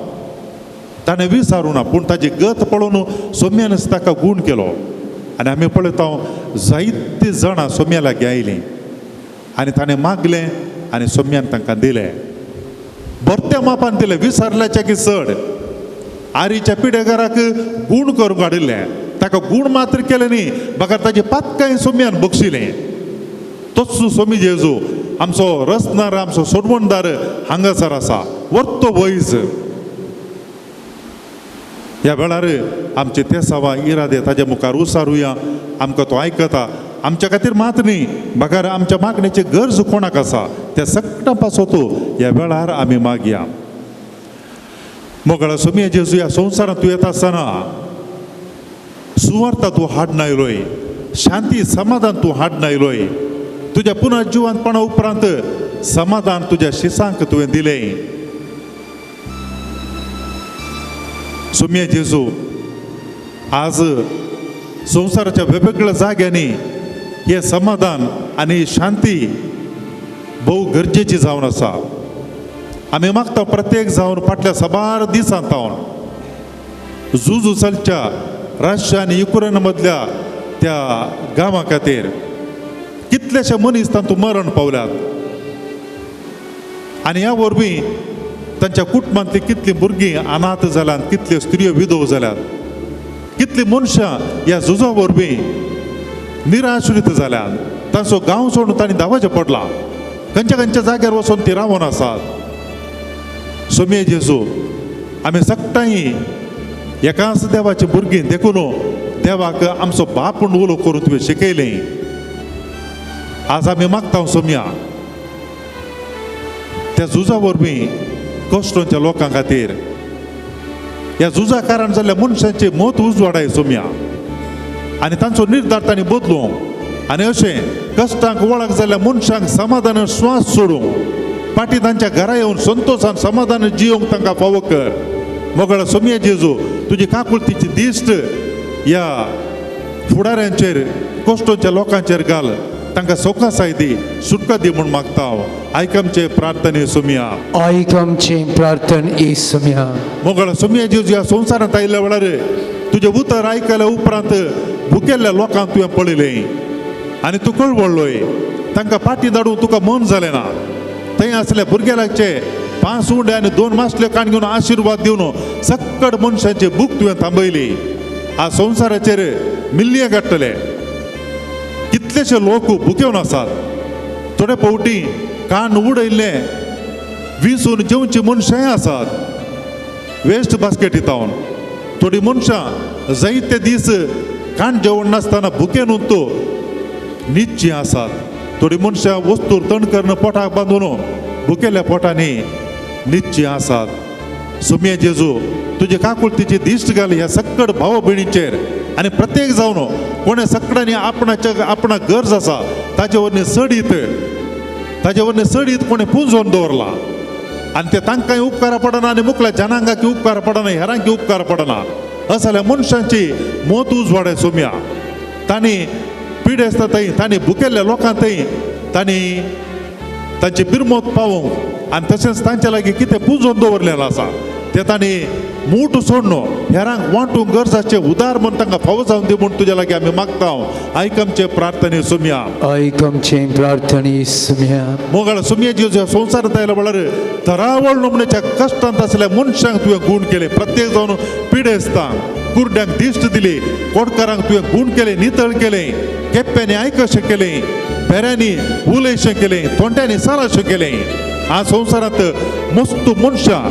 Speaker 2: ताणें विचारूं ना, पूण ताजी गत पळोवन सोम्यानच ताका गूण केलो. आनी आमी पळयता जायतीं जाणां सोम्या लागीं आयलीं आनी ताणें मागलें आनी सोम्यान तांकां दिलें. भरत्या मापान दिलें, विसरल्याच्या की चड. आरीच्या पिडेगाराक गूण करूंक हाडिल्लें, ताका गूण मात्र केलें न्ही, बगर ताजी पातकाय सोम्यान बक्षिलें. तोच सोमी जेजू आमचो रचणार, आमचो सोडवणदार हांगासर आसा, वर्तो वैज. ह्या वेळार आमचे तेसावा इरादे ताज्या मुखार उसारुया. आमकां तो आयकता. आमच्या खातीर मात न्ही, बगर आमच्या मागणेची गरज कोणाक आसा त्या सगळ्या पासत ह्या वेळार आमी मागया. मोगळा सोमया जेजू, ह्या संवसारांत तूं येता आसतना सुवार्ता तूं हाडून आयलोय, शांती समाधान तूं हाडून आयलोय. तुज्या पुनर्जिवंतपणा उपरांत समाधान तुज्या शिसांक तुवें दिलें. सोमया जेजू, आज संवसाराच्या वेगवेगळ्या जाग्यांनी हें समाधान आनी शांती भोव गरजेची जावन आसा. आमी मागता प्रत्येक जावन फाटल्या साबार दिसां तावन झुजू चलच्या रशिया आनी युक्रेन मदल्या त्या गांवा खातीर कितलेशे मनीस तातूंत मरण पावल्यात आनी ह्या वरवीं तांच्या कुटुंबांतली कितलीं भुरगीं अनाथ जाल्यात, कितल्यो स्त्रियो विधव जाल्यात, कितलीं मनशां ह्या झुजा वरवीं निराश्रीत जाल्यात. तांचो गांव सोडून तांणी धांवचें पडलां, खंयच्या खंयच्या जाग्यार वचून ती रावून आसात. सोमये जेजू, आमी सगटांय एकाच देवाची भुरगीं देखून देवाक आमचो बाप म्हूण उलो करून तुवें शिकयलें. आज आमी मागता सोमया त्या झुजा वरवीं कश्टोंच्या लोकां खातीर, ह्या झुजा कारण जाल्ल्या मनशांचे मत उजवाडाय सोमया आनी तांचो निर्धार तांणी बदलूंक आनी अशें कश्टांक वळख जाल्ल्या मनशांक समाधान श्वास सोडूंक, फाटीं तांच्या घरा येवन संतोशान समाधान जियोंक तांकां फावो कर. मोगळा सोमया जेजू, तुजी काकुळतीची दिश्ट ह्या फुडाऱ्यांचेर, कश्टोंच्या लोकांचेर घाल, तांकां सवकासाय दी, सुटका दी म्हूण मागता हांव. आयक आमचे प्रार्थने सोमया.
Speaker 1: आयक आमची प्रार्थना येसुम्या.
Speaker 2: मोगळा सोमया जेजू, ह्या संवसारांत आयिल्ल्या वेळार तुजें उतर आयकल्या उपरांत भुकेल्ल्या लोकांक तुवें पळयलें आनी तूं कळवळ्ळोय. तांकां फाटीं धाडूंक तुका मन जालें ना. थंय आसल्या भुरग्याचे 5 उंडे आनी 2 मासल्यो काण घेवन आशिर्वाद दिवन सक्कड मनशांची भूक तुवें थांबयली. आज संवसाराचेर मिल्लियां काडटले कितलेशे लोक भुकेवन आसात. थोडे फावटी कान उडयल्ले विसून जेवची मनशांय आसात वेस्ट बास्केटी तावन. थोडीं मनशां जायते दीस कान जेवण नासतना भुकेन उरतो न्हिदचीं आसात. थोडीं मनशां वस्तूर तण करून पोटाक बांदून भुकेल्या पोटांनी न्हिदचीं आसात. सुमये जेजू, तुजे काकुळतीची दिश्ट घाल ह्या सक्कड भाव भयणीचेर आनी प्रत्येक जावन कोणे सकडांनी आपणाच्या आपणाक गरज आसा ताजे वरवीं सडीत, ताजे वरवीं सडीत कोणें पुंजोवन दवरला आनी ते तांकांय उपकारा पडना आनी मुखल्या जनांगाक उपकार पडना, हेरांक उपकार पडना. असल्या मनशांची मत उजवाडे सोम्या. तांणी पिडेस्ता थंय, तांणी भुकेल्ल्या लोकां थंय तांणी तांची बिरमत पावोवंक आनी तशेंच तांच्या लागीं कितें पुंजोवन दवरलेलें आसा तें तांणी मूठ सोडनो हेरांक वांटूंक गरज आसचें उदार म्हूण तांकां फावो जावन दी म्हूण तुज्या लागीं आमी मागता. आयक आमचे प्रार्थने सोम्या.
Speaker 1: आयक आमचे प्रार्थने सुम्या.
Speaker 2: मोगाळ सुमया जेजू, संवसारांत आयल्या वेळार तरावळ नमण्याच्या कश्टांत आसल्या मनशांक तुवें गूण केले. प्रत्येक जावन पिडेस्तांक, कुरड्यांक दिश्ट दिली, कोटकारांक तुवें गूण केलें, नितळ केलें, केप्प्यांनी आयकशें केलें, भेऱ्यांनी उलयशें केलें, तोंड्यांनी सालाशें केलें. आज संवसारांत मस्त मनशां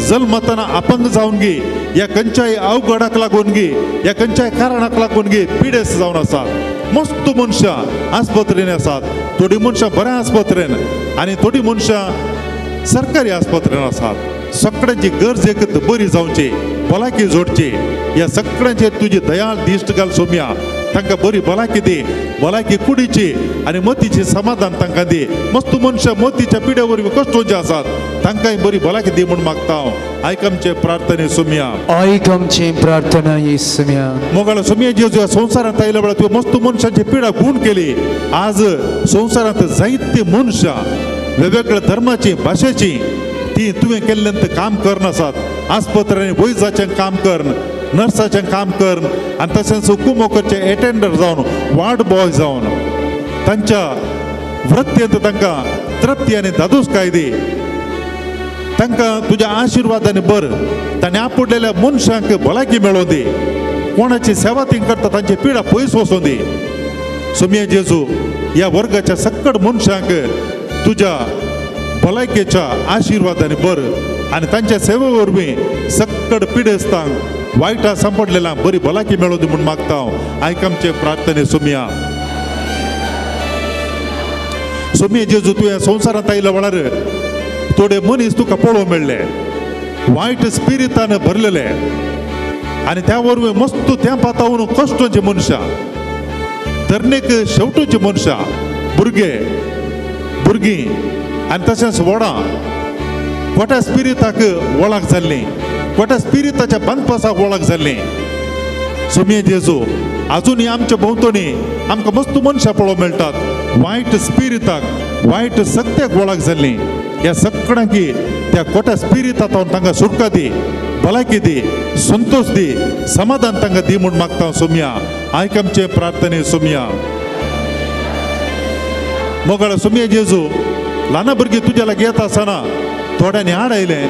Speaker 2: जल्मतना अपंग जावन गी, ह्या खंयच्याय अवघडाक लागून गी, ह्या खंयच्याय कारणाक लागून गी पिडेस्त जावन आसात. मस्त मनशां आस्पत्रेन आसात. थोडीं मनशां बऱ्या आस्पत्रेन आनी थोडीं मनशां सरकारी आस्पत्रेन आसात. सगळ्यांची गरज एकत बरी जावची, भलायकी जोडची, ह्या सगळ्यांचेर तुजी दयाळ दिश्ट घाल सोम्या. तांकां बरी भलायकी दी, भलायकी कुडीची आनी मतीची समाधान तांकां दी. मस्त मनशां मतीच्या पिड्या वरवीं कश्टोंचे आसात तांकांय बरी भलायकी दी म्हूण मागता हांव. आयक आमचे प्रार्थने सोम्या.
Speaker 1: आयक आमची प्रार्थना येसुम्या.
Speaker 2: मोगाळ सोम्या जेजू, ह्या संवसारांत आयिल्ल्या वेळार तुवें मस्त मनशांची पिडा गूण केली. आज संवसारांत जायते मनशां वेगवेगळ्या धर्माची भाशेची ती तुवें केल्ल्यान काम करनासात. आस्पत्र्यांनी वैजाचें काम करून, नर्साचें काम करून आनी तशेंच कुमोकरचे एटेंडर जावन, वार्ड बॉय जावन तांच्या वृत्तेंत तांकां तृप्ती आनी धादोसकाय दी. तांकां तुज्या आशिर्वादान बर, तांणी आपुडलेल्या मनशांक भलायकी मेळोवन दी. कोणाची सेवा ती करता तांची पिडा पयस वचोन दी. सोमये जेजू, ह्या वर्गाच्या सक्कड मनशांक तुज्या भलायकेच्या आशिर्वादान बर आनी तांच्या सेवे वरवीं सक्कड पिडेस्तांक वायटा सांपडलेल्या बरी भलायकी मेळोवन दी म्हूण मागता हांव. आयक आमचे प्रार्थने सोमया. सोमये जेजू, तुवें संवसारांत आयिल्ल्या वेळार थोडे मनीस तुका पळोवंक मेळ्ळे वायट स्पिरितान भरलेले आनी त्या वरवीं मस्त तेंपा तावन कश्टोंचे मनशां, धरणेक शेवटूचे मनशां, भुरगे भुरगीं आनी तशेंच व्हडां खोट्या स्पिरिताक वळख जाल्ली, खोट्या स्पिरिताच्या बांदपासाक वळख जाल्ली. सोमये जेजू, आजुनूय आमच्या भोंवतणी आमकां मस्त मनशां पळोवंक मेळटात वायट स्पिरिताक, वायट सत्याक वळख जाल्ली. ह्या सगळ्यांकी त्या खोट्या स्पिरितांत तांकां सुटका दी, भलायकी दी, संतोश दी, समाधान तांकां दी म्हूण मागता सोमया. आयक आमचे प्रार्थने सोमया. मोगाळ सोमया जेजू, ल्हान भुरगीं तुज्या लागीं येता आसतना थोड्यांनी आड आयलें,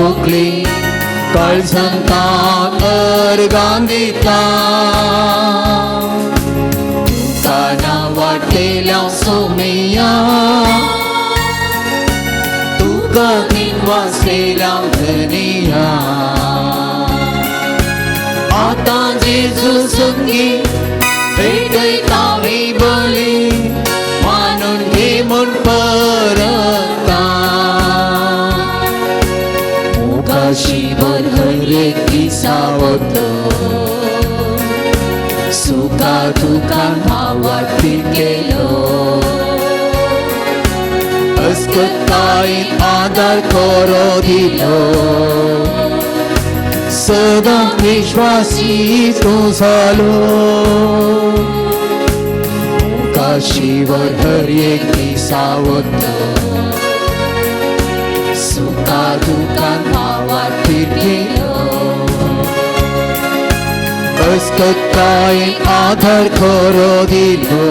Speaker 4: फुकली काळजांतान अर्गां दिता तुका नांवाटलेल्या सोमया तुका दिनवासलेल्या धनिया आतां जेजू संगी भेटयता ही बली मानून घे म्हूण परता मुखाशीवर हर एक दिसा वता सुखा दुखान भावार्थी केलो अस्कतायेन आदार खरो दिलो सदां विश्वासी तूं जालो मुखाशीवर हर एक दिसा वता सुखा दुखान भावार्थी केलो अस्कतायेन आधार खरो दिलो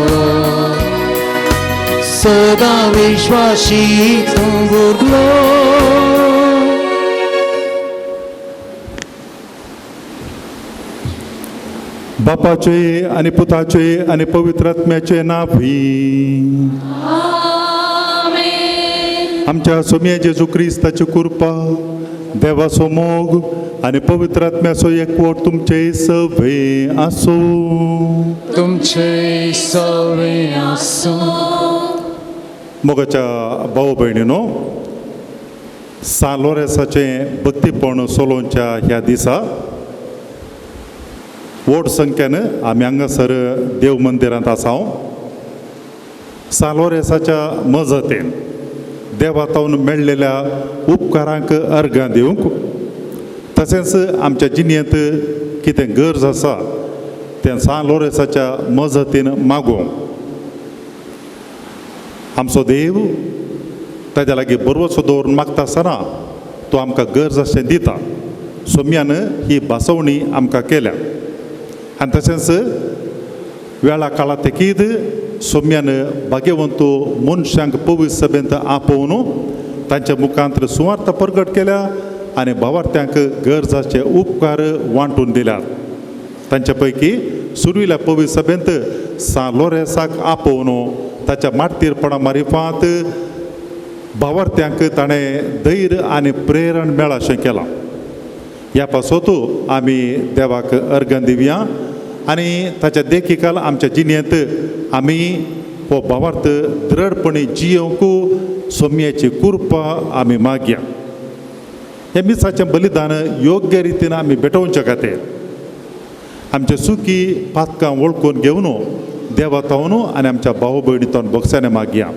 Speaker 4: सदां विश्वासी तूं उरलो.
Speaker 2: बापाचे आनी पुताचे आनी पवित्र आत्म्याचे नांव. आमच्या सोमया जेजू क्रिस्ताची कृपा, देवाचो मोग आनी पवित्र आत्म्याचो एकवट तुमचे सवे आसूं.
Speaker 1: तुमचे सवे आसूं.
Speaker 2: मोगाच्या भाव भयणीनो, सान लोरेंसाचें भक्तीपण सोलोवच्या ह्या दिसा व्हड संख्येन आमी हांगासर देव मंदिरांत आसा. सान लोरेंसाच्या मजतीन देवा तावन मेळ्ळेल्या उपकारांक अर्गां दिवंक, तशेंच आमच्या जिणेंत कितें गरज आसा तें सान लोरेंसाच्या मजतीन मागूंक आमचो देव ताज्या लागीं बरवसो दवरून मागता आसतना तो आमकां गरज अशें दिता. सोम्यान ही भासवणी आमकां केल्या आनी तशेंच वेळा काळा तेकीद सोम्यान भाग्यवंत मनशांक पवित्र सभेंत आपोवन तांच्या मुखांत सुवार्थ प्रगट केल्या आनी भावार्थ्यांक गरजाचे उपकार वांटून दिल्यात. तांच्या पैकी सुर्विल्या पवित्र सभेंत सान लोरेंसाक आपोवन ताच्या मार्तीरपणा मारिफात भावार्थ्यांक ताणें धैर्य आनी प्रेरण मेळाशें केलां. ह्या पासत आमी देवाक अर्गां दिवया आनी ताच्या देखीकाल आमच्या जिणेंत आमी हो भावार्थ दृढपणी जियोवंक सोम्याची कृपा आमी मागया. हें मिसाचें बलिदान योग्य रितीन आमी भेटोवचे खातीर आमचे सुखी पातकां वळखून घेवन देवा तावन आनी आमच्या भाव भयणी तावन बोगसाने मागया.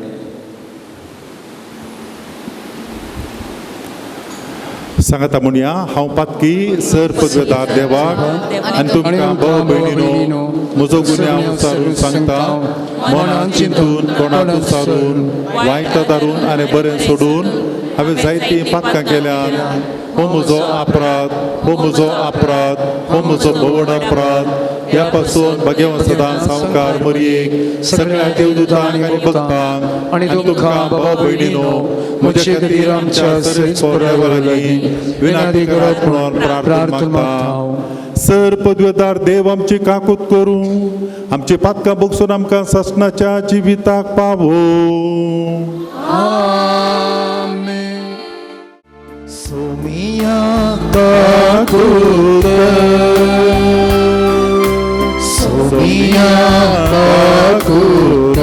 Speaker 2: सांगता म्हणया, हांव पातकी सर पदवेदार देवाक आनी तुमकां भाव भयणीनो म्हजो गुन्यांव सारून सांगता, मनान चिंतून कोणाक सारून वायट दारून आनी बरें सोडून हांवें जायतीं पातकां केल्यात. हो म्हजो अपराध, हो म्हजो अपराध, हो म्हजो भोवड अपराध. ह्या पासून भाग्यवंत सदां सावकार मरयेक सगळ्या देवदूतांक आनी भक्तांक आनी तुमकां भाव भयणीनो म्हजे खातीर आमच्या सर्वेस्परा लागीं विनंती करात म्हणून प्रार्थना मागता. सर पदवेदार देव आमची काकूत करूं, आमची पातकां बगसून आमकां सासणाच्या जिविताक पावो.
Speaker 4: सोमिया काकूत, सोमिया काकूत,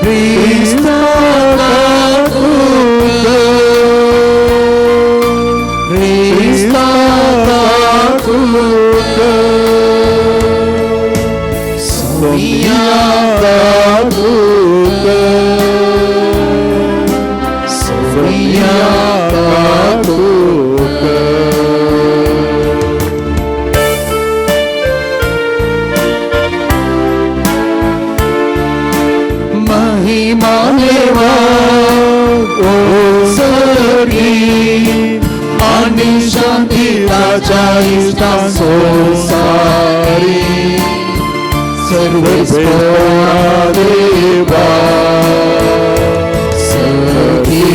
Speaker 4: क्रिस्ता काकूत, क्रिस्ता काकूत, सोमिया काकूत, सोमिया काकूत. महिमा देवा ओसरी आनी शांती ताच्या इश्टां संवसारी सर्वेस्परा देवा सखी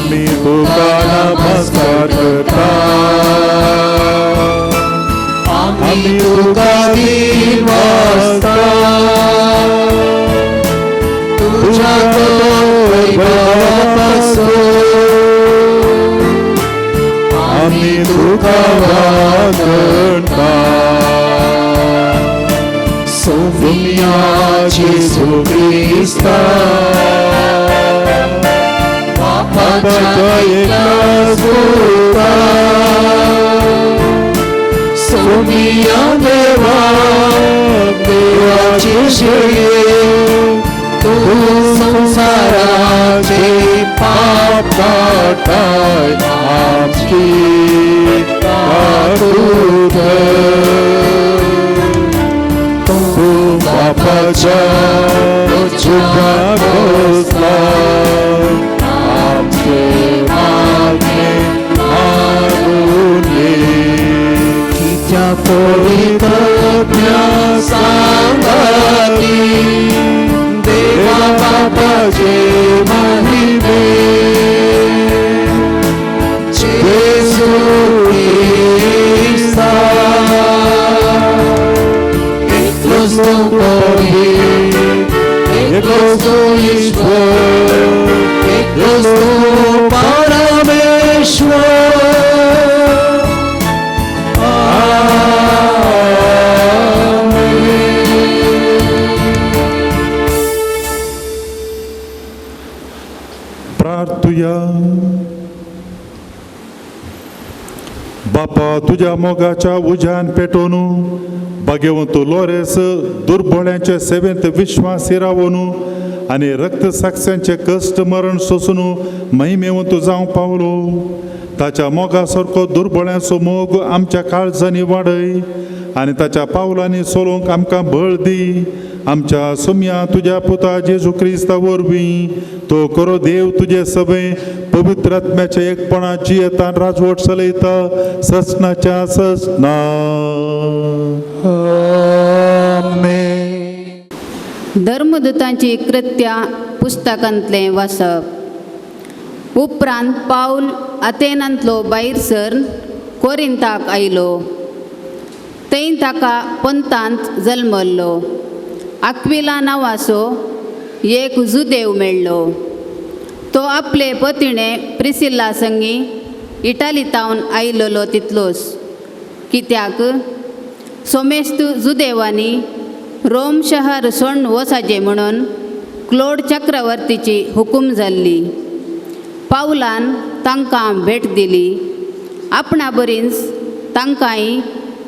Speaker 4: आमी तुका नमस्कार करता, आमी तुका दिवासता, तुज्या वैभवापासून आमी तुका वागणता. सोम्या जेजू क्रिस्ता, बापाच्या एकल्याच पुता, सोम्या देवा देवाची शेळये, तूं संवसाराचे पाप काडटाय, आमची काकूत कर. तूं बापाच्या उजव्या बसला, आमचे मागणे मागून घे. कित्या पवित्रत्या सांगाती देवा बापाचे महिमे, जेजू क्रिस्ता, एकलोच तूं पवित्र, एकलोच तूं ईश्वर, एकलोच तूं परमेश्वर.
Speaker 2: प्रार्थुया. बापा, तुज्या मोगाच्या उज्यान पेटोवन भाग्यवंत लोरेस दुर्बोळ्यांचे सेवेंत विश्वास रावून आनी रक्त साक्षांचे कश्ट मरण सोसून महिमेवंत जावंक पावलो. ताच्या मोगा सारको दुर्बोळ्यांचो मोग आमच्या काळजांनी वाडय आनी ताच्या पावलांनी चलोवंक आमकां बळ दी. आमच्या सोम्या तुज्या पुता जेजू क्रिस्ता वरवीं तो करो देव तुजे सभे पवित्र आत्म्याच्या एकपणाची येतान राजवट चलयता ससनाच्या ससना.
Speaker 4: आमेन.
Speaker 5: धर्मदूतांची कृत्या पुस्तकांतलें वाचप. उपरांत पावल आतेनांतलो भायर सर कोरिंताक आयलो. थंय ताका पंतांत जल्मल्लो आक्विला नांवाचो एक जुदेव मेळ्ळो. तो आपले पतिणे प्रिसिल्ला संगी इटाली तावन आयिल्लो तितलोच, कित्याक सोमेस्त जुदेवांनी रोम शहर सोडून वचाचें म्हणून क्लोड चक्रवर्तीची हुकूम जाल्ली. पावलान तांकां भेट दिली. आपणा बरींच तांकांय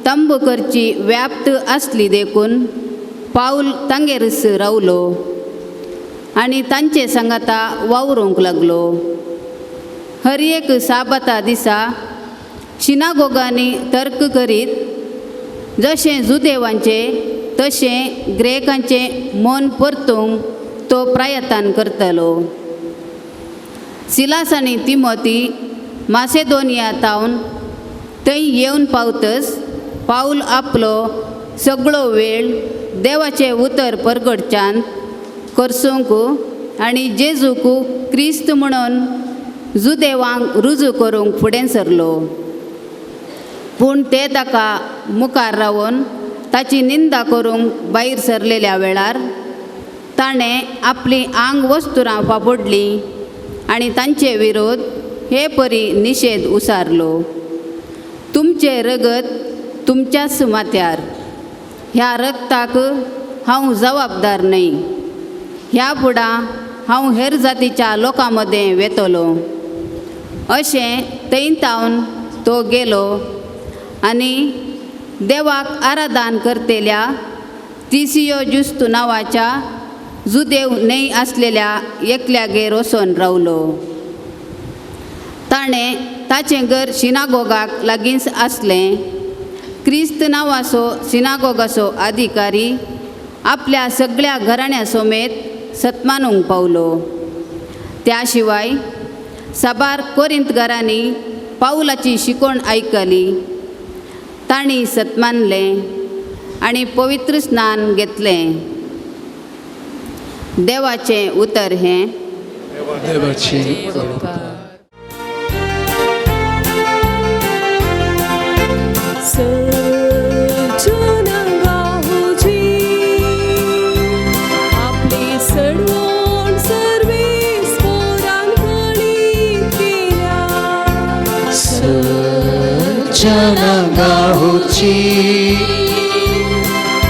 Speaker 5: तंबू करची व्याप्त आसली देखून पावल तांगेरच रावलो आनी तांचे सांगाता वावरूंक लागलो. हर एक साबाता दिसा शिनागोगांनी तर्क करीत जशें जुदेवांचें तशें ग्रेकांचें मन परतूंक तो प्रयत्न करतालो. सिलास आनी तिमोती मासेदोनिया तावन थंय येवन पावतच पावल आपलो सगळो वेळ देवाचें उतर परगटच्यान करसूंक आनी जेजूक क्रिस्त म्हणून जुदेवांक रुजू करूंक फुडें सरलो. पूण ते ताका मुखार रावन ताची निंदा करूंक भायर सरलेल्या वेळार ताणें आपली आंग वस्तुरां फाफुडलीं आनी तांचे विरोध हे परी निशेध उसारलो. तुमचें रगत तुमच्याच माथ्यार, ह्या रक्ताक हांव जबाबदार न्हय. ह्या फुडां हांव हेर जातीच्या लोकां मदें वेतलो. अशें थंय तावन तो गेलो आनी देवाक आराधन करतल्या तिसियो जुस्तू नांवाच्या जुदेव न्हय आसलेल्या एकल्यागेर वचोन रावलो. ताणें ताचें घर सिनागोगाक लागींच आसलें. क्रिस्त नांवाचो सिनागोगाचो अधिकारी आपल्या सगळ्या घराण्या समेत सत्मानूंक पावलो. त्या शिवाय साबार कोरिंत घरांनी पावलाची शिकवण आयकली. तांणी सत्मानलें आनी पवित्र स्नान घेतलें. देवाचें उतर हें.
Speaker 4: देवाची उपकार. जनांगाची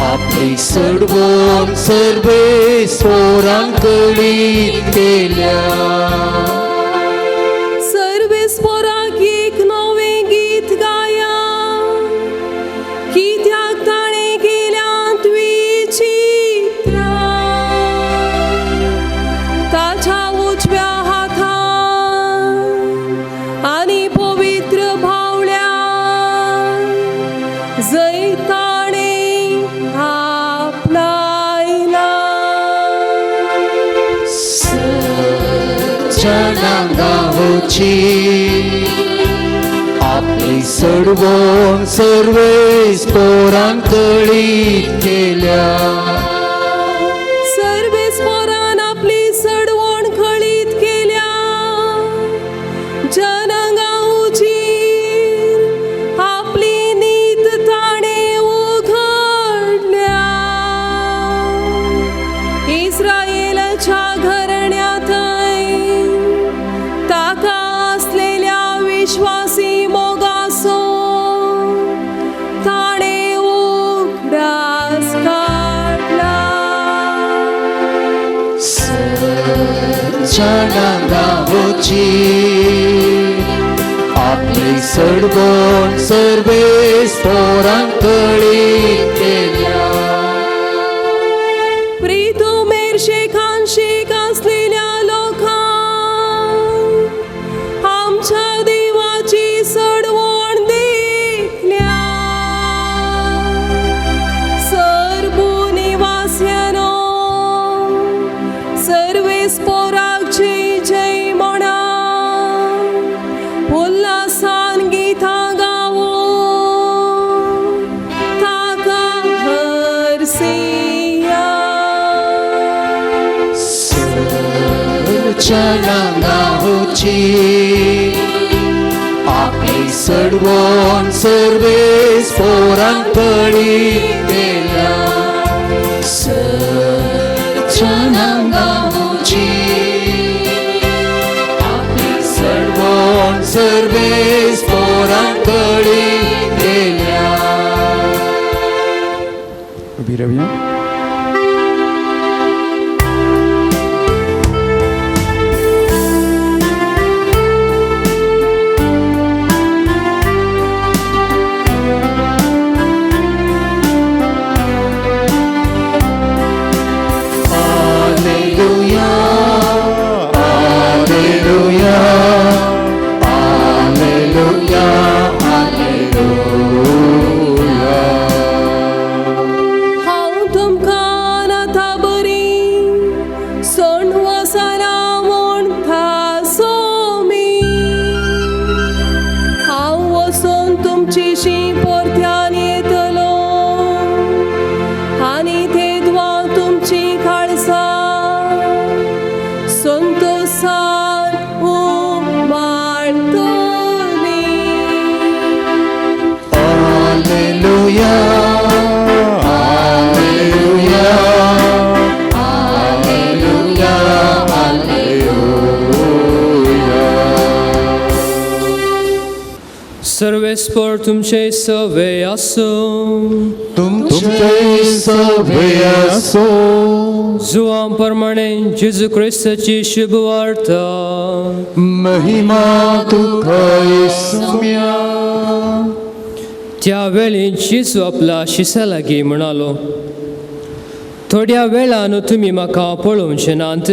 Speaker 4: आपली सडवण सर्वे सोरांकडी केल्या.
Speaker 6: सर्वेस्पोराक एक नवें गीत गाया, कित्याक ताणें केल्यांत विचित्रां. ताच्या उजव्या हातान आनी पवित्र भावल्या जैत ताणें आपणायला.
Speaker 4: जनांगाची आपली सडवण सर्वे स्पोरांकडी केल्या.
Speaker 6: सर्वेस्पोरान आपली सडवण खळीत केल्या, जनांगा उजीर आपली नीत ताणें उघडल्या. इस्रायेलाच्या घराण्यांतय ताका आसलेल्या विश्वासी मोगाचो ताणें उगडास काडला.
Speaker 4: जनांगाची आपली सडवण सर्वे स्पोरांकडी केल्या.
Speaker 6: प्रीतुमेर शेखांशीक आसलेल्या लोकांक आमच्या देवाची सडवण देखल्या. सर्व निवास्यानो सर्वेस्पोराक जय जय म्हणा, उल्हासान गीतां गावो ताका हरसिया.
Speaker 4: जनांगाची आपली सडवण सर्वे स्पोरांकडी केल्या. जनांगाची आपली सडवण सर्वे स्पोरांकडी केल्या.
Speaker 1: उभी राहूया.
Speaker 4: Alleluia, Alleluia, Alleluia, Alleluia.
Speaker 6: हांव तुमकां आतां बरी सोंड वसना म्हणटा सोमी. हांव वचून तुमचीशी परत्यान येतलो आनी तेदवा तुमची काळसां संतोसान उमाळटली.
Speaker 4: Alleluia, Alleluia, Alleluia, Alleluia.
Speaker 7: सर्वेस्पर तुमचे सवे आसूं.
Speaker 4: तुमचे सवे असो.
Speaker 7: जुवां प्रमाणे जेजू क्रिस्ताची शुभ वार्ता.
Speaker 4: महिमा तुका येसुम्या.
Speaker 7: त्या वेळी जेजू आपल्या शिसा लागीं म्हणालो, थोड्या वेळान तुमी म्हाका पळोवचे नात,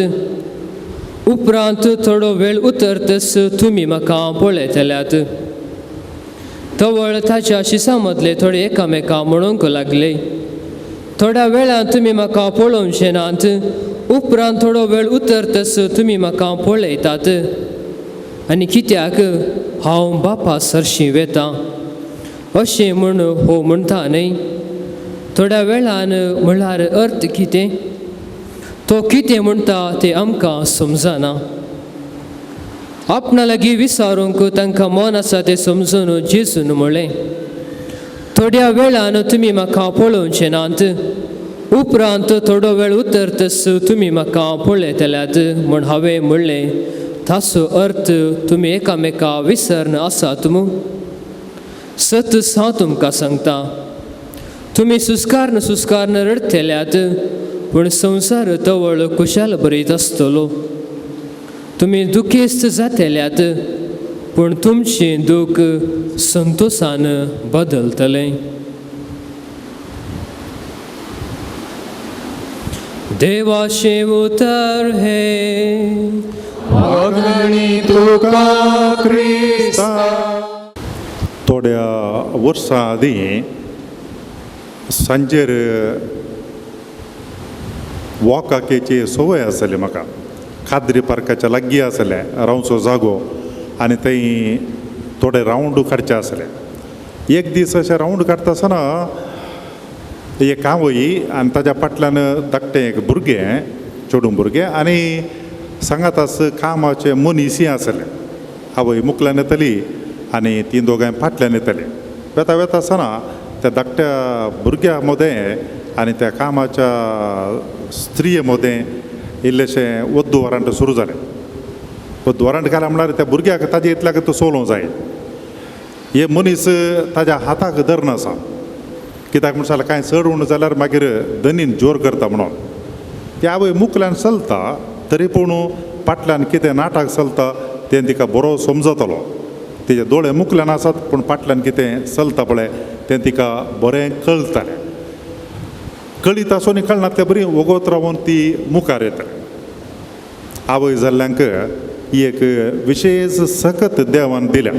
Speaker 7: उपरांत थोडो वेळ उतरतच तुमी म्हाका पळयतल्यात. तवळ ताच्या शिसां मदले थोडे एकामेका म्हणूंक लागले, थोड्या वेळान तुमी म्हाका पळोवचे नात, उपरांत थोडो वेळ उतरतच तुमी म्हाका पळयतात, आनी कित्याक हांव बापा सरशीं वेतां अशें म्हूण हो म्हणटा न्हय. थोड्या वेळान म्हळ्यार अर्थ कितें, तो कितें म्हणटा तें आमकां समजना. आपणा लागीं विचारूंक तांकां मन आसा तें समजून जेजून म्हणलें, थोड्या वेळान तुमी म्हाका पळोवचे नात, उपरांत थोडो वेळ उतरतच तुमी म्हाका पळयतल्यात म्हूण हांवें म्हणलें, ताचो अर्थ तुमी एकामेका विसर्न आसात मू. सतच हांव तुमकां सांगता, तुमी सुस्कारन सुस्कारन रडटल्यात, पूण संवसार तवळ खुशाल बरयत आसतलो. तुमी दुखेस्त जातल्यात, पूण तुमचें दूख संतोशान बदलतलें. देवाचें उतर हें.
Speaker 4: वागणी तुका क्रिस्ता.
Speaker 2: थोड्या वर्सां आदीं सांजेर वॉकाकेची संवय आसली म्हाका. कादरी पार्काच्या लागीं आसलें रावचो जागो आनी थंय थोडे रावंड काडचे आसले. एक दीस अशें रावंड काडटा आसतना एक आवय आनी ताज्या फाटल्यान धाकटें एक भुरगें, चेडूं भुरगें, आनी सांगात आस कामाचे मनीसय आसले. आवय मुखल्यान येतली आनी ती दोगांय फाटल्यान येतली. वेता वेता आसतना त्या धाकट्या भुरग्या मदें आनी त्या कामाच्या स्त्रिये मदें इल्लेशें वद्दू वरांट सुरू जालें. वद्दू वरांट घालें म्हणल्यार त्या भुरग्याक ताजे इतल्याक तो सोलोवंक जाय. हे मनीस ताज्या हाताक धरून आसा, कित्याक म्हणटा जाल्यार कांय चड उणें जाल्यार मागीर दनीन जोर करता म्हणून. ती आवय मुखल्यान चलता तरी पूण फाटल्यान कितें नाटक चलता तें तिका बरो समजतलो. तिजे दोळे मुखल्यान आसात पूण फाटल्यान कितें चलता पळय तें तिका बरें कळटालें. कळीत आसून कळना ते बरी वोगोत रावून ती मुखार येता. आवय जाल्ल्यांक ही एक विशेश सकत देवान दिल्या.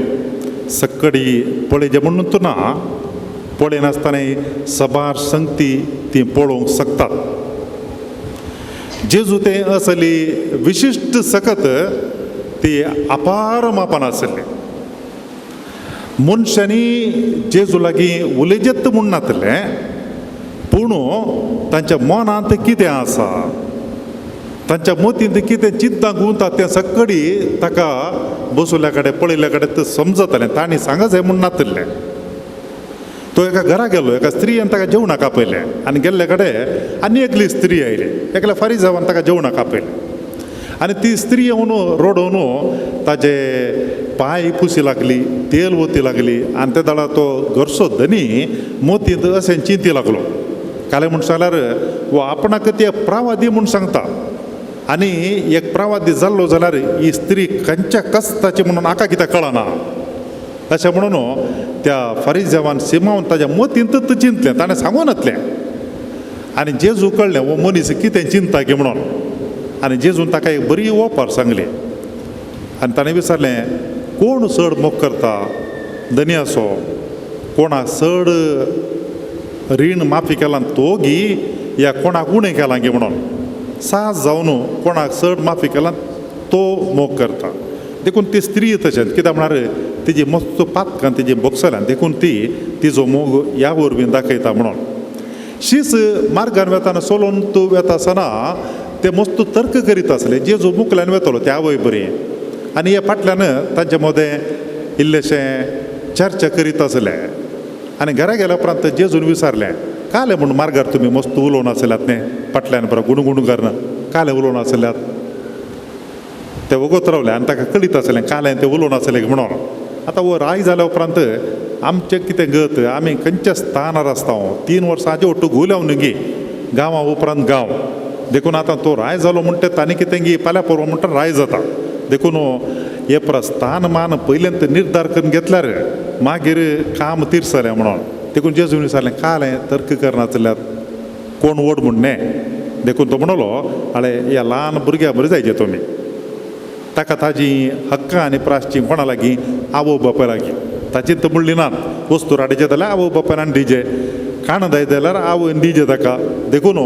Speaker 2: सक्कडी पळयचें म्हणून तूं ना, पळयनासतना सबार संगती ती पळोवंक शकतात. जेजू तें असली विशिश्ट सकत ती अपार मापान आसली. मनशांनी जेजू लागीं उलयजेत म्हूण नातलें, पूण तांच्या मनांत कितें आसा, तांच्या मतींत कितें चिंता गुंता तें सक्कडी ताका बसुल्या कडेन पळयल्ल्या कडेन तें समजतालें. तांणी सांगच हें म्हूण नातिल्लें. तो एका घरा गेलो, एका स्त्रियेन ताका जेवणाक आपयलें आनी गेल्ले कडेन आनी एकली स्त्री आयली, एकल्या फारीजावान ताका जेवणाक आपयलें आनी ती स्त्री येवन रडोवन ताजे पांय पुसी लागली, तेल ओती लागली आनी ते दाडा तो घरचो धनी मोतींत अशें चिंती लागलो. कालें म्हूण सांगल्यार वो आपणाक ते प्रावादी म्हूण सांगता आनी एक प्रावादी जाल्लो जाल्यार ही स्त्री खंयच्या कस्ताची म्हणून हाका कित्याक कळना अशें म्हणून त्या फारीजावान सिमावन ताज्या मतींतच चिंतलें, ताणें सांगून नातलें. आनी जेजू कळ्ळें हो मनीस कितें चिंता की म्हणून आनी जेजून ताका एक बरी ओपार सांगली आनी ताणें विचारलें, कोण चड मोग करता धनी आसो, कोणाक चड रीण माफी केलां तो गी या कोणाक उणें केलां गी म्हणून. सास जावन कोणाक चड माफी केलां तो मोग करता. देखून ती स्त्री तशेंच कित्याक म्हळ्यार तिजी मस्त पातकां तिजी भोगसल्यान देखून ती तिजो मोग ह्या वरवीं दाखयता म्हणून. शीस मार्गान वेताना सोलोवन तूं वेता आसतना ते मस्त तर्क करीत आसले. जेजू मुखल्यान वेतलो ते आवय बरी आनी हे फाटल्यान तांचे मदें इल्लेशें चर्चा करीत आसले. आनी घरा गेल्या उपरांत जेजून विचारलें, कालें म्हूण मार्गार तुमी मस्त उलोवन आसल्यात न्ही, फाटल्यान बरो गुणगुण करना कालें उलोवन आसल्यात. ते वगत रावले आनी ताका कळीत आसलें कालें तें उलोवन आसलें म्हणून. आतां हो राय जाल्या उपरांत आमचें कितें गत, आमी खंयच्या स्थानार आसता. 3 वर्सां हाजे ಒಟ್ಟು गुल्याव न्ही गांवा उपरांत गांव, देखून आतां तो राय जालो म्हणटा ताणें कितें गी फाल्यां परवां म्हणटा राय जाता. देखून हे प्रस्थान मान पयल्यान निर्धार करून घेतल्यार मागीर काम तिरसलें म्हणून. देखून जेजून विचारलें, कालें तर्क करनासल्यात कोण व्हड म्हूण न्ही. देखून तो म्हणलो, आळे ह्या ल्हान भुरग्या बरें जायचे तुमी, ताका ताजी हक्कां आनी प्रासची कोणा लागीं आवय बापाय लागीं ताची तर म्हणली नात. वस्तू राडीचे जाल्यार आवय बापायन आनी डीजे, काणा जाय जाल्यार आवयन डीजे ताका. देखून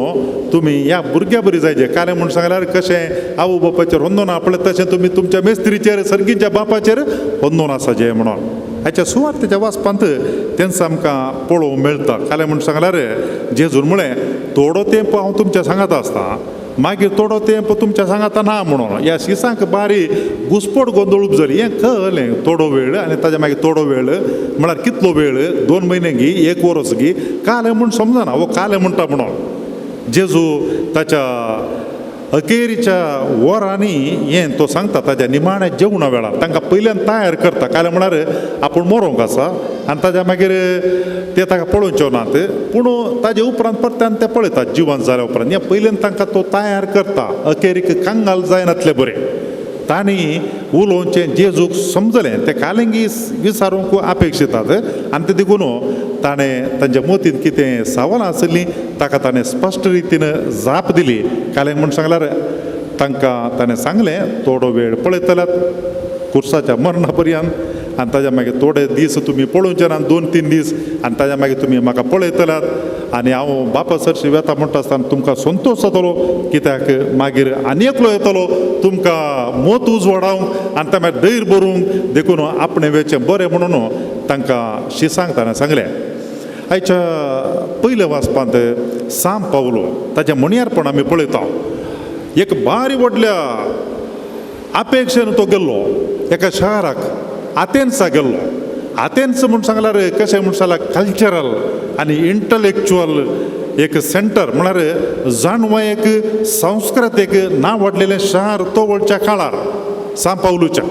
Speaker 2: तुमी ह्या भुरग्या बरी जायचे. कालें म्हूण सांगल्यार कशें आवय बापायचेर होंदोन आपलें तशें तुमी तुमच्या मेस्त्रीचेर सर्गीच्या बापाचेर होंदोन आसाचें म्हणून. हाच्या सुवार्तेच्या वाचपांत तेंच आमकां पळोवंक मेळटा. कालें म्हूण सांगल्यार जेजून म्हळें, थोडो तेंप हांव तुमच्या सांगात आसता, मागीर थोडो तेंप तुमच्या सांगाता ना म्हणून. ह्या शिसांक बारी घुसपट गोंदळूप जाली. हें कळ्ळें थोडो वेळ आनी ताज्या मागीर थोडो वेळ म्हळ्यार कितलो वेळ, 2 म्हयने गी 1 वर्स गी, कालें म्हूण समजना हो कालें म्हणटा म्हणून. जेजू ताच्या अखेरीच्या वरांनी हें तो सांगता ताज्या निमाण्या जेवणा वेळार तांकां पयल्यान तयार करता. काल म्हळ्यार आपूण मरोंक आसा आनी ताज्या मागीर ते ताका पळोवचे नात, पूण ताजे उपरांत परत्यान ते पळयतात जिवन जाल्या उपरांत. हें पयल्यान तांकां तो तयार करता अखेरीक कंगाल जायनातले बरें. तांणी उलोवचें जेजूक समजलें, ते कालेंगी विचारूंक अपेक्षितात आनी ते देखून ताणें तांच्या मोतीन कितें सवालां आशिल्लीं ताका ताणें स्पश्ट रितीन जाप दिली. कालेंग म्हूण सांगल्यार तांकां ताणें सांगलें थोडो वेळ पळयतल्यात कुर्साच्या मरणा पर्यंत आनी ताज्या मागीर थोडे दीस तुमी पळोवचे ना, 2-3 दीस, आनी ताज्या मागीर तुमी म्हाका पळयतल्यात आनी हांव बापा सरशी वेता म्हणटा आसतना तुमकां संतोश जातलो, कित्याक मागीर आनी एकलो येतलो तुमकां मोत उजवाडावंक आनी त्या मागीर धैर्य भरूंक. देखून आपणें वेचें बरें म्हणून तांकां शिसांक ताणें सांगलें. आयच्या पयल्या वाचपांत सांव पावलो ताचें म्हणयारपण आमी पळयता. एक बारी व्हडल्या अपेक्षेन तो गेल्लो एका शहराक, आथेन्सा गेल्लो. आथेन्स म्हूण सांगल्यार कशें म्हूण सांगल्यार कल्चरल आनी इंटलेक्चुअल एक सेंटर, म्हळ्यार जाणवाय एक संस्कृतीक नांव वाडलेलें शहर तो वळच्या काळार सांव पावलूच्या.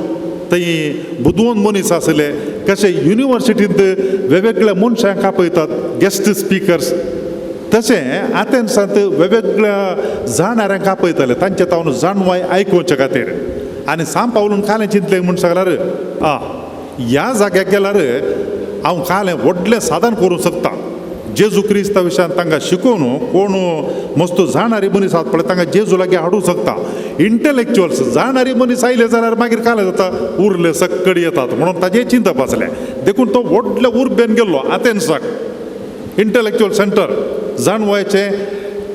Speaker 2: थंय बुदवंत मनीस आसले, कशें युनिवर्सिटींत वेगवेगळ्या मनशांक आपयतात गेस्ट स्पिकर्स, तशें आथेन्सांत वेगवेगळ्या जाणाऱ्यांक आपयताले तांचे तावन जाणवाय आयकुवचे खातीर. आनी सांव पावलून कालें चिंतलें म्हूण सांगल्यार आ ह्या जाग्याक गेल्यार हांव कालें व्हडलें साधन करूंक शकता. जेजू क्रिस्ता विशयान तांकां शिकोवन कोण मस्त जाणारी मनीस आसात पळय तांकां जेजू लागीं हाडूंक शकता. इंटलेक्चुअल्स जाणारी मनीस आयले जाल्यार मागीर कालें जाता उरले सक्कड येतात म्हणून ताजें चिंतप आसलें. देखून तो व्हडल्या उर्बेन गेल्लो आथेन्साक, इंटलेक्चुअल सेंटर, जाणवायचें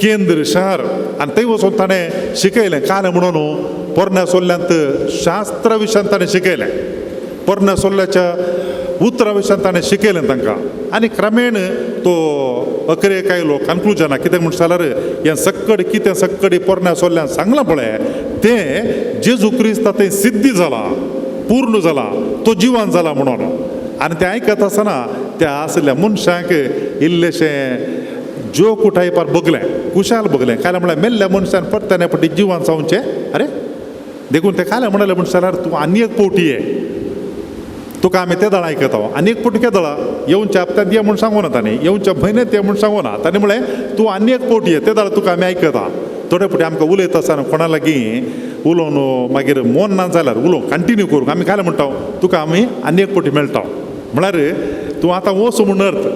Speaker 2: केंद्र शहर. आनी थंय वचून ताणें शिकयलें. कालें म्हणून पोरण्या सोल्ल्यांत शास्त्रा विशयान ताणें शिकयलें, पोरण्या सोल्ल्याच्या उतरा विशयान ताणें शिकयलें तांकां. आनी क्रमेण तो अकरेक आयलो कन्क्लुजनाक, कितें म्हण जाल्यार हें सक्कड कितें सक्कडी पोरण्या सोल्ल्यान सांगलां पळय तें जेजू क्रिस्ता थंय सिद्धी जाला, पूर्ण जाला, तो जिवन जाला म्हणून. आनी तें आयकत आसतना त्या आशिल्ल्या मनशांक इल्लेशें जोक टायपार बगलें, कुशाल बगलें. काल्यार म्हळ्यार मेल्ल्या मनशान परत्यान फावटी जिवन जावचें, अरे देखून ते काल्यार म्हणाले म्हण जाल्यार तूं आनी एक फावटी ये, तुका आमी ते दळा आयकता. आनी एक फावटी केदळा येवच्या हप्त्यांत ये म्हूण सांगूना तांणी, येवच्या म्हयन्यांत ये म्हूण सांगूना, तांणी म्हळें तूं आनी एक फावटी ये, ते दळा तुका आमी आयकता. थोडे फावटी आमकां उलयता आसतना कोणा लागीं उलोवन मागीर मोन ना जाल्यार उलोवंक कंटिन्यू करूंक आमी काल्यार म्हणटा तुका आमी आनी एक फावटी मेळटा, म्हळ्यार तूं आतां वच म्हूण अर्थ.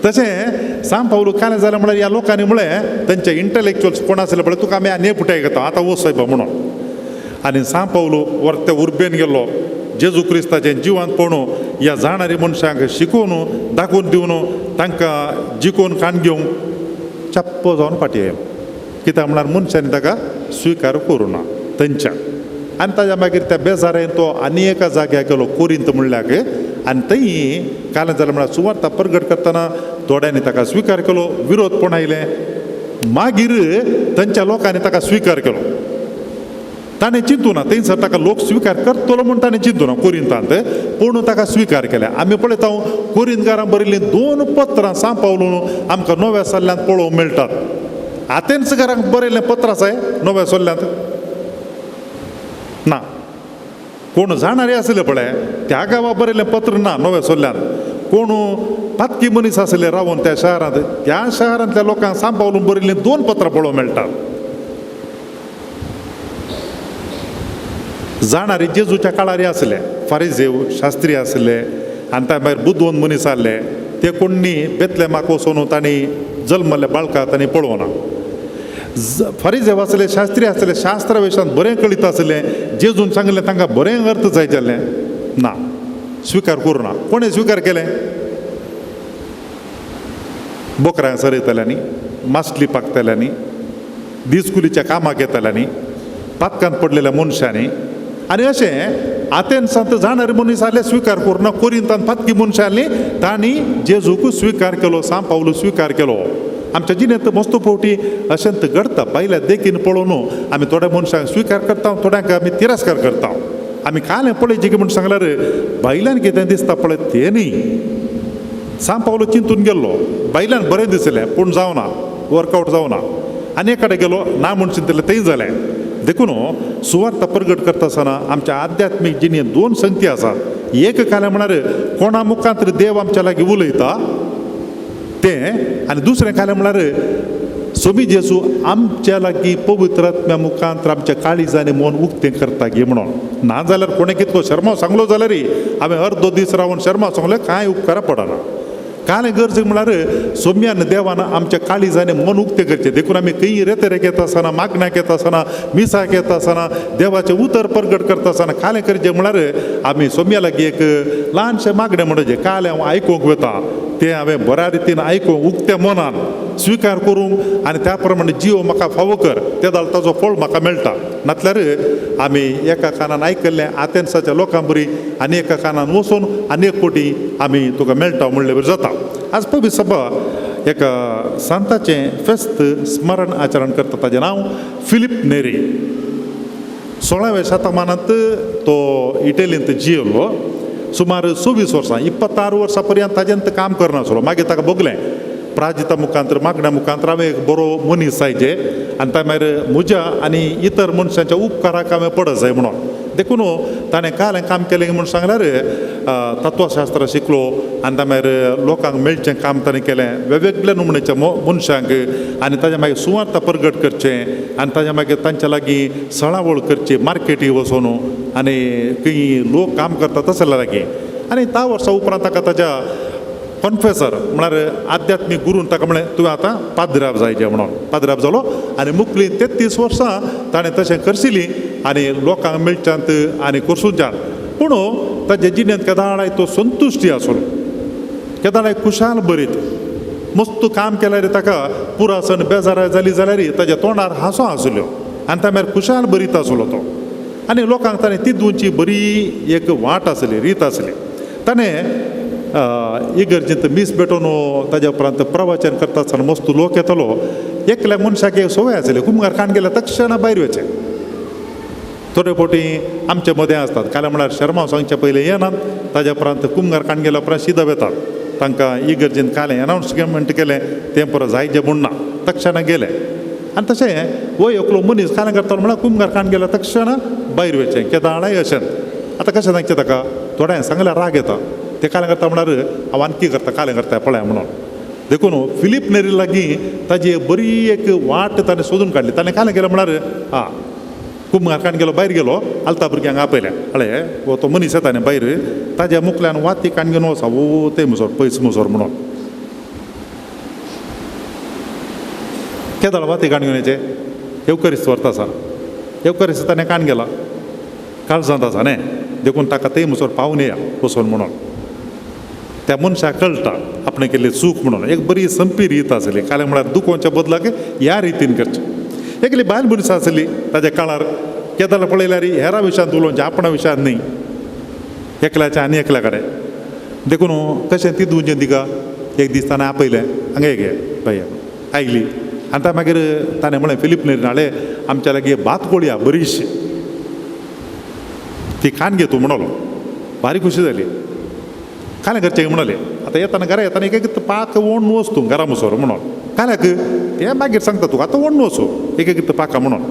Speaker 2: तशें सांव पावलू कालें जालें म्हळ्यार ह्या लोकांनी म्हळें तांचे इंटलेक्चुअल्स कोण आसले पळय तुका आमी आनी एक फावटी आयकता, आतां वच सायबा म्हणून. आनी सांव पावलू वर्ते उर्बेन गेल्लो जेजू क्रिस्ताचें जिवन पळोवन ह्या जाणारी मनशांक शिकोवन दाखोवन दिवन तांकां जिकोवन काण घेवंक चप्प जावन फाटीं आयलो. कित्याक म्हळ्यार मनशांनी ताका स्विकार करूं ना थंयच्या. आनी ताज्या मागीर त्या बेजारान तो आनी एका जाग्यार गेलो कोरिंत म्हणल्याक. आनी थंय कालें जालें म्हळ्यार सुवार्ता परगट करतना थोड्यांनी ताका स्विकार केलो, विरोध पण आयले, मागीर थंयच्या लोकांनी ताका स्विकार केलो. ताणें चिंतू ना थंयसर ताका लोक स्विकार करतलो म्हूण ताणें चिंतू ना कोरिंतांत, पूण ताका स्विकार केलें. आमी पळयता कोरिंतकारां बरयल्लीं 2 पत्रां सांव पावलून आमकां नव्या सल्ल्यांत पळोवंक मेळटात. आथेन्सकारांक बरयल्लें पत्र आसा नव्या सल्ल्यांत ना, कोण जाणारे आसले पळय त्या गांवा बरयल्लें पत्र ना नव्या सोल्ल्यांत. कोण पातकी मनीस आसले रावन त्या शहरांत, त्या शहरांतल्या लोकांक सांव पावलून बरयल्लीं 2 पत्रां पळोवंक मेळटात. जाणारे जेजूच्या काळार आसले, फारिजेव शास्त्री आसले आनी त्या भायर बुदवंत मनीस आसले, ते कोणी बेतलेमाक वचून तांणी जल्मल्ल्या बाळकाक तांणी पळोवना. फारिजेव आसले, शास्त्री आसले, शास्त्रा विशयांत बरें कळीत आसलें, जेजून सांगलें तांकां बरें अर्थ जाय जालें ना, स्विकार करूं ना. कोणें स्विकार केलें? बोकरां सरयतल्यांनी, मासली पाकतल्यांनी, दिसकुलीच्या कामाक येतल्यांनी, पातकांत पडलेल्या मनशांनी. आनी अशें आथेन्सांत जाणारे मनीस आसले स्विकार करूं ना, कोरिंतांत पातकी मनशां आसलीं तांणी जेजूक स्विकार केलो, सांव पावलू स्विकार केलो. आमच्या जिणेंत मस्त फावटी अशेंच घडटा. बायल्या देखीन पळोवन आमी थोड्या मनशांक स्विकार करता, थोड्यांक आमी तिरस्कार करता. आमी कालें पळयचें की म्हूण सांगल्यार बायल्यान कितें दिसता पळय तें न्ही. सांव पावलू चिंतून गेल्लो, बायल्यान बरें दिसलें पूण जावना, वर्कआवट जावना. आनी एक कडेन गेलो ना म्हूण चिंतलें तेंय जालें. देखून सुवार्थ प्रगट करता आसतना आमच्या आध्यात्मीक जिणेंत दोन संगती आसा. एक कालें म्हळ्यार कोणा मुखांत देव आमच्या लागीं उलयता तें, आनी दुसरें कालें म्हळ्यार सोमी जेजू आमच्या लागीं पवित्र आत्म्या मुखांत आमच्या काळीजांनी मन उक्तें करता गे म्हणून. ना जाल्यार कोणें कितलो शर्मा सांगलो जाल्यार हांवें अर्दो दीस रावन शर्मा सांगलें कांय उपकारा पडना. कालें गरज म्हळ्यार सोम्यान देवान आमच्या काळीजांनी मन उक्तें करचें. देखून आमी खंय रेतरेक येता आसतना, मागण्याक येता आसतना, मिसाक येता आसतना, देवाचें उतर प्रगट करता आसतना कालें करचें म्हळ्यार आमी सोम्या लागीं एक ल्हानशें मागणें म्हणचें कालें हांव आयकूंक वता तें हांवें बऱ्या रितीन आयकूंक उक्त्या मनान स्विकार करूंक आनी त्या प्रमाणे जीव म्हाका फावो कर, ते जाल्यार ताजो फळ म्हाका मेळटा. नातल्यार आमी एका कानान आयकल्लें आतेन्साच्या लोकां बरी आनी एका कानान वचून आनी एक कोटी आमी तुका मेळटा म्हणले बरी जाता. आज पवित्र सभा एका सांताचें फेस्त स्मरण आचरण करता. ताजें नांव फिलीप नेरी. 16व्या शतमानांत तो इटलींत जियेलो. सुमार 26 वर्सां 26 वर्सां पर्यंत ताजेंत काम करनासलो. मागीर ताका भोगलें प्राजिता मुखांतर मागण्या मुखांतर हांवें एक बरो मनीस जायचे आनी त्या मागीर म्हज्या आनी इतर मनशांच्या उपकाराक हांवें पडत जाय म्हणून. देखून ताणें काल काम केलें म्हूण सांगल्यार तत्वशास्त्र शिकलो आनी त्या मागीर लोकांक मेळचें काम ताणें केलें वेगवेगळ्या नमुन्याच्या मनशांक आनी ताज्या मागीर सुवार्थ प्रगट करचें आनी ताज्या मागीर तांच्या लागीं सळावळ करची मार्केटी वचून आनी खंय लोक काम करता तसल्या लागीं. आनी 10 वर्सां उपरांत ताका ताज्या कॉन्फेसर म्हळ्यार आध्यात्मीक गुरून ताका म्हळें तुवें आतां पाद्राब जायचें म्हणून. पाद्राब जालो आनी मुकली 33 वर्सां ताणें तशें करशिली आनी लोकांक मेळच्यांत आनी करसुच्यान. पूण ताच्या जिणेंत केदाळाय तो संतुश्टी आसलो, केदाळाय खुशाल बरीत मस्त काम केल्यार ताका पुरासण बेजाराय जाली जाल्यार ताज्या तोंडार हांसो आसल्यो आनी त्या मागीर खुशाल बरीत आसलो तो. आनी लोकांक ताणें तितूंची बरी एक वाट आसली, रीत आसली. ताणें इगर्जेंत मीस भेटोवन ताज्या उपरांत प्रवचन करता आसतना मस्त लोक येतलो. एकल्या मनशाक एक संवय आसली, कुमगार काण गेल्या तक्षणा भायर वचें. थोडे फावटी आमचे मदें आसतात काल म्हळ्यार शर्मा सांगचे पयलीं येनात, ताज्या उपरांत कुमगार काण गेल्या उपरांत शिदप येतात. तांकां इगर्जेन कालें अनावन्समेंट केलें तें परत जायचें म्हूण ना, तक्षणा गेलें. आनी तशें वय एकलो मनीस कालें करतालो म्हळ्यार कुमगार काण गेल्या तक्षणा भायर वचें केदाळाय अशें. आतां कशें सांगचें ताका थोड्यांक सांगल्यार राग येता, ते कालें करता म्हळ्यार हांव आणखी करता कालें करता पळय म्हणून. देखून फिलीप नेरी लागीं ताजी बरी एक वाट ताणें सोदून काडली. ताणें कालें केलें म्हळ्यार आं कुमगार काण गेलो भायर गेलो आलता भुरग्यांक आपयलें हळे हो तो मनीस येता न्ही भायर ताज्या मुखल्यान वाती काण घेवन वचा वो ते मुसोर पयस मुसोर म्हणून. केदाळ वाती काण घेवन येचे येवकरीस्त व्हरता आसा, येवकरीस्त ताणें काण गेला काळजांत आसा न्ही, देखून ताका ते मुसोर पावून येया वचून म्हणून. त्या मनशाक कळटा आपणें केल्ली चूक म्हणून. एक बरी संपी रीत आसली. कालें म्हळ्यार दुखोवच्या बदलाक ह्या रितीन करचें. एकली बायल मनीस आसली ताज्या काळार केदाळ पळयल्यार हेरा विशयांत उलोवचें आपणा विशयांत न्ही, एकल्याच्या आनी एकल्या कडेन. देखून कशें ती दिवचें तिका एक दीस ताणें आपयलें हांगा घे बाय आयली आनी ता मागीर ताणें म्हळें फिलीप नेरी हाडले आमच्या लागीं भात कोळया बरीशी ती खान घे तूं म्हणलो. भारी खुशी जाली. कालें करचें म्हणलें आतां येताना घरा येताना एक एक पाक ओण वच तूं घरा मुसोर म्हणून. काल्याक तें मागीर सांगता तुका आतां ओण वचू एक एक पाका म्हणून.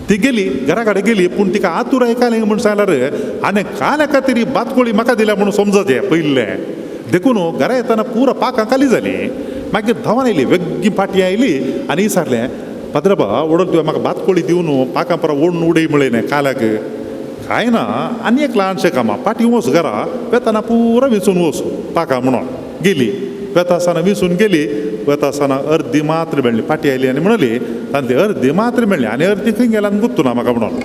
Speaker 2: ती गेली घरा कडेन गेली पूण तिका आतुराय कालें म्हूण सांगल्यार आनी काल्या खातीर भातकोळी म्हाका दिल्या म्हणून समजत हें पयलें. देखून घरा येताना पुरा पाकां खाली जाली. मागीर धांवन आयली वेगळी फाटी आयली आनी विचारलें पाद्रबा ओडल तुवें म्हाका भातकोळी दिवन पाकां परा ओडून उडय म्हळें न्ही काल्याक. कांय ना आनी एक ल्हानशें कामां फाटीं वच घरा वेताना पुरा विचून वच पाका म्हणून. गेली वेता आसतना विचून गेली वेता आसतना अर्दी मात्र मेळ्ळी. फाटी आयली आनी म्हणली तांतली अर्दी मात्र मेळ्ळी आनी अर्दी खंय गेला आनी गुत्तू ना म्हाका म्हणून.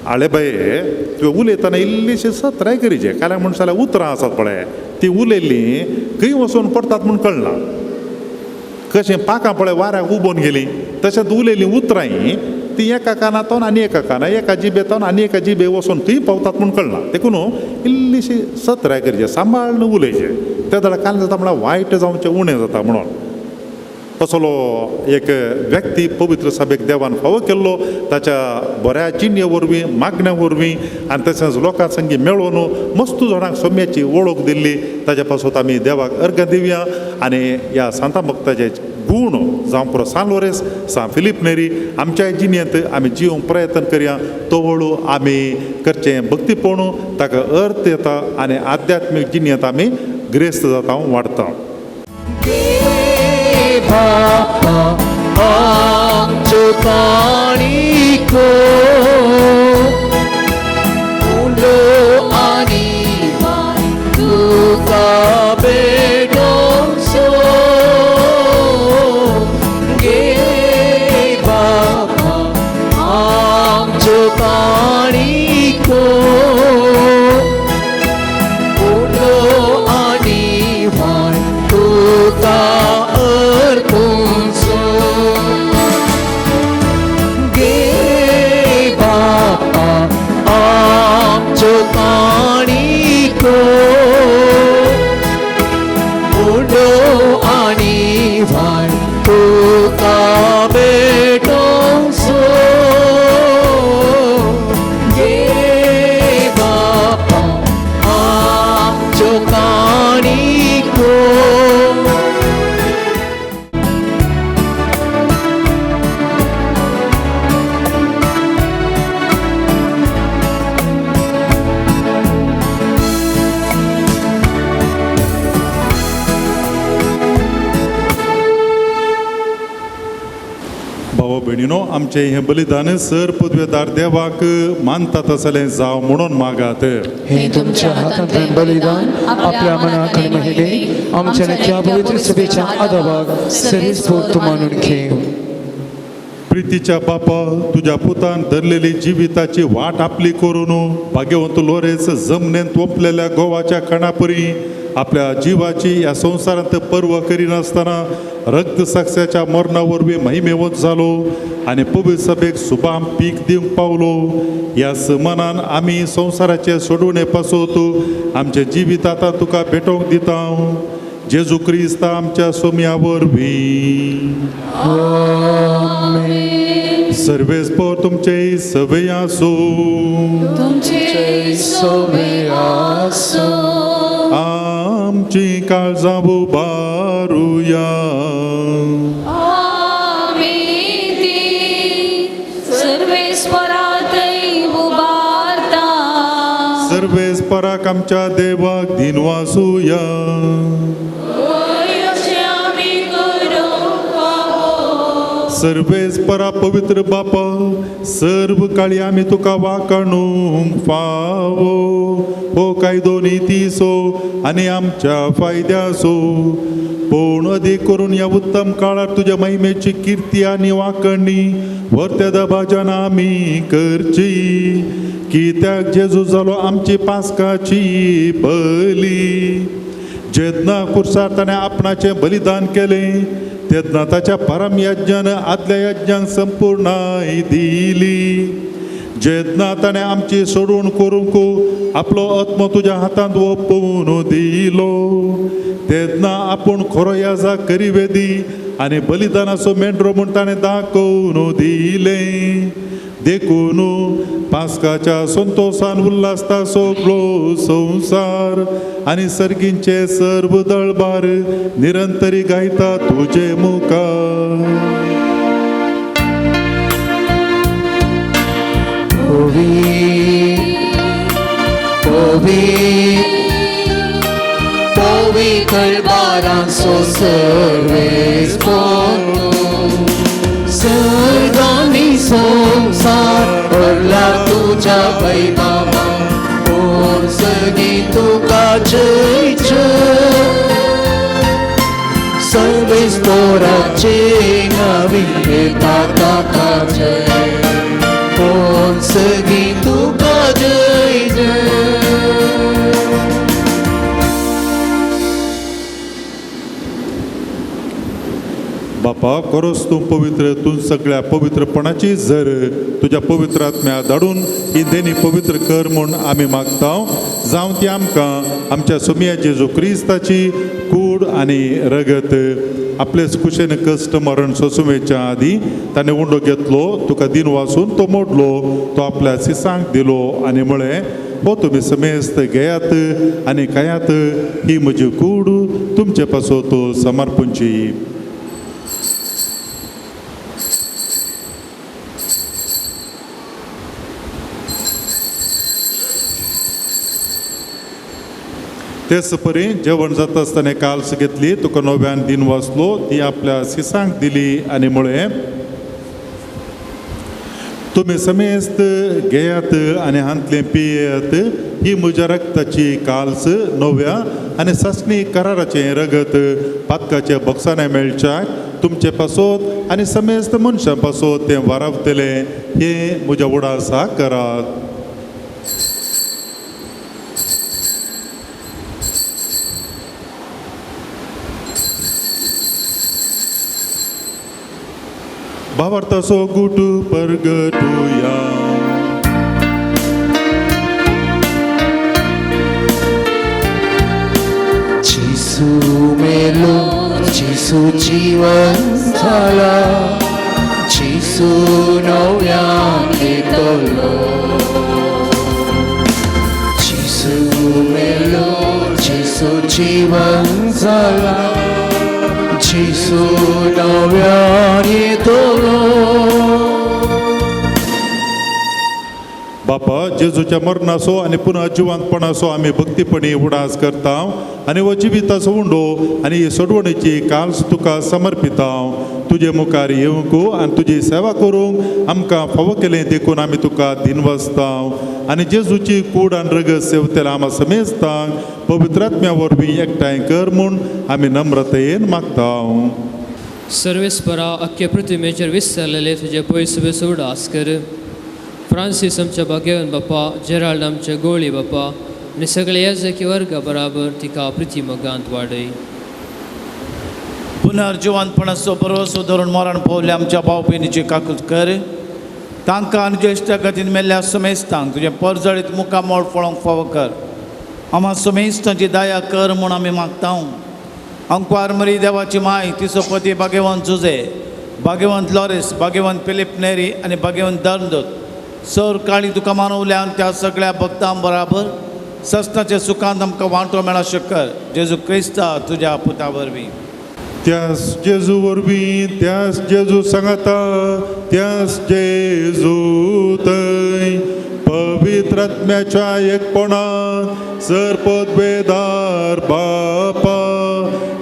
Speaker 2: आळे बाये तुवें उलयतना इल्लीशी सत्राय करीचे काल्याक म्हण जाल्यार उतरां आसात पळय ती उलयल्लीं खंय वचून पडटात म्हूण कळना. कशें पाकां पळय वाऱ्याक उबोवन गेलीं तशेंच उलयल्लीं उतरां ती एका कानांतून आनी एका काना एका जिबेंतून आनी एका जिबे वचून थंय पावतात म्हूण कळना. देखून इल्लीशी सत्राय करची सांबाळून उलयचें त्या जाल्यार काल जाता म्हळ्यार वायट जावचें उणें जाता म्हणून. असलो एक व्यक्ती पवित्र सभेक देवान फावो केल्लो ताच्या बऱ्या जिणे वरवीं मागण्या वरवीं आनी तशेंच लोकां संगी मेळोवन मस्त जाणांक सोम्याची वळख दिल्ली. ताच्या पासत आमी देवाक अर्घ दिवया आनी ह्या सांता भक्ताचे गूण जावं पुरो सान लोरेस सान फिलीप नेरी आमच्या जिणेंत आमी जिवंक प्रयत्न करया. तो हळू आमी करचें भक्तीपण ताका अर्थ येता आनी आध्यात्मीक जिणेंत आमी ग्रेस्त जाता वाडटा. आमचें हें बलिदान सर पदवेदार देवाक मानतात तसलें जावं म्हणून मागात.
Speaker 1: हे तुमच्या हातांतलें बलिदान आपल्या मनाक आनी महिमे आमच्या त्या पवित्र सभेच्या आदाबाक सरेस्फूर्त मानून घेवं.
Speaker 2: प्रितीच्या बापा तुज्या पुतान धरलेली जिविताची वाट आपली करून भाग्यवंत लोरेस जमनेंत ओंपलेल्या गोवाच्या कणापरी आपल्या जिवाची ह्या संवसारांत पर्व करिनासतना रक्त साक्षाच्या मरणा वरवीं महिमेवंत जालो आनी पवित्र सभेक सुबाम पीक दिवंक पावलो. ह्या मनान आमी संवसाराचे सोडवणे पासत आमचे जिवीत आतां तुका भेटोवंक दिता. जेजू क्रिस्त आमच्या सोम्या वरवीं. सर्वेस्पर तुमचे सवे आसूं. आमची काळजां उबारुया. सर्वेस्पराक आमच्या देवाक दिनवासुया. सर्वेस्परा पवित्र बापा सर्व काळी आमी तुका वाकाणूंक फावो हो कायदो नितीचो आनी आमच्या फायद्याचो. पूण अदीक करून ह्या उत्तम काळार तुज्या महिमेची किर्ती आनी वाकणी वर्त्या दबाज्यान आमी करची. कित्याक जेजू जालो आमची पास्काची बली. जेन्ना कुर्सार ताणें आपणाचें बलिदान केलें तेन्ना ताच्या परम यज्ञान आदल्या यज्ञांक संपूर्णाय दिली. जेन्ना ताणें आमची सोडून करूंक आपलो आत्मो तुज्या हातांत ओपून दिलो तेन्ना आपूण खरो याजा करिवेदी आनी बलिदानाचो मेंढरो म्हूण ताणें दाखोवन दिलें. देखून पास्काच्या संतोसान उल्हासता सगळो संवसार आनी सर्गींचे सर्व दळबार निरंतरी गायता तुजे मुखार.
Speaker 4: पवित्र बारांचो सर्वेस्पर सर्गांनी संवसार भरला तुज्या वैभवान. कोण सगळीं तुका जय जय. सर्वेस्पराचे नांवी येता ताका जय. कोण सगळीं तुका जय जय.
Speaker 2: बापा खरोच तूं पवित्र, तूं सगळ्या पवित्रपणाची जर तुज्या पवित्र आत्म्या धाडून ही देणी पवित्र कर म्हूण आमी मागता. जावं ती आमकां आमच्या सोमिया जेजू क्रिस्ताची कूड आनी रगत. आपलेच कुशेन कश्ट मरण सोसुमेच्या आदी ताणें उंडो घेतलो, तुका दिन वासून तो मोडलो, तो आपल्या सिसांक दिलो आनी म्हळें, हो तुमी समेस्त घेयात आनी खायात, ही म्हजी कूड तुमचे पासत समर्पणची. तेच परी जेवण जाता आसतना काल्स घेतली, तुका नव्यान दिन वाचलो, ती आपल्या सिसांक दिली आनी म्हळें, तुमी समेस्त घेयात आनी हांतलें पियेयात, ही म्हज्या रक्ताची काल्स नव्या आनी सासणी कराराचें रगत पातकाच्या बक्षाने मेळच्याक तुमचे पासत आनी समेस्त मनशां पासत तें वारावतलें, हें म्हज्या उडासा करात. भावार्थाचो गुट परगटुया.
Speaker 4: जेसू मेलो, जेसू जीवन जाला, जेसू नव्यान येतलो. जेसू मेलो, जेसू जीवन जाला, जेसू नव्यान येतलो.
Speaker 2: बापा, जेजूच्या मरणाचो आनी पुनः जिवंतपणाचो आमी भक्तीपणी उडास करता आनी हो जिविताचो उंडो आनी ही सोडवणेची काल्स तुका समर्पिता. तुजे मुखार येवंक आनी तुजी सेवा करूंक आमकां फावो केलें देखून आमी तुका दिनवासता आनी जेजूची कूड आनी रगत सेवतेल्या आमा समेस्तांक पवित्रात्म्या वरवीं एकठांय कर म्हूण आमी नम्रतेन मागता.
Speaker 7: सर्वेस्परा अख्खे पृथ्वीचेर विसरलेले तुजे पयस बेस उडास कर. फ्रांसीस आमच्या भाग्यवंत बापा, जेराल्ड आमच्या गोळी बापा आनी सगळे याजकी वर्गा बराबर तिका प्रिती मोगांत वाडय.
Speaker 8: पुनर्जिवंतपणाचो भरवसो धरून मरण पावले आमच्या भाव भयणीची काकूत कर. तांकां आनी ज्येश्ठ गतीन मेल्ल्या समेस्तांक तुजें परजळीत मुखामोळ पळोवंक फावो कर. आमा समेस्तांची दया कर म्हूण आमी मागता. अंकवार मरी देवाची माय, तिचो पती भाग्यवंत जुजे, भाग्यवंत लॉरेस, भाग्यवंत फिलीप नेरी आनी भाग्यवंत धर्मदूत सर काळी तुका मानवल्या आनी त्या सगळ्या भक्तां बराबर सस्नाच्या सुखांत आमकां वांटो मेळा शकर. जेजू क्रिस्ता तुज्या पुता वरवीं.
Speaker 2: त्यास जेजू वरवीं, त्यास जेजू सांगाता, त्यास जेजू थंय पवित्र आत्म्याच्या एकपणान सरपदवेदार बापा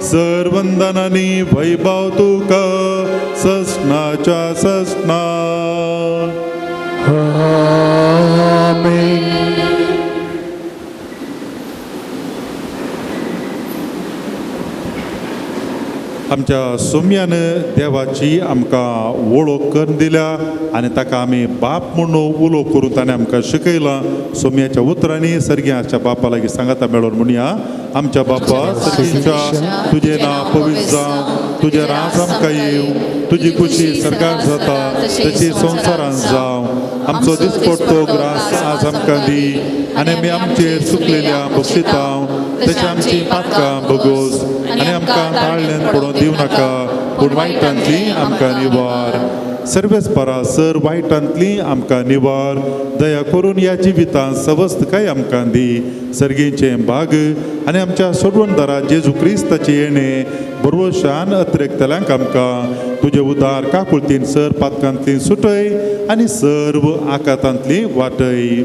Speaker 2: सर्वंदनानी वैभव तुका ससनाच्या ससना.
Speaker 4: आमेन.
Speaker 2: आमच्या सोम्यान देवाची आमकां वळख करून दिल्या आनी ताका आमी बाप म्हणून उलो करून ताणें आमकां शिकयलां. सोम्याच्या उतरांनी सर्ग्याच्या बापा लागीं सांगाता मेळोन म्हणया, आमच्या बापा सर्गीच्या, तुजें नांव पवित्र जावं, तुजें राज आमकां येवं, तुजी खुशी सर्गाक जाता तशी संवसारांत जावं. आमचो दिसपडतो ग्रास आज आमकां दी आनी आमी आमचेर चुकलेल्या बक्षितां तशें आमची पातकां बगोस आनी आमकां ताळल्यान पडोवन दिवं नाका, पूण वायटांतली आमकां निवार. सर्वेस परा सर वायटांतली आमकां निवार. दया करून ह्या जिवितांत सवस्तकाय आमकां दी. सर्गेचें भाग आनी आमच्या सोडवणदारा जेजू क्रिस्ताचें येणें बरोशान अत्रेकतल्यांक आमकां तुजे उदार काकुळतीन सर पातकांतली सुटय आनी सर्व आकातांतली वाटय.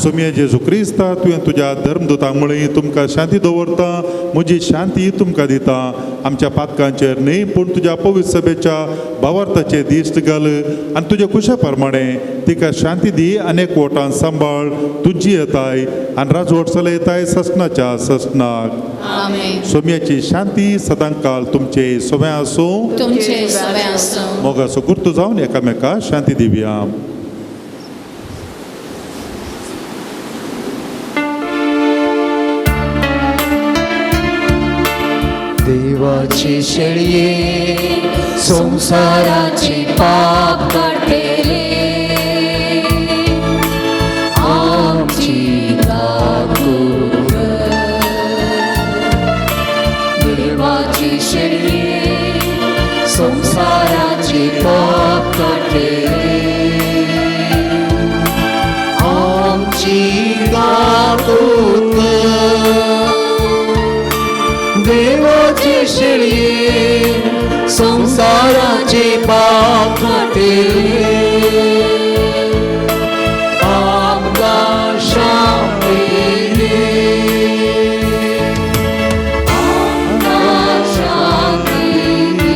Speaker 2: सोम्या जेजू क्रिस्ता, तुवें तुज्या धर्मदूतांक म्हळें, तुमकां शांती दवरता, म्हजी शांती तुमकां दिता. आमच्या पातकांचेर न्हय पूण तुज्या पवित्र सभेच्या भावार्थाचे दिश्ट घाल आनी तुज्या खुशा प्रमाणे तिका शांती दी आनी एकवटान सांबाळ. तुजी येताय आनी राजवट चलयताय ससनाच्या ससनाक. सोम्याची शांती सदांकाल तुमचे सोम्या आसूं. मोगाचो गुर्तू जावन एकामेका शांती दिवया.
Speaker 4: देवाची शेळये संसाराचे पाप काडटले, आमची काकूट कर. देवाची शेळये संसाराचे पाप काडटले, आमची काकूट कर. खातीर आमकां शांती दी. आमकां शांती दी.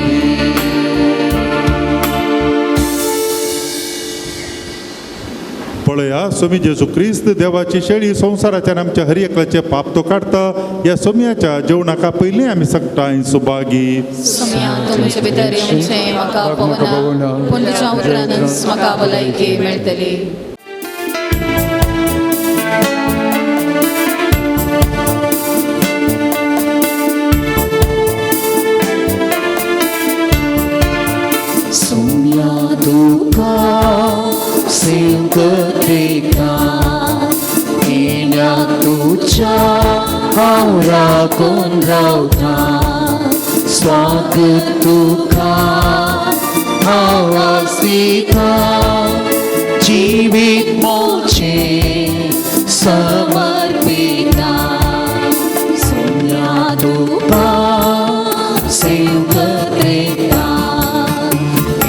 Speaker 2: पळया स्वामी जेजू क्रिस्त देवाची शेळी संवसाराच्यान आमच्या हर एकल्याचे पाप तो काडटा. ह्या सोम्याच्या जेवणाका पयलीं आमी सगटांय सुभागी.
Speaker 9: सोम्या तुमचे भितर येवचें म्हाका पवना, पूण तुज्या उतरानच म्हाका भलायकी मेळटली.
Speaker 4: सोम्या तुका सेवकतेका येण्या तुज्या हांव राखून रावता. स्वागत तुका हांव आसिता, जिवीत मोचें समर्पिता. सोम्या तुका सेवकतेका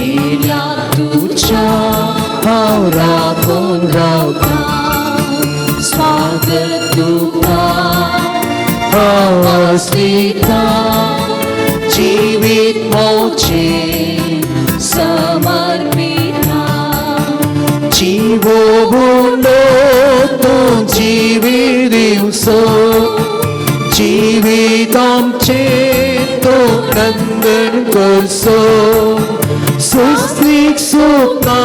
Speaker 4: येण्या तुज्या हांव राखून रावता. स्वागत तुका हांव आसिता, जिवीत मोचें समर्पिता. जीवो बोलो तूं जिवी दिवसो, जिवीत आमचें तूं नंदन करसो. सुस्तीक सुखा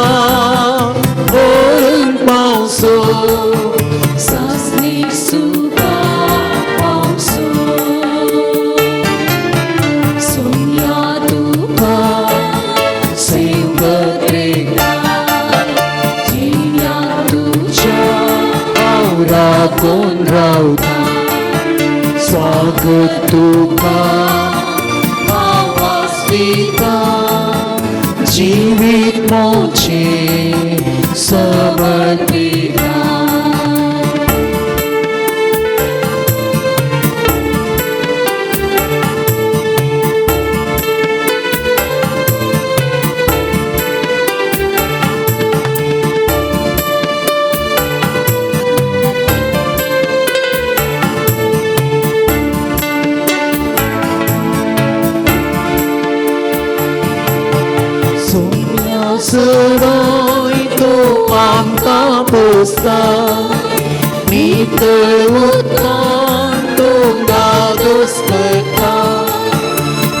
Speaker 4: व्हरून पावसो,
Speaker 9: सासणीक सुखा पावसो. सोम्या तुका
Speaker 4: सेवकरेका जिण्या तुज्या हांव राखून रावता. स्वागत तुका हांव आसता, जिवीत मोचें समर्पिता. सोम्या सदांय तूं आमकां पोसता, नितळ उदकान तूं दादोस करता.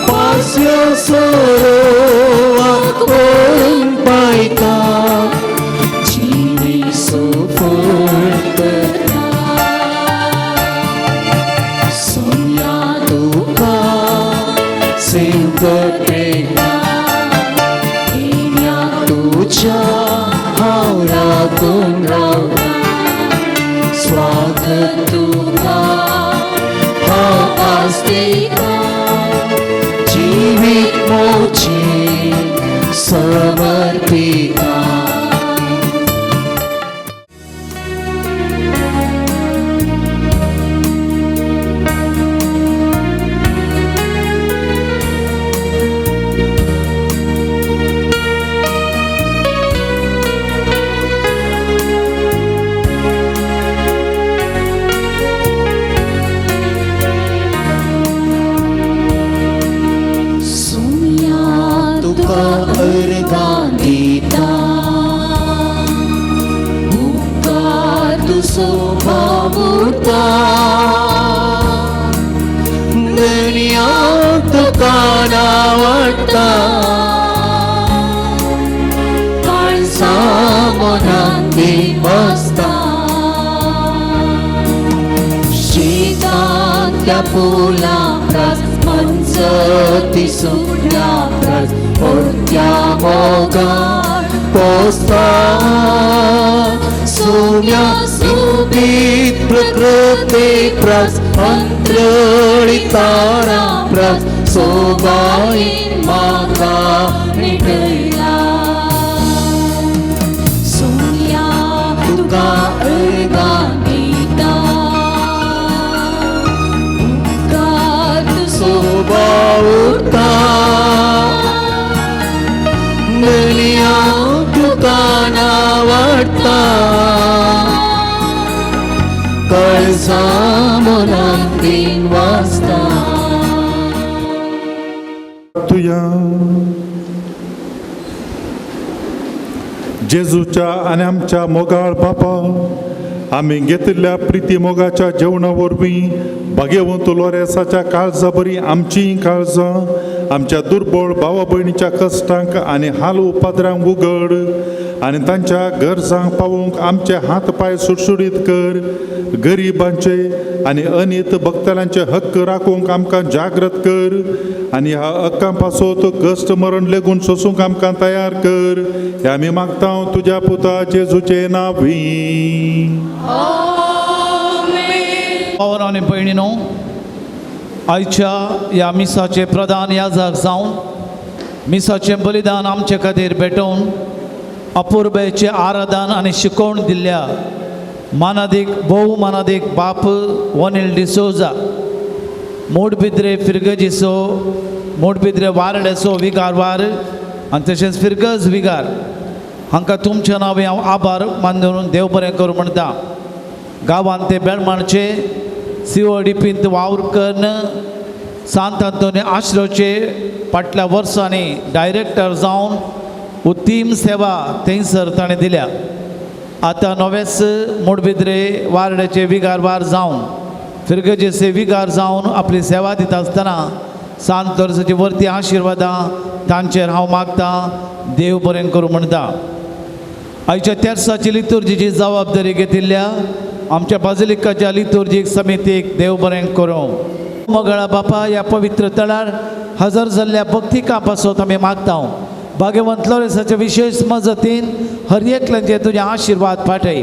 Speaker 4: पासयो सरोवाक व्हरून पायता, जिणे सफळ करता. सोम्या तुका सेवकरेका येण्या तुज्या हांव राखून रावता. स्वागत तुका हांव आसता, जिवीत मोचें समर्पिता.
Speaker 9: सोम्या
Speaker 4: तुका अर्गां दिता, उपकार तुजो बाबुरता. दुनिया तुका नावडटा, काळजा मनांत बसता. शितांतल्या फुलां प्रास मंजती सुकण्या प्रास परत्या मोगान पोसता. सोम्या सुबीत प्रकृती प्रास अंतरळी तारा प्रास सोबाईन म्हाका
Speaker 9: निटयला. सोम्या तुका अर्गां दिता, उपकार तुजो
Speaker 4: बावुरता.
Speaker 9: शांतीन वासता.
Speaker 2: तुया जेजूच्या आनी आमच्या मोगाळ बापा, आमी घेतिल्ल्या प्रिती मोगाच्या जेवणा वरवीं भाग्यवंत लोरेसाच्या काळजा बरी आमचीं काळजां आमच्या दुर्बळ भावा भयणीच्या कश्टांक आनी हाल उपाद्रांक उगड आनी तांच्या गरजांक पावोवंक आमचे हात पांय सुडसुडीत कर. गरिबांचे आनी अनीत भक्तलांचे हक्क राखूंक आमकां जागृत कर आनी ह्या हक्कां पासत कश्ट मरण लेगून सोसूंक आमकां तयार कर. हे आमी मागता तुज्या पुता जेजूचे नांवी.
Speaker 8: भावांनो आनी भयणीनो, आयच्या ह्या मिसाचे प्रधान याजक जावन मिसाचें बलिदान आमचे खातीर भेटोवन अपुरबायेचें आराधन आनी शिकोवण दिल्ल्या मानादीक भोव मानादीक बाप वनील डिसोजा, मोडबिद्रे फिरगजीचो, मोडबिद्रे वारड्याचो विगार वार आनी तशेंच फिरगज विगार हांकां तुमच्या नांवे हांव आभार मानून देव बरें करूं म्हणटा. गांवांत ते बेळमाणचे CODPंत वावर करून सांत आंतोनी आश्रोचे फाटल्या वर्सांनी डायरेक्टर जावन उत्तीम सेवा थंयसर ताणें दिल्या. आतां नवेच मोडबिद्रे वारड्याचे विगार वार जावन फिरगजेचे विगार जावन आपली सेवा दिता आसतना सांत लोरेंसाची वरती आशिर्वादां तांचेर हांव मागतां. देव बरें करूं म्हणटा. आयच्या तेर्साची लितुर्जीची जबाबदारी घेतिल्ल्या आमच्या बाजिलिकाच्या लितुर्जीक समितीक देव बरें करूं. मोगळा बापा, ह्या पवित्र तळार हजर जाल्ल्या भक्तिका पासत आमी मागता. भाग्यवंत लोरेंसाच्या विशेश मजतीन हर एकल्याचेर तुजे आशिर्वाद पाठय.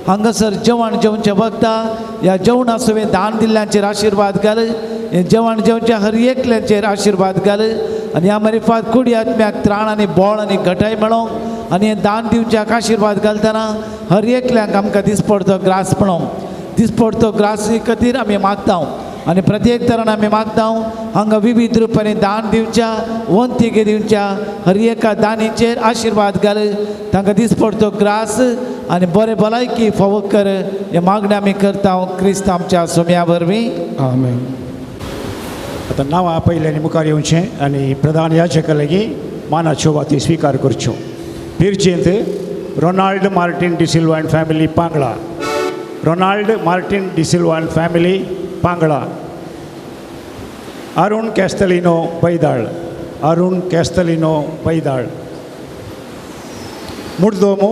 Speaker 8: हांगासर जेवण जेवचे वखदां ह्या जेवणा सवें दान दिल्ल्यांचेर आशिर्वाद घाल. हें जेवण जेवच्या हर एकल्याचेर आशिर्वाद घाल आनी ह्या मरिफात कुडी आत्म्याक त्राण आनी बोळ आनी घटाय मेळोंक आनी हें दान दिवच्याक आशिर्वाद घालतना हर एकल्याक आमकां दिसपडतो ग्रास मेळोंक, दिसपडतो ग्रास खातीर आमी मागता. आनी प्रत्येक तरान आमी मागता हांगा विविध रुपांनी दान दिवच्या, वंतिके दिवच्या हर एका दानीचेर आशिर्वाद घाल. तांकां दिसपडतो ग्रास आनी बरें भलायकी फावो कर. हे मागणें आमी करता क्रिस्त आमच्या सोम्या वरवीं.
Speaker 1: आमेन.
Speaker 10: आतां नांवां पयल्यांनी मुखार येवचें आनी प्रधान याजका लागीं मानाच्यो वाती स्विकार करच्यो. पिर्जेंत Ronald Martin D'Silva and family, Pangla. Ronald Martin D'Silva and family, Pangla. Arun Castelino, Baidal. Arun Castelino, Baidal. Murdomo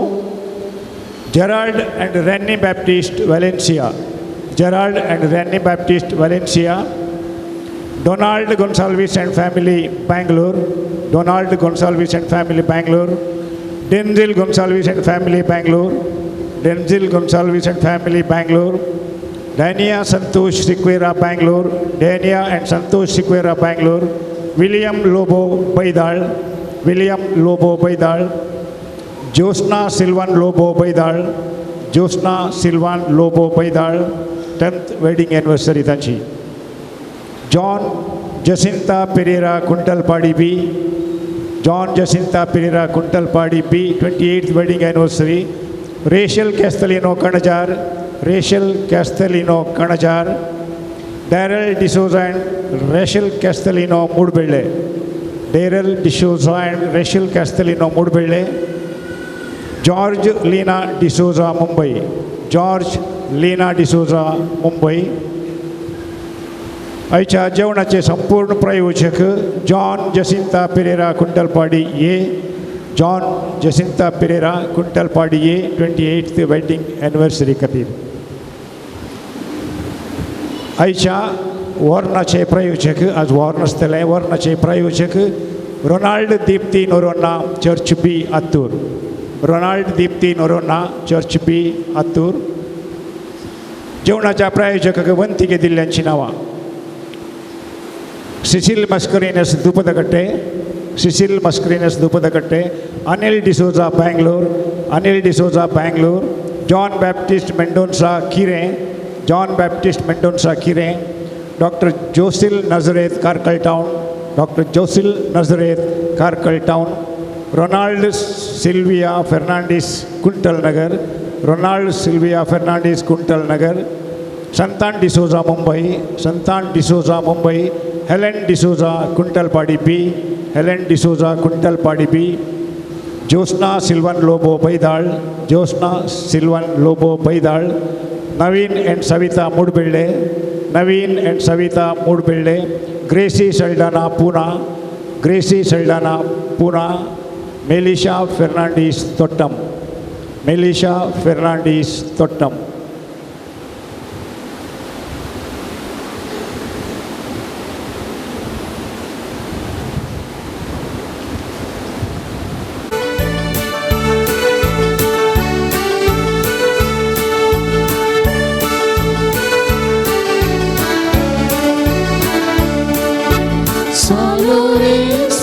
Speaker 10: Gerald and Rennie Baptist, Valencia. Gerald and Rennie Baptist, Valencia. Donald Gonsalves and family, Bangalore. Donald Gonsalves and family, Bangalore. Denzil Gonsalves and family, Bangalore. Denzil Gonsalves and family, Bangalore. Dania Santosh Sequeira, Bangalore. Dania and Santosh Sequeira, Bangalore. William Lobo, Baidal. William Lobo, Baidal. Josna Silvan Lobo, Baidal. Josna Silvan Lobo, Baidal. 10th wedding anniversary तांची. John Jacinta Pereira, Kuntalpadi B. John Jacinta Pereira, Kuntalpadi B, 28th wedding anniversary. Rachel Castelino, Kanajar. Rachel Castelino, Kanajar. Daryl D'Souza and Rachel Castelino, Moodbelle. Daryl D'Souza and Rachel Castelino, Moodbelle. George Leena D'Souza, Mumbai. George Leena D'Souza, Mumbai. आयच्या जेवणाचे संपूर्ण प्रायोजक John Jacinta Pereira, कुंटलपाडी ए. John Jacinta Pereira, कुंटलपाडी ए, 28th wedding anniversary खातीर. आयच्या वर्णाचे प्रायोजक, आज Warne आसतलें, वर्णाचे प्रायोजक Ronald Deepti Noronha, church B, Attur. Ronald Deepti Noronha, church B, Attur. जेवणाच्या प्रायोजकाक वंतिके दिल्ल्यांची नांवां: Cecil Mascarenhas, Dupadakatte. Cecil Mascarenhas, Dupadakatte. Anil D'Souza, Bangalore. Anil D'Souza, Bangalore. John Baptist Mendonca, Kire. John Baptist Mendonca, Kire. Doctor Josil Nazareth, Karkala town. Doctor Josil Nazareth, Karkala town. Ronald Sylvia Fernandes, Kuntal Nagar. Ronald Sylvia Fernandes, Kuntal Nagar. Santan D'Souza Mumbai, Santan D'Souza Mumbai, Helen D'Souza Kuntalpadi P, Helen D'Souza Kuntalpadi P, Jyotsna Sylvan Lobo Baidal, Jyotsna Sylvan Lobo Baidal, Naveen and Savita Moodbille, Naveen and Savita Moodbille, Gracy Saldanha Poona, Gracy Saldanha Poona, Melisha Fernandes Thottam, Melisha Fernandes Thottam.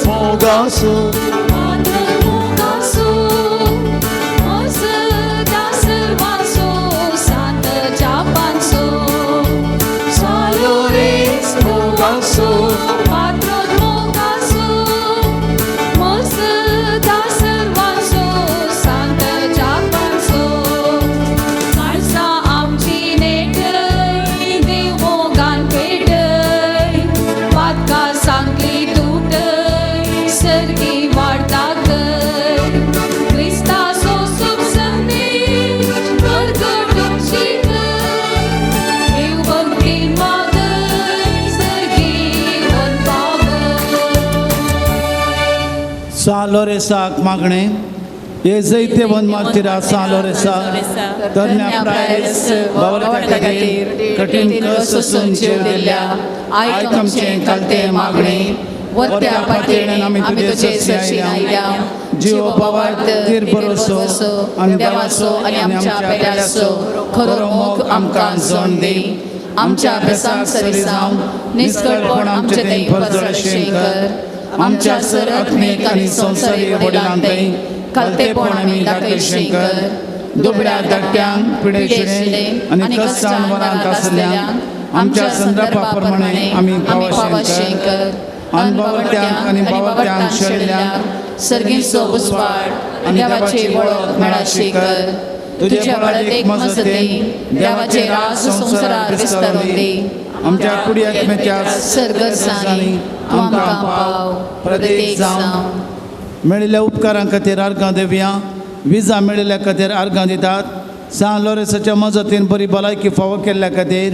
Speaker 4: मोगासो
Speaker 9: मोगासो सर्वांसो सातच्या पांचो सालोरेस मोगासो पात्र मोगासो मसदा सर्वांसो सातच्या पांचो काळसा आमची नेटय देव मोगान पेटय पातका सांगली तुटय सर्गी वाडताकय क्रिस्ताचो शुभ संदेश प्रगटूंक शिकय देव भक्तीन वागय सर्गी वचपावय.
Speaker 8: सा लोरेसाक मागणें हे जैतेवन मार्तिरा सा लोरेसा तरण्या प्रायस बावळत्या खातीर कठीण कस सोसून जीव दिल्ल्या आयक आमचें कालतें मागणें
Speaker 9: वरत्या पातयेन आमी तुजे सरशी आयल्या
Speaker 8: जीव भावार्थ धीर भरोसो आनी
Speaker 9: देवाचो आनी आमच्या पेल्याचो खरो मोग आमकां जण दी. आमच्या अभ्यासांक सरी जावन निस्कळपण आमचे थंय परजळशें कर. आमच्या सर आत्मीक आनी संवसारी वडिलां थंय खालतेपण आमी दाखयशें कर.
Speaker 8: दुबळ्या धाकट्यांक पिडेशिणे आनी कश्टान वरांत आसल्यांक आमच्या संदर्भा प्रमाणे आमी पावशें कर. अनबावट्यांक आनी बावट्यांक शेळिल्ल्यांक
Speaker 9: सर्गीचो उजवाड आनी देवाची वळख मेळाशी कर. तुझ्या बळदेक मजतीन देवाचे राज संवसारार विस्तारून दी.
Speaker 8: आमच्या कुडी आत्म्याच्या
Speaker 9: सरगरसांनी तूं आमकां पाव प्रत्येक जावं.
Speaker 8: मेळिल्ल्या उपकारां खातीर अर्गां दिवया. विजा मेळिल्ल्या खातीर अर्गां दितात. सान लोरेसाच्या मजतीन बरी भलायकी फावो केल्ल्या खातीर,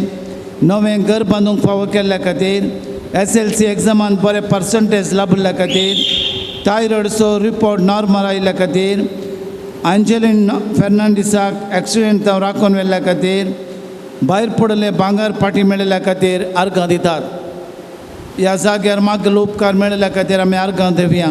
Speaker 8: नवें घर बांदूंक फावो केल्ल्या खातीर, SLC एग्जामान बरे पर्संटेज लाभिल्ल्या खातीर, थायरॉयडचो रिपोर्ट नॉर्मल आयिल्ल्या खातीर, आंजेलीन फेर्नांडीसाक एक्सिडेंट राखून व्हेल्ल्या खातीर, भायर पडिल्ले भांगर पाटी मेळिल्ल्या खातीर अर्गां दितात. ह्या जाग्यार मागील उपकार मेळिल्ल्या खातीर आमी अर्गां दिवया.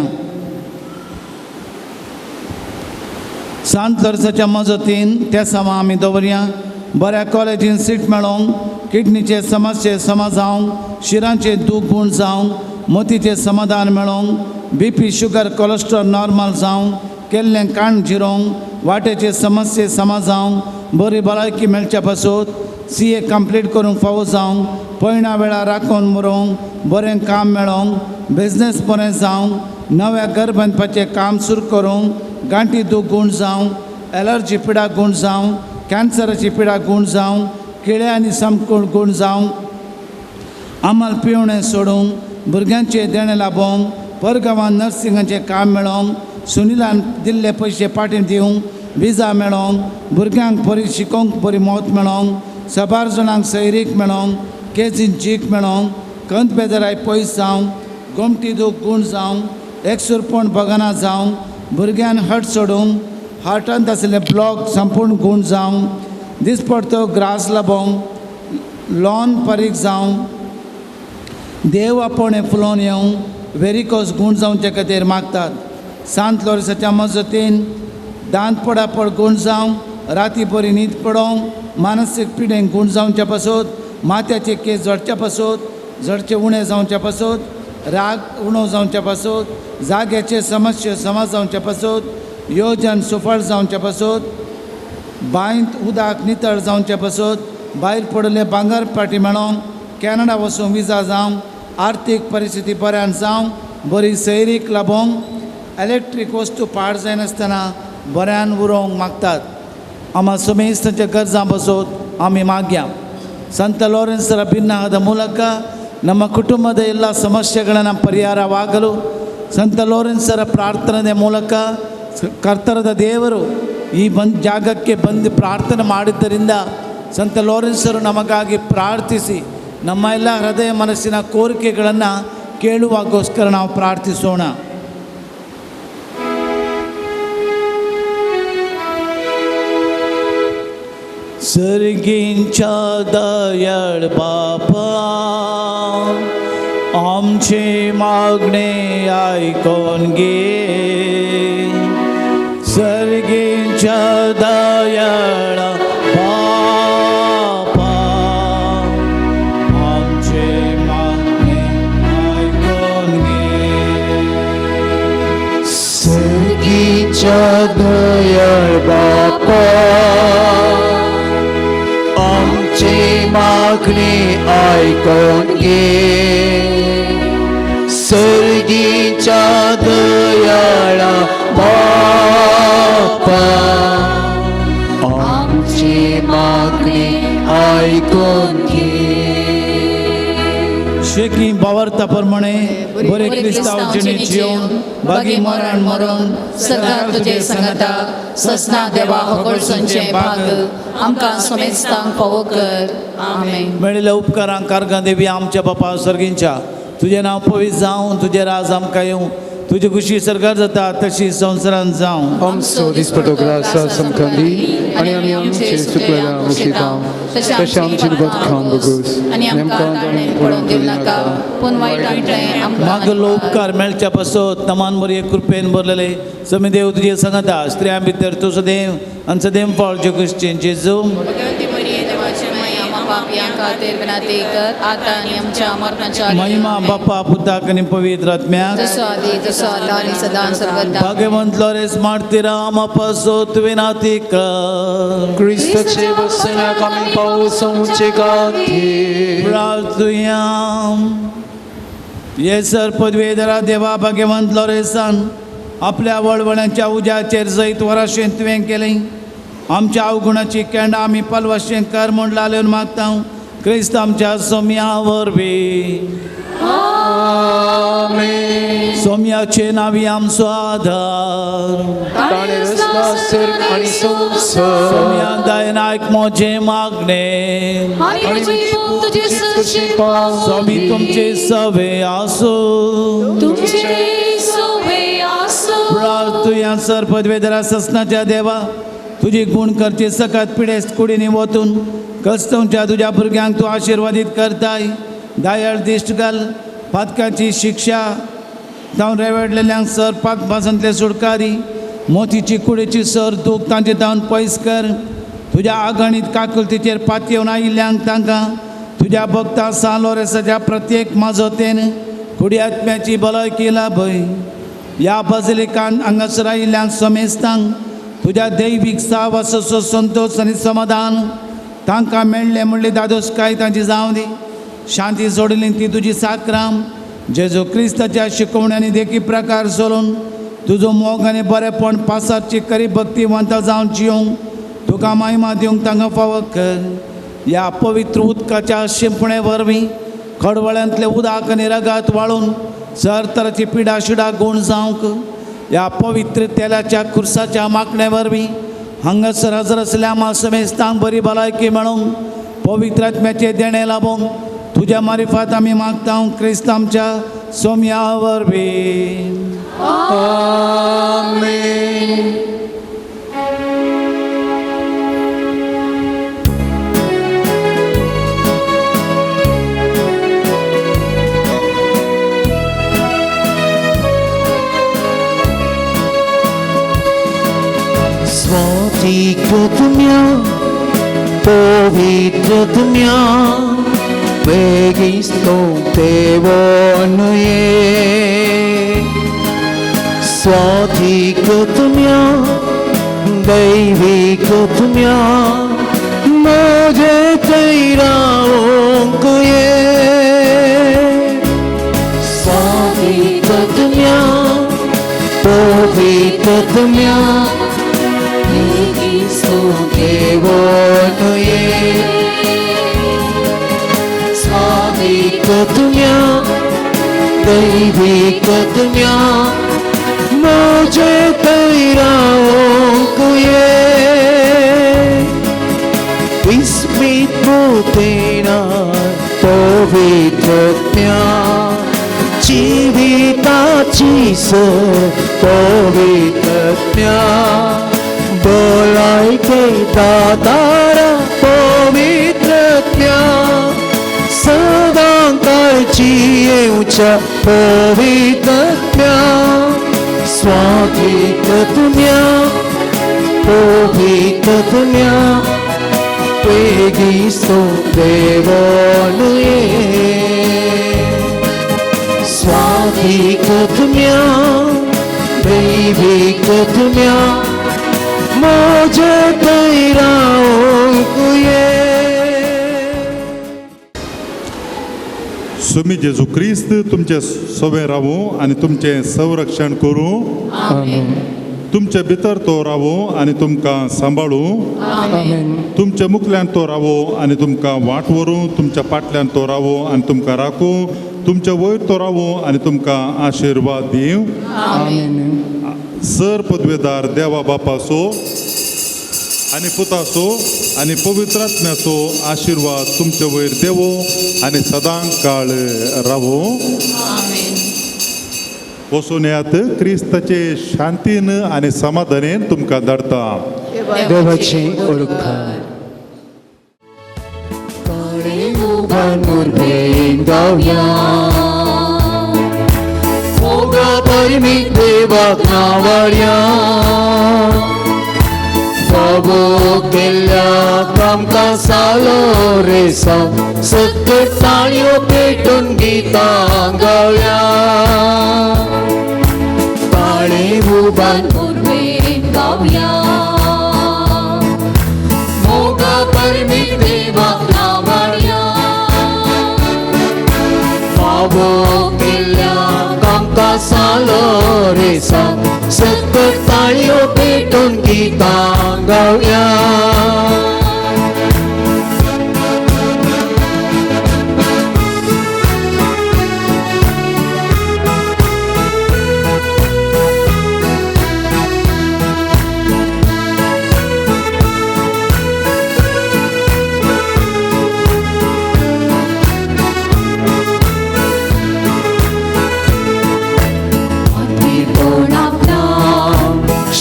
Speaker 8: सांत लोरेसाच्या मजतीन त्या समा आमी दवरया. बऱ्या कॉलेजीन सीट मेळोवंक, किडनीचे समस्ये समा जावंक, शिरांचे दूख गूण जावंक, मोतीचें समाधान मेळोवंक, BP sugar cholesterol normal जावंक, केल्लें काण जिरोवंक, वाटेचे समस्ये समा जावंक, बरी भलायकी मेळच्या पासून, CA complete करूंक फावो जावंक, पयणा वेळार राखून मरोवंक, बरें काम मेळोवंक, बिजनेस बरें जावंक, नव्या घर बांदपाचें काम सुरू करूंक, गांठी दूख गूण जावंक, एलर्जी पिडा गूण जावंक, कॅन्सराची पिडा गूण जावंक, किळे आनी समकूळ गूण जावंक, आमल पिवणें सोडूंक, भुरग्यांचें देणें लाबोवंक, परगांवान नर्सिंगाचें काम मेळोवंक, सुनिलान दिल्ले पयशे पाटी दिवंक, विजा मेळोवंक, भुरग्यांक बरी शिकोवंक बरी मौत मेळोवंक, साबार जाणांक सैरीक मेळोवंक, केजीन जीक मेळोवंक, कंत बेजाराय पयस जावंक, गोमटी दूख गूण जावंक, एकसुरपण बगना जावंक, भुरग्यान हट सोडूंक, हार्टांत आशिल्ले ब्लॉक संपूर्ण गूण जावंक, दिसपडतो ग्रास लाबोवंक, लॉन परीक जावंक, देव आपोवणें फुलोवन येवंक, वेरिकोस गूण जावचे खातीर मागतात. सांत लोरेसाच्या मजतीन दांत पडापड गूण जावंक, राती बरी न्हीद पडोवंक, मानसीक पिडेंक गूण जावच्या पासून, माथ्याचे केस झडच्या पासून, झडचे उणें जावच्या पासून, राग उणो जावच्या पासून, जाग्याचे समस्या समाज जावच्या पासून, योजन सुफळ जावच्या पासून, बांयत उदक नितळ जावचे पासून, भायर पडिल्ले भांगर पाटी मेळोवंक, कॅनडा वचूंक विजा जावंक, आर्थीक परिस्थिती बऱ्यान जावंक, बरी सैरीक लाबोवंक, इलेक्ट्रीक वस्तू पाड जायनासतना बऱ्यान उरोवंक मागतात. आमा सुमेस्तांच्या गरजां बसोत आमी मागया. ಸಂತ ಲಾರೆನ್ಸರ ಭಿನ್ನಹದ ಮೂಲಕ ನಮ್ಮ ಕುಟುಂಬದ ಎಲ್ಲ ಸಮಸ್ಯೆಗಳನ್ನು ಪರಿಹಾರವಾಗಲು ಸಂತ ಲಾರೆನ್ಸರ ಪ್ರಾರ್ಥನೆ ಮೂಲಕ ಕರ್ತರದ ದೇವರು ಈ ಜಾಗಕ್ಕೆ ಬಂದು ಪ್ರಾರ್ಥನೆ ಮಾಡಿದ್ದರಿಂದ ಸಂತ ಲಾರೆನ್ಸರು ನಮಗಾಗಿ ಪ್ರಾರ್ಥಿಸಿ ನಮ್ಮ ಎಲ್ಲ ಹೃದಯ ಮನಸ್ಸಿನ ಕೋರಿಕೆಗಳನ್ನು ಕೇಳುವಾಗೋಸ್ಕರ ನಾವು ಪ್ರಾರ್ಥಿಸೋಣ. सर्गींच्या दयाळ बापा आमचे मागणे आयकोन घे. सर्गींच्या दयाळ बापा आमचे मागणे आयकोन घे.
Speaker 4: सर्गीच्या दयाळ बापा आमचे मागणे आयकोन घे. सर्गीच्या दयाळा बापा आमचे मागणे आयकोन घे.
Speaker 8: शेकी बावरता प्रमाणे बरे क्रिस्तांव जिणे जिवन बागी मरण मरण
Speaker 9: सरकार तुझे संगता ससना देवा होगळसोनचें भाग आमकां समेस्तांक फावो कर. आमेन.
Speaker 8: मेळिल्ल्या उपकारांक कारगां देवी आमच्या बापा सर्गींच्या तुजें नांव पवित्र जावं, तुजें राज आमकां येवं, तुजी खुशी सरकार जाता तशी संवसारांत जावं.
Speaker 1: आमचो दिसपटो ग्रास आमकां दी आनी आमी आमचे चुकलेल्या मुशिता तशें आमची बदखान बगूस
Speaker 9: आनी आमकां ताणें पडोवंक दिवं नाका पूण वायटांतलें आमकां
Speaker 8: मागलो उपकार मेळच्या पासत नमान बरी कृपेन भरलेले समी देव तुजे सांगता स्त्रियां भितर तूं सदैव आनी सदैव फळ जे क्रिश्चन जेजू.
Speaker 9: भगवंती मरिये देवाची माया आम्हा पापयां खातीर विनंती कर आतां आनी आमच्या मरणाच्या
Speaker 8: महिमा बापा पुताक आनी पवित्र आत्म्याक
Speaker 9: जसो आदी तसो आतां आनी सदां सर्वदा.
Speaker 8: भाग्यवंत लॉरेस मार्तीरा आम्हा पासत विनंती कर.
Speaker 1: क्रिस्ताचे वसनाक आमी पावसाचे खातीर
Speaker 8: प्रार्थुया. ये सर पदवेधरा देवा भाग्यवंत लॉरेसान आपल्या वळवळ्यांच्या उज्याचेर जैत वराशें तुवें केलें. आमच्या अवगुणाची केंडां आमी पालवाशें कर म्हूण लालेवन मागता क्रिस्त आमच्या सोम्या वरवीं. सोम्याचे नावी आमचो आधार
Speaker 1: ताणें रचला सर्ग आनी संवसार.
Speaker 8: सोम्या दयेन आयक म्हजें मागणें. स्वामी तुमचे सवे आसूं. प्रार्थुया. सर पदवेधरा ससनाच्या देवा तुजी गुण करची सकात पिडेस्त कुडींनी वतून क्रिस्तांवच्या तुज्या भुरग्यांक तूं आशिर्वादीत करताय. दयाळ दिश्ट घाल पातकाची शिक्षा जावन रेवेडलेल्यांक सर पातपासांतले सुटकारी मोतीची कुडीची सर दूख तांचे जावन पयस कर. तुज्या आगणीत काकुलतीचेर पातयेवन आयिल्ल्यांक तांकां तुज्या भक्ता सान लोरेसाच्या प्रत्येक माजोतेन कुडी आत्म्याची भलायकी लाभय. ह्या बजलिकान हांगासर आयिल्ल्यांक समेस्तांक तुज्या दैवीक सावासो संतोश आनी समाधान तांकां मेळ्ळें म्हणली दादोसकाय तांची जावं दी. शांती जोडली ती तुजी साक्राम जेजू क्रिस्ताच्या शिकवण्यांनी देखी प्रकार सोडून तुजो मोग आनी बरेपण पासाची करी भक्तिवंत जावन जिवंक तुका महिमा दिवंक तांकां फावो कर. ह्या पवित्र उदकाच्या शिंपणे वरवीं खडवळ्यांतलें उदक आनी रगात वाळून सर तराची पिडा शिडा गूण जावंक ह्या पवित्र तेलाच्या खुर्साच्या मागणे वरवीं हांगासर हजर आसल्या आम्हा समेस्तांक बरी भलायकी मेळोवंक पवित्र आत्म्याचें देणें लाबोवंक तुज्या मारिफात आमी मागता क्रिस्त आमच्या सोम्या वरवीं.
Speaker 1: आमेन.
Speaker 4: स्वातिकृतम्या पवित्रतम्या वेगिस्तो देवोनुये. स्वातिकृतम्या दैविकृतम्या मोजे तैराओंकुये. स्वातिकृतम्या पवित्रतम्या देवोनुये. तुम्या दैवीक तुम्या म्हजे थंय रावंक ये विस्मीत मुतेना पवित्रत्म्या जिविताची सर पवित्रत्म्या भलायके दातारा पवित्रत्म्या सदां काळची येवच्या पवित्रत्म्या स्वाधीक तुम्या पवित्रत्म्या वेगीस्तो देवोन ये स्वाधीक तुम्या दैवीक तुम्या म्हजे थंय रावंक ये.
Speaker 2: सुमी जेजू क्रिस्त तुमचे सवे रावूं आनी तुमचें संरक्षण करूं. तुमचे भितर तो रावूं आनी तुमकां सांबाळूं. तुमच्या मुखल्यान तो रावूं आनी तुमकां वाट व्हरूं. तुमच्या फाटल्यान तो रावूं आनी तुमकां राखूं. तुमच्या वयर तो रावूं आनी तुमकां आशिर्वाद दिवं. सर पदवेदार देवा बापाचो आनी पुताचो आनी पवित्र आत्म्याचो आशिर्वाद तुमचे वयर देवो आनी सदां काळ रावो. वचून येयात क्रिस्ताचे शांतीन आनी समाधानेन तुमकां धाडटा.
Speaker 1: देवाची ओळख
Speaker 4: गावया मोगा परमीत देवाक नावाळया फावो केल्ल्या आमकां सालो रेसा सकट ताळयो पेटून गितां गावया ताळे उबान
Speaker 9: उर्बेन गावया मोगा परमीत देवाक नावाळया
Speaker 4: फावो केल्ल्या आमकां सालो रेसा सकट ताळयो पेटून गितां गावया.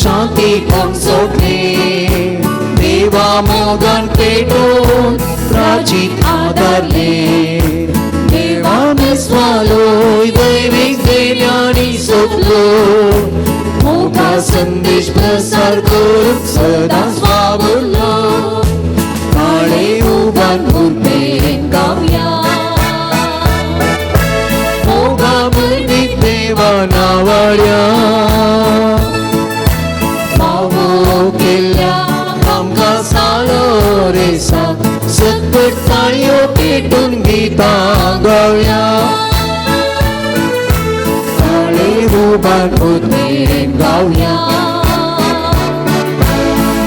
Speaker 4: शांतीपण सोडले देवा मोगान पेटोवन प्राचीत आदारले देवा मेस्वालोय दैवीक देण्यानी सोदलो मोगा संदेश प्रसार करूंक सदांच वावुरलो काळे उबान उर्बेन
Speaker 9: गावया
Speaker 4: मोगा परमीत देवा नावाळ्या आमकां सालो रेसा सकट ताळयो पेटून गितां गावया काळे उबान उर्बेन गावया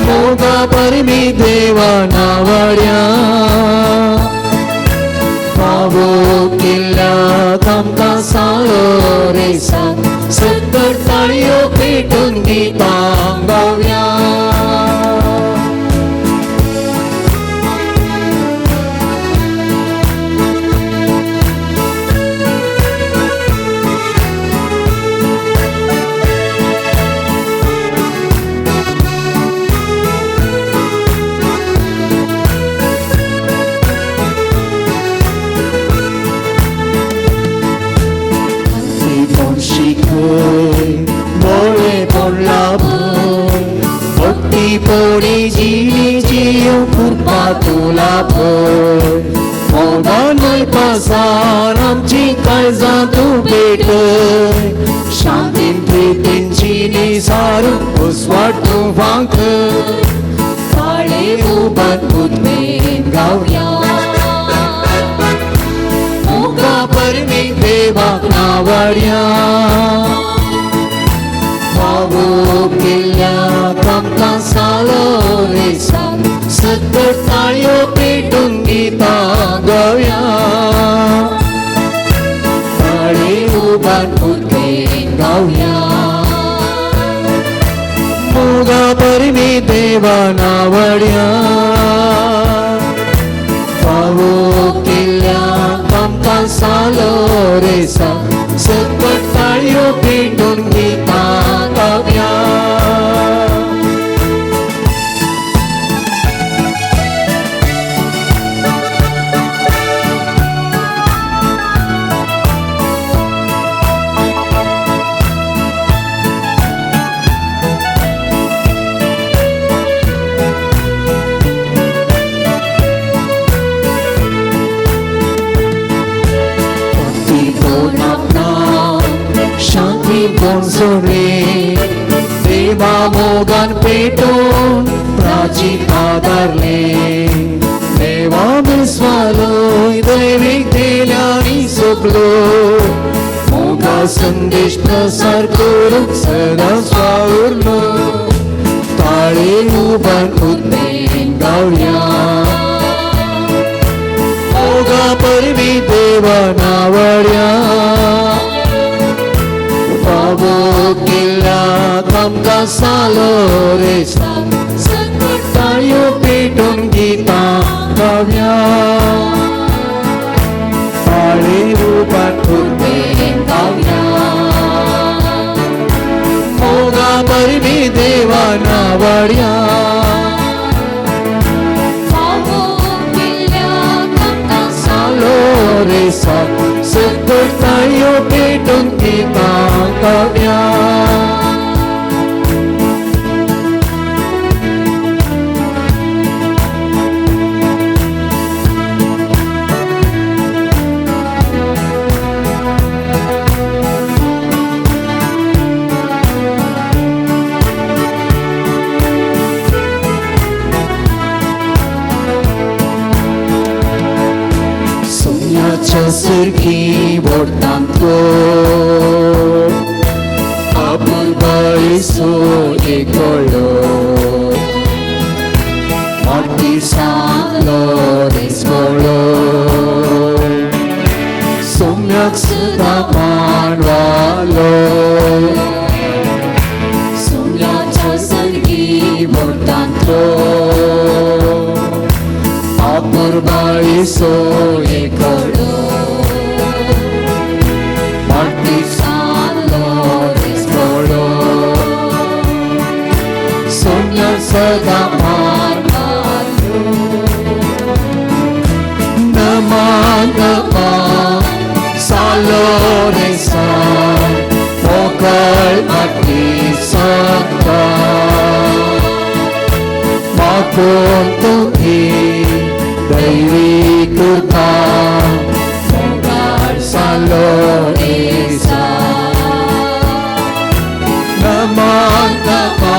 Speaker 4: मोगा परमीत देवा नावाळ्या फावो केल्ल्या आमकां सालो रेसा सकट ताळयो पेटून गितां गावया. भक्तीपणी जिणी जीव कृपा तुला भर मोगान पासान आमची काळजां तूं पेटय शांतीन प्रितीन जिणी सारू उस्वाट तूं वांकय
Speaker 9: काळे उबान उर्बेन गावया
Speaker 4: मोगा परमीत देवाक नावाळया फावो केल्ल्या आमकां सालो रेसा सकट ताळयो पेटून गितां गावया. उबान उद्देन गावया मोगा परमी देवा नावड्या फावो केल्ल्या आमकां सालो रेसा सकट ताळयो पेटून गितां गावया. सोडले देवा मोगान पेटून प्राची आदारले देवा विस्वालोय दैवीक देल्यानी सोपलो मोगा संदेश प्रसार करूंक सदांच वावुरलो ताळे उबान उद्देन गावया मोगा परमी देवा नावड्या फावो केल्ल्या आमकां सालो रेसा सकट ताळयो पेटून गितां गावया ताळे उबान उद्देन गावया मोगा परमी देवा नावड्या
Speaker 9: फावो केल्ल्या आमकां
Speaker 4: सालो रेसा सकट ताळयो पेटून गितां गावया. सोन्याच्या सुरखी बोटांतलो अपुरबायेचो एकळो मार्टीसांतलो रेसवळो सोम्याक सदां मांडवालो
Speaker 9: सोम्याच्या सर्गी
Speaker 4: बोटांतलो अपुरबायेचो एकळो मार्टीसांतलो रेसवळो सोम्याक सदां मांडवालो. नमा नमा सालो रेसा मोकळ माटी सांता मागून तुजी दैवी कृपा मोगाळ सालो रेसा नमा नमा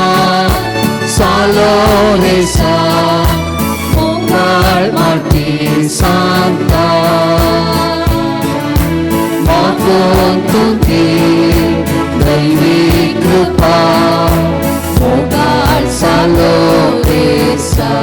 Speaker 4: सालो रेसा मोगाळ माटी सांता मागून तुजी दैवी कृपा मोगाळ सालो रेसा.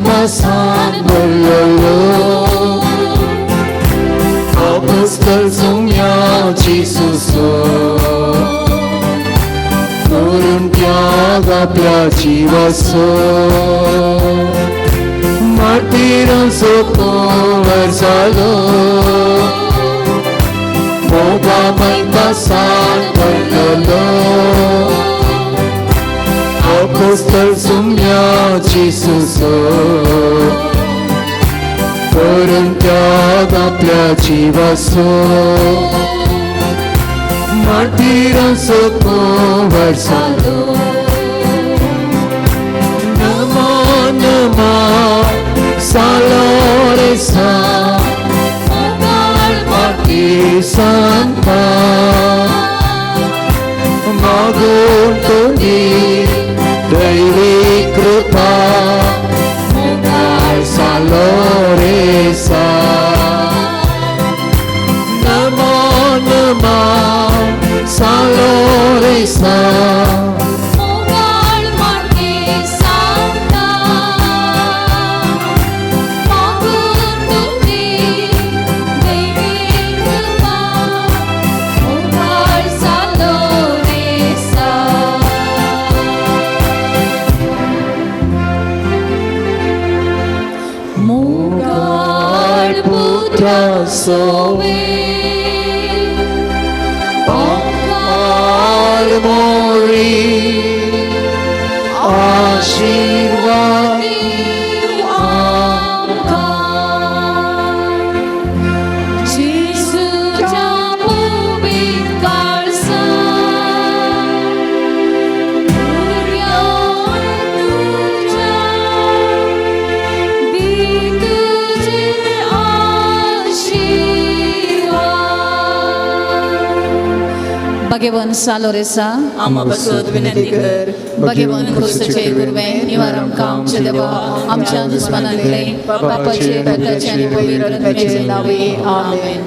Speaker 4: Pasan bololo Apostol sumyaची सुसो करून त्याग आपल्या जिवाचो मार्टीरांचो कुंवर जालो मोगा पासान बोललो Apostol सुम्याची सुसो करून त्याग आपल्या जिवाचो मार्टीरांचो कुंवर जालो. नमो नमः सालो रे सा कृपा मुगाळ सालो रे सा नमो नमा सालो रे सा
Speaker 11: मोगाळ माते सांगता मागून तुजी देवी कृपा मोगाळ सालो रे सा. मोगाळ पुत्रा सोवे
Speaker 4: ओंकार मोरी आशीर्वाद
Speaker 11: जेजूच्या पवित्र काळजात भुरग्यां तुज्या दी तुजे आशीर्वाद.
Speaker 9: भगवान सालो रेसा
Speaker 12: आमा बसत विनंती कर.
Speaker 9: भगवान क्रिस्तचे गुरुवे निवार आमकां आमचे देवा आमच्या दुस्मानांतले बापाचे पुताचे आनी पवित्र आत्म्याचे नावे आमेन.